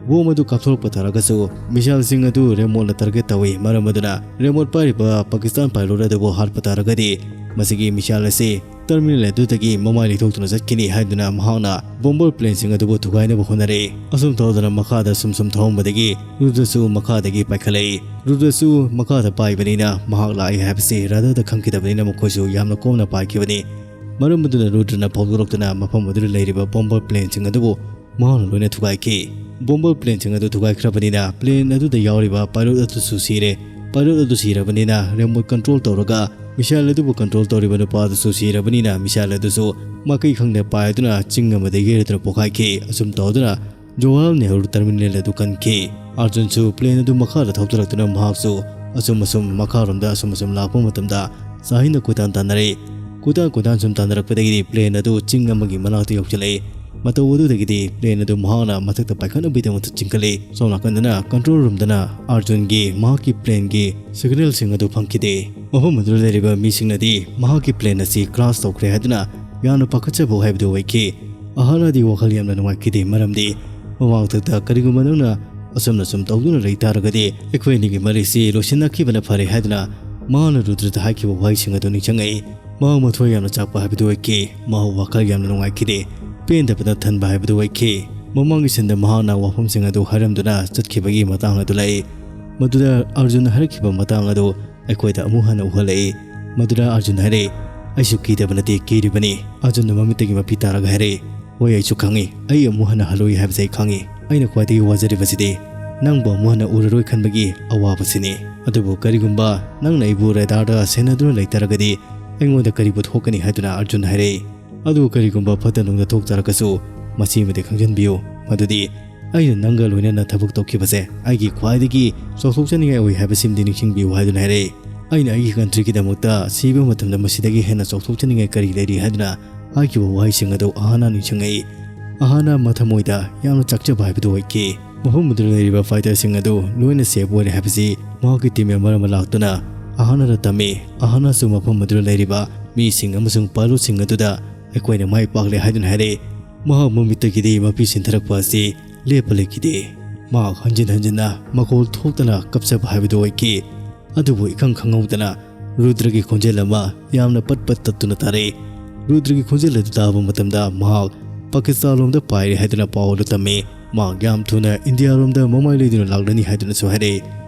Bomb ꯑꯗꯨ ꯀꯥꯞꯊꯣꯔꯛꯄ ꯇꯥꯔꯒꯁꯨ missileꯁꯤꯡ ꯑꯗꯨ remoteꯅ target ꯇꯧꯏ꯫ ꯃꯔꯝ ꯑꯗꯨꯅ remote ꯄꯥꯏꯔꯤꯕ ꯄꯥꯀꯤꯁꯇꯥꯟ pilot ꯑꯗꯨꯕꯨ ꯍꯥꯠꯄ ꯇꯥꯔꯒꯗꯤ ꯃꯁꯤꯒꯤ missile ꯑꯁꯤ terminal ꯑꯗꯨꯗꯒꯤ ꯃꯃꯥꯏ ꯂꯩꯊꯣꯛꯇꯨꯅ ꯆꯠꯈꯤꯅꯤ ꯍꯥꯏꯗꯨꯅ ꯃꯍꯥꯛꯅ bomber planeꯁꯤꯡ ꯑꯗꯨꯕꯨ ꯊꯨꯒꯥꯏꯅꯕ ꯍꯣꯠꯅꯔꯛꯏ꯫ ꯑꯁꯨꯝ ꯇꯧꯗꯅ ꯃꯈꯥꯗ ꯁꯨꯝ ꯁꯨꯝ ꯊꯧꯔꯝꯕꯗꯒꯤ ꯔꯨꯗ꯭ꯔꯁꯨ ꯃꯈꯥꯗꯒꯤ ꯄꯥꯏꯈꯠꯂꯛꯏ꯫ ꯔꯨꯗ꯭ꯔꯁꯨ ꯃꯈꯥꯗ ꯄꯥꯏꯕꯅꯤꯅ ꯃꯍꯥꯛ ꯂꯥꯛꯏ ꯍꯥꯏꯕꯁꯤ radarꯗ ꯈꯪꯈꯤꯗꯕꯅꯤꯅ ꯃꯈꯣꯏꯁꯨ ꯌꯥꯝꯅ ꯀꯣꯝꯅ ꯄꯥꯏꯈꯤꯕꯅꯤ꯫ ꯃꯔꯝ ꯑꯗꯨꯅ ꯔꯨꯗ꯭ꯔꯅ ꯐꯥꯎꯗꯣꯔꯛꯇꯨꯅ ꯃꯐꯝ ꯑꯗꯨꯗ ꯂꯩꯔꯤꯕ bomber planeꯁꯤꯡ ꯑꯗꯨꯕꯨ ꯃꯍꯥꯛꯅ ꯂꯣꯏꯅ ꯊꯨꯒꯥꯏꯈꯤ꯫ Bomber planeꯁꯤꯡ ꯑꯗꯨ ꯊꯨꯒꯥꯏꯈ꯭ꯔꯕꯅꯤꯅ plane ꯑꯗꯨꯗ ꯌꯥꯎꯔꯤꯕ pilot ꯑꯗꯨꯁꯨ ꯁꯤꯔꯦ꯫ Pilot ꯑꯗꯨ ꯁꯤꯔꯕꯅꯤꯅ remote control ꯇꯧꯔꯒ missile ꯑꯗꯨꯕꯨ control ꯇꯧꯔꯤꯕ ꯅꯨꯄꯥ ꯑꯗꯨꯁꯨ ꯁꯤꯔꯕꯅꯤꯅ missile ꯑꯗꯨꯁꯨ ꯃꯥꯏꯀꯩ ꯈꯪꯗꯅ ꯄꯥꯏꯗꯨꯅ ꯆꯤꯡ ꯑꯃꯗ ꯌꯩꯔꯗꯨꯅ ꯄꯣꯈꯥꯏꯈꯤ꯫ ꯑꯁꯨꯝ ꯇꯧꯗꯨꯅ ꯖꯋꯥꯍꯔꯂꯥꯜ ꯅꯦꯍꯔꯨ terminal ꯑꯗꯨ ꯀꯟꯈꯤ꯫ ꯑꯔꯖꯨꯟꯁꯨ plane ꯑꯗꯨ ꯃꯈꯥꯗ ꯊꯧꯗꯔꯛꯇꯨꯅ ꯃꯍꯥꯛꯁꯨ ꯑꯁꯨꯝ ꯑꯁꯨꯝ ꯃꯈꯥꯔꯣꯝꯗ ꯑꯁꯨꯝ ꯑꯁꯨꯝ ꯂꯥꯛꯄ ꯃꯇꯝꯗ ꯁꯥꯍꯤꯟꯅ ꯀꯣꯏꯇꯥꯟ ꯇꯥꯟꯅꯔꯛꯏ꯫ ꯀꯣꯏꯇꯥꯟ ꯀꯣꯏꯇꯥꯟ ꯁꯨꯝ ꯇꯥꯟꯅꯔꯛꯄꯗꯒꯤꯗꯤ plane ꯑꯗꯨ ꯆꯤꯡ ꯑꯃꯒꯤ ꯃꯅꯥꯛꯇ ꯌꯧꯁꯤꯜꯂꯛꯏ꯫ ꯃꯇꯧ ꯑꯗꯨꯗꯒꯤꯗꯤ plane ꯑꯗꯨ ꯃꯍꯥꯛꯅ ꯃꯊꯛꯇ ꯄꯥꯏꯈꯠꯅꯕꯒꯤꯗꯃꯛꯇ ꯆꯤꯡꯈꯠꯂꯤ꯫ ꯁꯣꯝ ꯅꯥꯀꯟꯗꯅ control roomꯗꯅ ꯑꯔꯖꯨꯟꯒꯤ ꯃꯍꯥꯛꯀꯤ planeꯒꯤ signalꯁꯤꯡ ꯑꯗꯨ ꯐꯪꯈꯤꯗꯦ꯫ ꯃꯐꯝ ꯑꯗꯨꯗ ꯂꯩꯔꯤꯕ ꯃꯤꯁꯤꯡꯅꯗꯤ ꯃꯍꯥꯛꯀꯤ plane ꯑꯁꯤ crash ꯇꯧꯈ꯭ꯔꯦ ꯍꯥꯏꯗꯨꯅ ꯌꯥꯝꯅ ꯄꯥꯈꯠꯆꯕ ꯍꯥꯏꯕꯗꯨ ꯑꯣꯏꯈꯤ꯫ ꯑꯍꯥꯅꯥꯗꯤ ꯋꯥꯈꯜ ꯌꯥꯝꯅ ꯅꯨꯡꯉꯥꯏꯈꯤꯗꯦ, ꯃꯔꯝꯗꯤ ꯃꯃꯥꯡꯊꯛꯇ ꯀꯔꯤꯒꯨꯝꯕ ꯅꯪꯅ ꯑꯁꯨꯝꯅ ꯁꯨꯝ ꯇꯧꯗꯨꯅ ꯂꯩ ꯇꯥꯔꯒꯗꯤ ꯑꯩꯈꯣꯏ ꯑꯅꯤꯒꯤ ꯃꯔꯤꯁꯤ ꯂꯣꯏꯁꯤꯟꯅꯈꯤꯕꯅ ꯐꯔꯦ ꯍꯥꯏꯗꯨꯅ ꯃꯍꯥꯛꯅ ꯔꯨꯗ꯭ꯔꯗ ꯍꯥꯏꯈꯤꯕ ꯋꯥꯍꯩꯁꯤꯡ ꯑꯗꯨ ꯅꯤꯡꯁꯤꯡꯉꯛꯏ꯫ ꯃꯍꯥꯛ ꯃꯊ꯭ꯋꯥꯏ ꯌꯥꯝꯅ ꯆꯥꯛꯄ ꯍꯥꯏꯕꯗꯨ ꯑꯣꯏꯈꯤ꯫ ꯃꯍꯥꯛ ꯋꯥꯈꯜ ꯌꯥꯝꯅ ꯅꯨꯡꯉꯥꯏꯈꯤꯗꯦ꯫ ꯄꯦꯟꯗꯕꯅ ꯊꯟꯕ ꯍꯥꯏꯕꯗꯨ ꯑꯣꯏꯈꯤ꯫ ꯃꯃꯥꯡꯒꯤ ꯁꯟꯗ ꯃꯍꯥꯛꯅ ꯋꯥꯐꯝꯁꯤꯡ ꯑꯗꯨ ꯍꯥꯏꯔꯝꯗꯨꯅ ꯆꯠꯈꯤꯕꯒꯤ ꯃꯇꯥꯡ ꯑꯗꯨ ꯂꯥꯛꯏ꯫ ꯃꯗꯨꯗ ꯑꯔꯖꯨꯟꯅ ꯍꯥꯏꯔꯛꯈꯤꯕ ꯃꯇꯥꯡ ꯑꯗꯨ ꯑꯩꯈꯣꯏꯗ ꯑꯃꯨꯛ ꯍꯟꯅ ꯎꯍꯜꯂꯛꯏ꯫ ꯃꯗꯨꯗ ꯑꯔꯖꯨꯟ ꯍꯥꯏꯔꯛꯏ, "ꯑꯩꯁꯨ ꯀꯤꯗꯕ ꯅꯠꯇꯦ, ꯀꯤꯔꯤꯕꯅꯤ꯫" ꯑꯔꯖꯨꯟꯅ ꯃꯃꯤꯠꯇꯒꯤ ꯃꯄꯤ ꯇꯥꯔꯒ ꯍꯥꯏꯔꯛꯏ, "ꯍꯣꯏ, ꯑꯩꯁꯨ ꯈꯪꯏ꯫ ꯑꯩ ꯑꯃꯨꯛ ꯍꯟꯅ ꯍꯜꯂꯣꯏ ꯍꯥꯏꯕꯁꯦ ꯑꯩ ꯈꯪꯏ꯫ ꯑꯩꯅ ꯈ꯭ꯋꯥꯏꯗꯒꯤ ꯋꯥꯖꯔꯤꯕꯁꯤꯗꯤ ꯅꯪꯕꯨ ꯑꯃꯨꯛ ꯍꯟꯅ ꯎꯔꯔꯣꯏ ꯈꯟꯕꯒꯤ ꯑꯋꯥꯕꯁꯤꯅꯤ꯫ ꯑꯗꯨꯕꯨ ꯀꯔꯤꯒꯨꯝꯕ ꯅꯪꯅ ꯑꯩꯕꯨ ꯔꯦꯗꯥꯔꯗ ꯁꯦꯟꯅꯗꯨꯅ ꯂꯩꯇꯥꯔꯒꯗꯤ ꯑꯩꯉꯣꯟꯗ ꯀꯔꯤꯕꯨ ꯊꯣꯛꯀꯅꯤ ꯍꯥꯏꯗꯨꯅ ꯑꯔꯖꯨꯟ ꯍꯥꯏꯔꯛꯏ꯫ ꯑꯗꯨ ꯀꯔꯤꯒꯨꯝꯕ ꯐꯠꯇ ꯅꯨꯡꯗ ꯊꯣꯛ ꯇꯥꯔꯒꯁꯨ ꯃꯁꯤꯃꯗꯤ ꯈꯪꯖꯤꯟꯕꯤꯌꯨ, ꯃꯗꯨꯗꯤ ꯑꯩꯅ ꯅꯪꯒ ꯂꯣꯏꯅꯅ ꯊꯕꯛ ꯇꯧꯈꯤꯕꯁꯦ ꯑꯩꯒꯤ ꯈ꯭ꯋꯥꯏꯗꯒꯤ ꯆꯥꯎꯊꯣꯛꯆꯅꯤꯡꯉꯥꯏ ꯑꯣꯏ ꯍꯥꯏꯕꯁꯤꯃꯗꯤ ꯅꯤꯡꯁꯤꯡꯕꯤꯌꯨ ꯍꯥꯏꯗꯨꯅ ꯍꯥꯏꯔꯛꯏ꯫ ꯑꯩꯅ ꯑꯩꯒꯤ ꯀꯟꯇ꯭ꯔꯤꯒꯤꯗꯃꯛꯇ ꯁꯤꯕ ꯃꯇꯝꯗ ꯃꯁꯤꯗꯒꯤ ꯍꯦꯟꯅ ꯆꯥꯎꯊꯣꯛꯆꯅꯤꯡꯉꯥꯏ ꯀꯔꯤ ꯂꯩꯔꯤ ꯍꯥꯏꯗꯨꯅ ꯍꯥꯏꯈꯤꯕ ꯋꯥꯍꯩꯁꯤꯡ ꯑꯗꯨ ꯑꯍꯥꯅ ꯅꯤꯡꯁꯤꯡꯉꯛꯏ꯫ ꯑꯍꯥꯅ ꯃꯊꯃꯣꯏꯗ ꯌꯥꯝꯅ ꯆꯥꯛꯆꯕ ꯍꯥꯏꯕꯗꯨ ꯑꯣꯏꯈꯤ꯫ ꯃꯐꯝ ꯑꯗꯨꯗ ꯂꯩꯔꯤꯕ ꯐꯥꯏꯇꯔꯁꯤꯡ ꯑꯗꯨ ꯂꯣꯏꯅ ꯁꯦꯐ ꯑꯣꯏꯔꯦ ꯍꯥꯏꯕꯁꯤ ꯃꯍꯥꯛꯀꯤ ꯇꯤꯝ ꯃꯦꯝꯕꯔ ꯑꯃ ꯂꯥꯛꯇꯨꯅ ꯑꯍꯥꯅꯗ ꯇꯝꯃꯤ꯫ ꯑꯍꯥꯅꯁꯨ ꯃꯐꯝ ꯑꯗꯨꯗ ꯂꯩꯔꯤꯕ ꯃꯤꯁꯤꯡ ꯑꯃꯁꯨꯡ ꯄꯥꯏꯂꯣꯠꯁꯤꯡ ꯑꯗꯨꯗ ꯑꯩꯈꯣꯏꯅ ꯃꯥꯏ ꯄꯥꯛꯂꯦ ꯍꯥꯏꯗꯨꯅ ꯍꯥꯏꯔꯛꯏ꯫ ꯃꯍꯥꯛ ꯃꯃꯤꯠꯇꯒꯤꯗꯤ ꯃꯄꯤ ꯁꯤꯟꯊꯔꯛꯄ ꯑꯁꯤ ꯂꯦꯞꯄ ꯂꯩꯈꯤꯗꯦ꯫ ꯃꯍꯥꯛ ꯍꯟꯖꯤꯟ ꯍꯟꯖꯤꯟꯅ ꯃꯈꯣꯜ ꯊꯣꯛꯇꯅ ꯀꯞꯆꯕ ꯍꯥꯏꯕꯗꯨ ꯑꯣꯏꯈꯤ꯫ ꯑꯗꯨꯕꯨ ꯏꯈꯪ ꯈꯪꯍꯧꯗꯅ ꯔꯨꯗ꯭ꯔꯒꯤ ꯈꯣꯟꯖꯦꯜ ꯑꯃ ꯌꯥꯝꯅ ꯄꯠ ꯄꯠ ꯇꯠꯇꯨꯅ ꯇꯥꯔꯛꯏ꯫ ꯔꯨꯗ꯭ꯔꯒꯤ ꯈꯣꯟꯖꯦꯜ ꯑꯗꯨ ꯇꯥꯕ ꯃꯇꯝꯗ ꯃꯍꯥꯛ ꯄꯥꯀꯤꯁꯇꯥꯟ ꯂꯣꯝꯗ ꯄꯥꯏꯔꯦ ꯍꯥꯏꯗꯨꯅ ꯄꯥꯎ ꯑꯗꯨ ꯇꯝꯃꯤ꯫ ꯃꯍꯥꯛ ꯌꯥꯝ ꯊꯨꯅ ꯏꯟꯗꯤꯌꯥ ꯂꯣꯝꯗ ꯃꯃꯥꯏ ꯂꯩꯗꯨꯅ ꯂꯥꯛꯂꯅꯤ ꯍꯥꯏꯗꯨꯅꯁꯨ ꯍꯥꯏꯔꯛꯏ꯫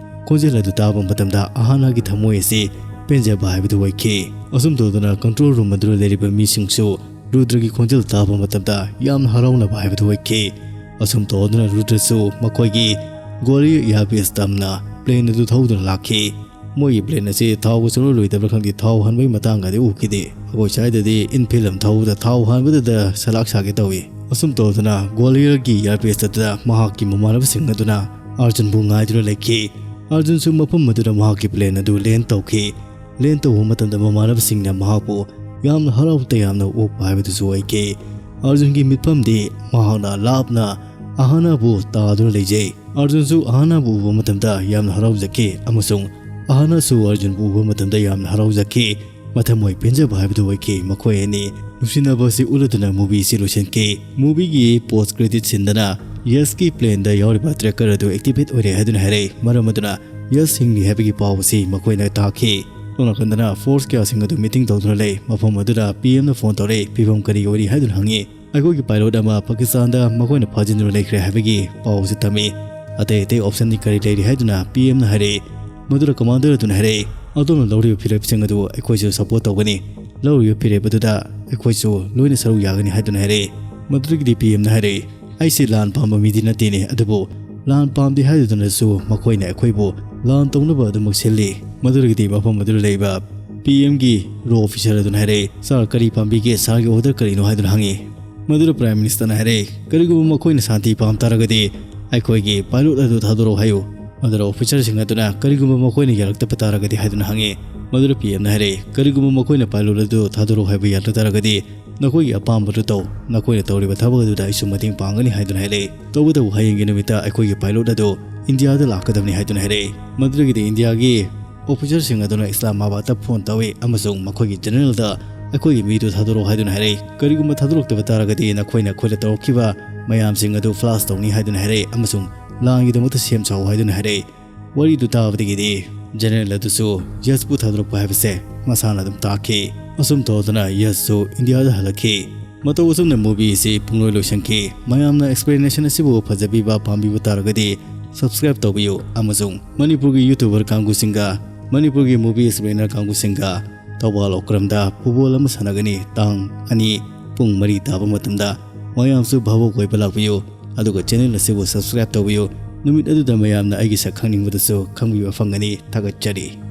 ꯈꯣꯟꯖꯦꯜ ꯑꯗꯨ ꯇꯥꯕ ꯃꯇꯝꯗ ꯑꯍꯥꯅꯒꯤ ꯊꯃꯣꯏ ꯑꯁꯤ ꯄꯦꯟꯖꯕ ꯍꯥꯏꯕꯗꯨ ꯑꯣꯏꯈꯤ꯫ ꯑꯁꯨꯝ ꯇꯧꯗꯨꯅ ꯀꯟꯇ꯭ꯔꯣꯜ ꯔꯨꯝ ꯑꯗꯨꯗ ꯂꯩꯔꯤꯕ ꯃꯤꯁꯤꯡꯁꯨ ꯔꯨꯗ꯭ꯔꯒꯤ ꯈꯣꯟꯖꯦꯜ ꯇꯥꯕ ꯃꯇꯝꯗ ꯌꯥꯝꯅ ꯍꯔꯥꯎꯅꯕ ꯍꯥꯏꯕꯗꯨ ꯑꯣꯏꯈꯤ꯫ ꯑꯁꯨꯝ ꯇꯧꯗꯨꯅ ꯔꯨꯗ꯭ꯔꯁꯨ ꯃꯈꯣꯏꯒꯤ ꯒ꯭ꯋꯥꯂꯤꯌꯔ ꯏꯌꯥꯔꯕꯦꯁ ꯇꯝꯅ ꯄ꯭ꯂꯦꯟ ꯑꯗꯨ ꯊꯧꯗꯨꯅ ꯂꯥꯛꯈꯤ꯫ ꯃꯣꯏꯒꯤ ꯄ꯭ꯂꯦꯟ ꯑꯁꯤ ꯊꯥꯎꯒ ꯆꯠꯂꯣꯏꯗꯕ꯭ꯔꯥ ꯈꯪꯗꯦ, ꯊꯥꯎ ꯍꯥꯟꯕꯒꯤ ꯃꯇꯥꯡꯒꯗꯤ ꯎꯈꯤꯗꯦ꯫ ꯑꯩꯈꯣꯏ ꯁ꯭ꯋꯥꯏꯗꯗꯤ ꯏꯟꯐꯤꯜ ꯑꯃ ꯊꯧꯕꯗ ꯊꯥꯎ ꯍꯥꯟꯕꯗꯨꯗ ꯁꯂꯥꯛ ꯁꯥꯒꯦ ꯇꯧꯏ꯫ ꯑꯁꯨꯝ ꯇꯧꯗꯅ ꯒ꯭ꯋꯥꯂꯤꯌꯔꯒꯤ ꯏꯌꯥꯔꯕꯦꯁ ꯑꯗꯨꯗ ꯃꯍꯥꯛꯀꯤ ꯃꯃꯥꯟꯅꯕꯁꯤꯡ ꯑꯗꯨꯅ ꯑꯥꯔꯖꯨꯟꯕꯨ ꯉꯥꯏꯗꯨꯅ ꯂꯩꯈꯤ꯫ ꯑꯥꯔꯖꯨꯟꯁꯨ ꯃꯐꯝ ꯑꯗꯨꯗ ꯃꯍꯥꯛꯀꯤ ꯄ꯭ꯂꯦꯟ ꯑꯗꯨ ꯂꯦꯟ ꯇꯧꯈꯤ꯫ ꯂꯦꯟ ꯇꯧꯕ ꯃꯇꯝꯗ ꯃꯃꯥꯟꯅꯕꯁꯤꯡꯅ ꯃꯍꯥꯛꯄꯨ ꯌꯥꯝꯅ ꯍꯔꯥꯎ ꯇꯌꯥꯝꯅ ꯑꯣꯛꯄ ꯍꯥꯏꯕꯗꯨꯁꯨ ꯑꯣꯏꯈꯤ꯫ ꯑꯥꯔꯖꯨꯟꯒꯤ ꯃꯤꯠꯐꯝꯗꯤ ꯃꯍꯥꯛꯅ ꯂꯥꯞꯅ ꯑꯍꯥꯅꯥꯕꯨ ꯇꯥꯗꯨꯅ ꯂꯩꯖꯩ꯫ ꯑꯥꯔꯖꯨꯟꯁꯨ ꯑꯍꯥꯅꯥꯕꯨ ꯎꯕ ꯃꯇꯝꯗ ꯌꯥꯝꯅ ꯍꯔꯥꯎꯖꯈꯤ ꯑꯃꯁꯨꯡ ꯑꯍꯥꯅꯥꯁꯨ ꯑꯥꯔꯖꯨꯟꯕꯨ ꯎꯕ ꯃꯇꯝꯗ ꯌꯥꯝꯅ ꯍꯔꯥꯎꯖꯈꯤ꯫ ꯃꯊꯃꯣꯏ ꯄꯦꯟꯖꯕ ꯍꯥꯏꯕꯗꯨ ꯑꯣꯏꯈꯤ꯫ ꯃꯈꯣꯏ ꯑꯅꯤ ꯅꯨꯡꯁꯤꯅꯕ ꯑꯁꯤ ꯎꯠꯂꯗꯨꯅ ꯃꯨꯚꯤ ꯑꯁꯤ ꯂꯣꯏꯁꯤꯟꯈꯤ꯫ ꯃꯨꯚꯤꯒꯤ ꯄꯣꯁ ꯀ꯭ꯔꯦꯗꯤꯠ ꯁꯤꯟꯗꯅ ꯌꯁꯀꯤ ꯄ꯭ꯂꯦꯟꯗ ꯌꯥꯎꯔꯤꯕ ꯇ꯭ꯔꯦꯀꯔ ꯑꯗꯨ ꯑꯦꯛꯇꯤꯚꯦꯠ ꯑꯣꯏꯔꯦ ꯍꯥꯏꯗꯨꯅ ꯍꯥꯏꯔꯛꯏ꯫ ꯃꯔꯝ ꯑꯗꯨꯅ ꯌꯁ ꯍꯤꯡꯂꯤ ꯍꯥꯏꯕꯒꯤ ꯄꯥꯎ ꯑꯁꯤ ꯃꯈꯣꯏꯅ ꯇꯥꯈꯤ꯫ ꯁꯣꯝ ꯅꯥꯀꯟꯗꯅ ꯐꯣꯔꯁ ꯀꯌꯥꯁꯤꯡ ꯑꯗꯨ ꯃꯤꯇꯤꯡ ꯇꯧꯗꯨꯅ ꯂꯩ꯫ ꯃꯐꯝ ꯑꯗꯨꯗ ꯄꯤ ꯑꯦꯝꯅ ꯐꯣꯟ ꯇꯧꯔꯛꯏ꯫ ꯐꯤꯕꯝ ꯀꯔꯤ ꯑꯣꯏꯔꯤ ꯍꯥꯏꯗꯨꯅ ꯍꯪꯉꯤ꯫ ꯑꯩꯈꯣꯏꯒꯤ ꯄꯥꯏꯂꯣꯠ ꯑꯃ ꯄꯥꯀꯤꯁꯇꯥꯟꯗ ꯃꯈꯣꯏꯅ ꯐꯥꯖꯤꯟꯗꯨꯅ ꯂꯩꯈ꯭ꯔꯦ ꯍꯥꯏꯕꯒꯤ ꯄꯥꯎ ꯑꯁꯤ ꯇꯝꯃꯤ꯫ ꯑꯇꯩ ꯑꯇꯩ ꯑꯣꯞꯁꯟꯗꯤ ꯀꯔꯤ ꯂꯩꯔꯤ ꯍꯥꯏꯗꯨꯅ ꯄꯤ ꯑꯦꯝꯅ ꯍꯥꯏꯔꯛꯏ꯫ ꯃꯗꯨꯗ ꯀꯃꯥꯟꯗꯔ ꯑꯗꯨꯅ ꯍꯥꯏꯔꯛꯏ, "ꯑꯗꯣꯝꯅ ꯂꯧꯔꯤꯕ ꯐꯤꯔꯦꯞꯁꯤꯡ ꯑꯗꯨ ꯑꯩꯈꯣꯏꯁꯨ ꯁꯄꯣꯔꯠ ꯇꯧꯒꯅꯤ꯫ ꯂꯧꯔꯤꯕ ꯐꯤꯔꯦꯞ ꯑꯗꯨꯗ ꯑꯩꯈꯣꯏꯁꯨ ꯂꯣꯏꯅ ꯁꯔꯨꯛ ꯌꯥꯒꯅꯤ" ꯍꯥꯏꯗꯨꯅ ꯍꯥꯏꯔꯛꯏ꯫ ꯃꯗꯨꯗꯒꯤꯗꯤ ꯄꯤ ꯑꯦꯝꯅ ꯍꯥꯏꯔꯛꯏ, "ꯑꯩꯁꯤ ꯂꯥꯟ ꯄꯥꯝꯕ ꯃꯤꯗꯤ ꯅꯠꯇꯦꯅꯦ, ꯑꯗꯨꯕꯨ ꯂꯥꯟ ꯄꯥꯝꯗꯦ ꯍꯥꯏꯗꯨꯅꯁꯨ ꯃꯈꯣꯏꯅ ꯑꯩꯈꯣꯏꯕꯨ ꯂꯥꯟ ꯇꯧꯅꯕ ꯑꯗꯨꯃꯛ ꯁꯤꯜꯂꯤ꯫ ꯃꯗꯨꯗꯒꯤꯗꯤ ꯃꯐꯝ ꯑꯗꯨꯗ ꯂꯩꯕ ꯄꯤ ꯑꯦꯝꯒꯤ ꯔꯣ ꯑꯣꯐꯤꯁꯔ ꯑꯗꯨꯅ ꯍꯥꯏꯔꯛꯏ, "ꯁꯥꯔ, ꯀꯔꯤ ꯄꯥꯝꯕꯤꯒꯦ? ꯁꯥꯔꯒꯤ ꯑꯣꯔꯗꯔ ꯀꯔꯤꯅꯣ?" ꯍꯥꯏꯗꯨꯅ ꯍꯪꯉꯤ꯫ ꯃꯗꯨꯗ ꯄ꯭ꯔꯥꯏꯝ ꯃꯤꯅꯤꯁꯇꯔꯅ ꯍꯥꯏꯔꯛꯏ, "ꯀꯔꯤꯒꯨꯝꯕ ꯃꯈꯣꯏꯅ ꯁꯥꯟꯇꯤ ꯄꯥꯝ ꯇꯥꯔꯒꯗꯤ ꯑꯩꯈꯣꯏꯒꯤ ꯄꯥꯏꯂꯣꯠ ꯑꯗꯨ ꯊꯥꯗꯣꯔꯛꯎ ꯍꯥꯏꯌꯨ꯫" ꯃꯗꯨꯗ ꯑꯣꯐꯤꯁꯔꯁꯤꯡ ꯑꯗꯨꯅ, "ꯀꯔꯤꯒꯨꯝꯕ ꯃꯈꯣꯏꯅ ꯌꯥꯔꯛꯇꯕ ꯇꯥꯔꯒꯗꯤ?" ꯍꯥꯏꯗꯨꯅ ꯍꯪꯉꯤ꯫ ꯃꯗꯨꯗ ꯄꯤ ꯑꯦꯝꯅ ꯍꯥꯏꯔꯛꯏ, "ꯀꯔꯤꯒꯨꯝꯕ ꯃꯈꯣꯏꯅ ꯄꯥꯏꯂꯣꯠ ꯑꯗꯨ ꯊꯥꯗꯣꯔꯛꯎ ꯍꯥꯏꯕ ꯌꯥꯗ ꯇꯥꯔꯒꯗꯤ ꯅꯈꯣꯏꯒꯤ ꯑꯄꯥꯝꯕꯗꯨ ꯇꯧ꯫ ꯅꯈꯣꯏꯅ ꯇꯧꯔꯤꯕ ꯊꯕꯛ ꯑꯗꯨꯗ ꯑꯩꯁꯨ ꯃꯇꯦꯡ ꯄꯥꯡꯒꯅꯤ" ꯍꯥꯏꯗꯨꯅ ꯍꯥꯏꯔꯛꯏ꯫ ꯇꯧꯕꯇꯕꯨ ꯍꯌꯦꯡꯒꯤ ꯅꯨꯃꯤꯠꯇ ꯑꯩꯈꯣꯏꯒꯤ ꯄꯥꯏꯂꯣꯠ ꯑꯗꯨ ꯏꯟꯗꯤꯌꯥꯗ ꯂꯥꯛꯀꯗꯕꯅꯤ ꯍꯥꯏꯗꯨꯅ ꯍꯥꯏꯔꯛꯏ꯫ ꯃꯗꯨꯗꯒꯤꯗꯤ ꯏꯟꯗꯤꯌꯥꯒꯤ ꯑꯣꯐꯤꯁꯔꯁꯤꯡ ꯑꯗꯨꯅ ꯏꯁꯂꯥꯃꯥꯕꯥꯗꯇ ꯐꯣꯟ ꯇꯧꯏ ꯑꯃꯁꯨꯡ ꯃꯈꯣꯏꯒꯤ ꯖꯦꯅꯔꯦꯜꯗ ꯑꯩꯈꯣꯏꯒꯤ ꯃꯤꯗꯨ ꯊꯥꯗꯣꯔꯛꯎ ꯍꯥꯏꯗꯨꯅ ꯍꯥꯏꯔꯛꯏ꯫ "ꯀꯔꯤꯒꯨꯝꯕ ꯊꯥꯗꯣꯔꯛꯇꯕ ꯇꯥꯔꯒꯗꯤ ꯅꯈꯣꯏꯅ ꯑꯩꯈꯣꯏꯗ ꯇꯧꯔꯛꯈꯤꯕ ꯃꯌꯥꯝꯁꯤꯡ ꯑꯗꯨ ꯐ꯭ꯂꯥꯁ ꯇꯧꯅꯤ" ꯍꯥꯏꯗꯨꯅ ꯍꯥꯏꯔꯛꯏ ꯑꯃꯁꯨꯡ ꯂꯥꯟꯒꯤꯗꯃꯛꯇ ꯁꯦꯝ ꯁꯥꯎ ꯍꯥꯏꯗꯨꯅ ꯍꯥꯏꯔꯛꯏ꯫ ꯋꯥꯔꯤꯗꯨ ꯇꯥꯕꯗꯒꯤꯗꯤ ꯖꯦꯅꯔꯦꯜ ꯑꯗꯨꯁꯨ ꯌꯁꯄꯨ ꯊꯥꯗꯣꯔꯛꯄ ꯍꯥꯏꯕꯁꯦ ꯃꯁꯥꯅ ꯑꯗꯨꯝ ꯇꯥꯈꯤ꯫ ꯑꯁꯨꯝ ꯇꯧꯗꯅ ꯌꯁꯁꯨ ꯏꯟꯗꯤꯌꯥꯗ ꯍꯜꯂꯛꯈꯤ꯫ ꯃꯇꯧ ꯑꯁꯨꯝꯅ movie ꯑꯁꯤ ꯄꯨꯡꯂꯣꯏ ꯂꯣꯏꯁꯤꯟꯈꯤ꯫ ꯃꯌꯥꯝꯅ explanation ꯑꯁꯤꯕꯨ ꯐꯖꯕꯤꯕ ꯄꯥꯝꯕꯤꯕ ꯇꯥꯔꯒꯗꯤ subscribe ꯇꯧꯕꯤꯌꯨ ꯑꯃꯁꯨꯡ ꯃꯅꯤꯄꯨꯔꯒꯤ YouTuber ꯀꯥꯡꯕꯨꯁꯤꯡꯒ ꯃꯅꯤꯄꯨꯔꯒꯤ movie explainer ꯀꯥꯡꯕꯨꯁꯤꯡꯒ ꯊꯧꯕꯥꯜ ꯑꯣꯀ꯭ꯔꯝꯗ ꯐꯨꯠꯕꯣꯜ ꯑꯃ ꯁꯥꯟꯅꯒꯅꯤ꯫ ꯇꯥꯡ ꯑꯅꯤ ꯄꯨꯡ ꯃꯔꯤ ꯇꯥꯕ ꯃꯇꯝꯗ ꯃꯌꯥꯝꯁꯨ ꯚꯥꯕꯣꯛ ꯑꯣꯏꯕ ꯂꯥꯛꯄꯤꯌꯨ, ꯑꯗꯨꯒ channel ꯑꯁꯤꯕꯨ subscribe ꯇꯧꯕꯤꯌꯨ꯫ ꯅꯨꯃꯤꯠ ꯑꯗꯨꯗ ꯃꯌꯥꯝꯅ ꯑꯩꯒꯤ ꯁꯛ ꯈꯪꯅꯤꯡꯕꯗꯁꯨ ꯈꯪꯕꯤꯕ ꯐꯪꯒꯅꯤ꯫ ꯊꯥꯒꯠꯆꯔꯤ꯫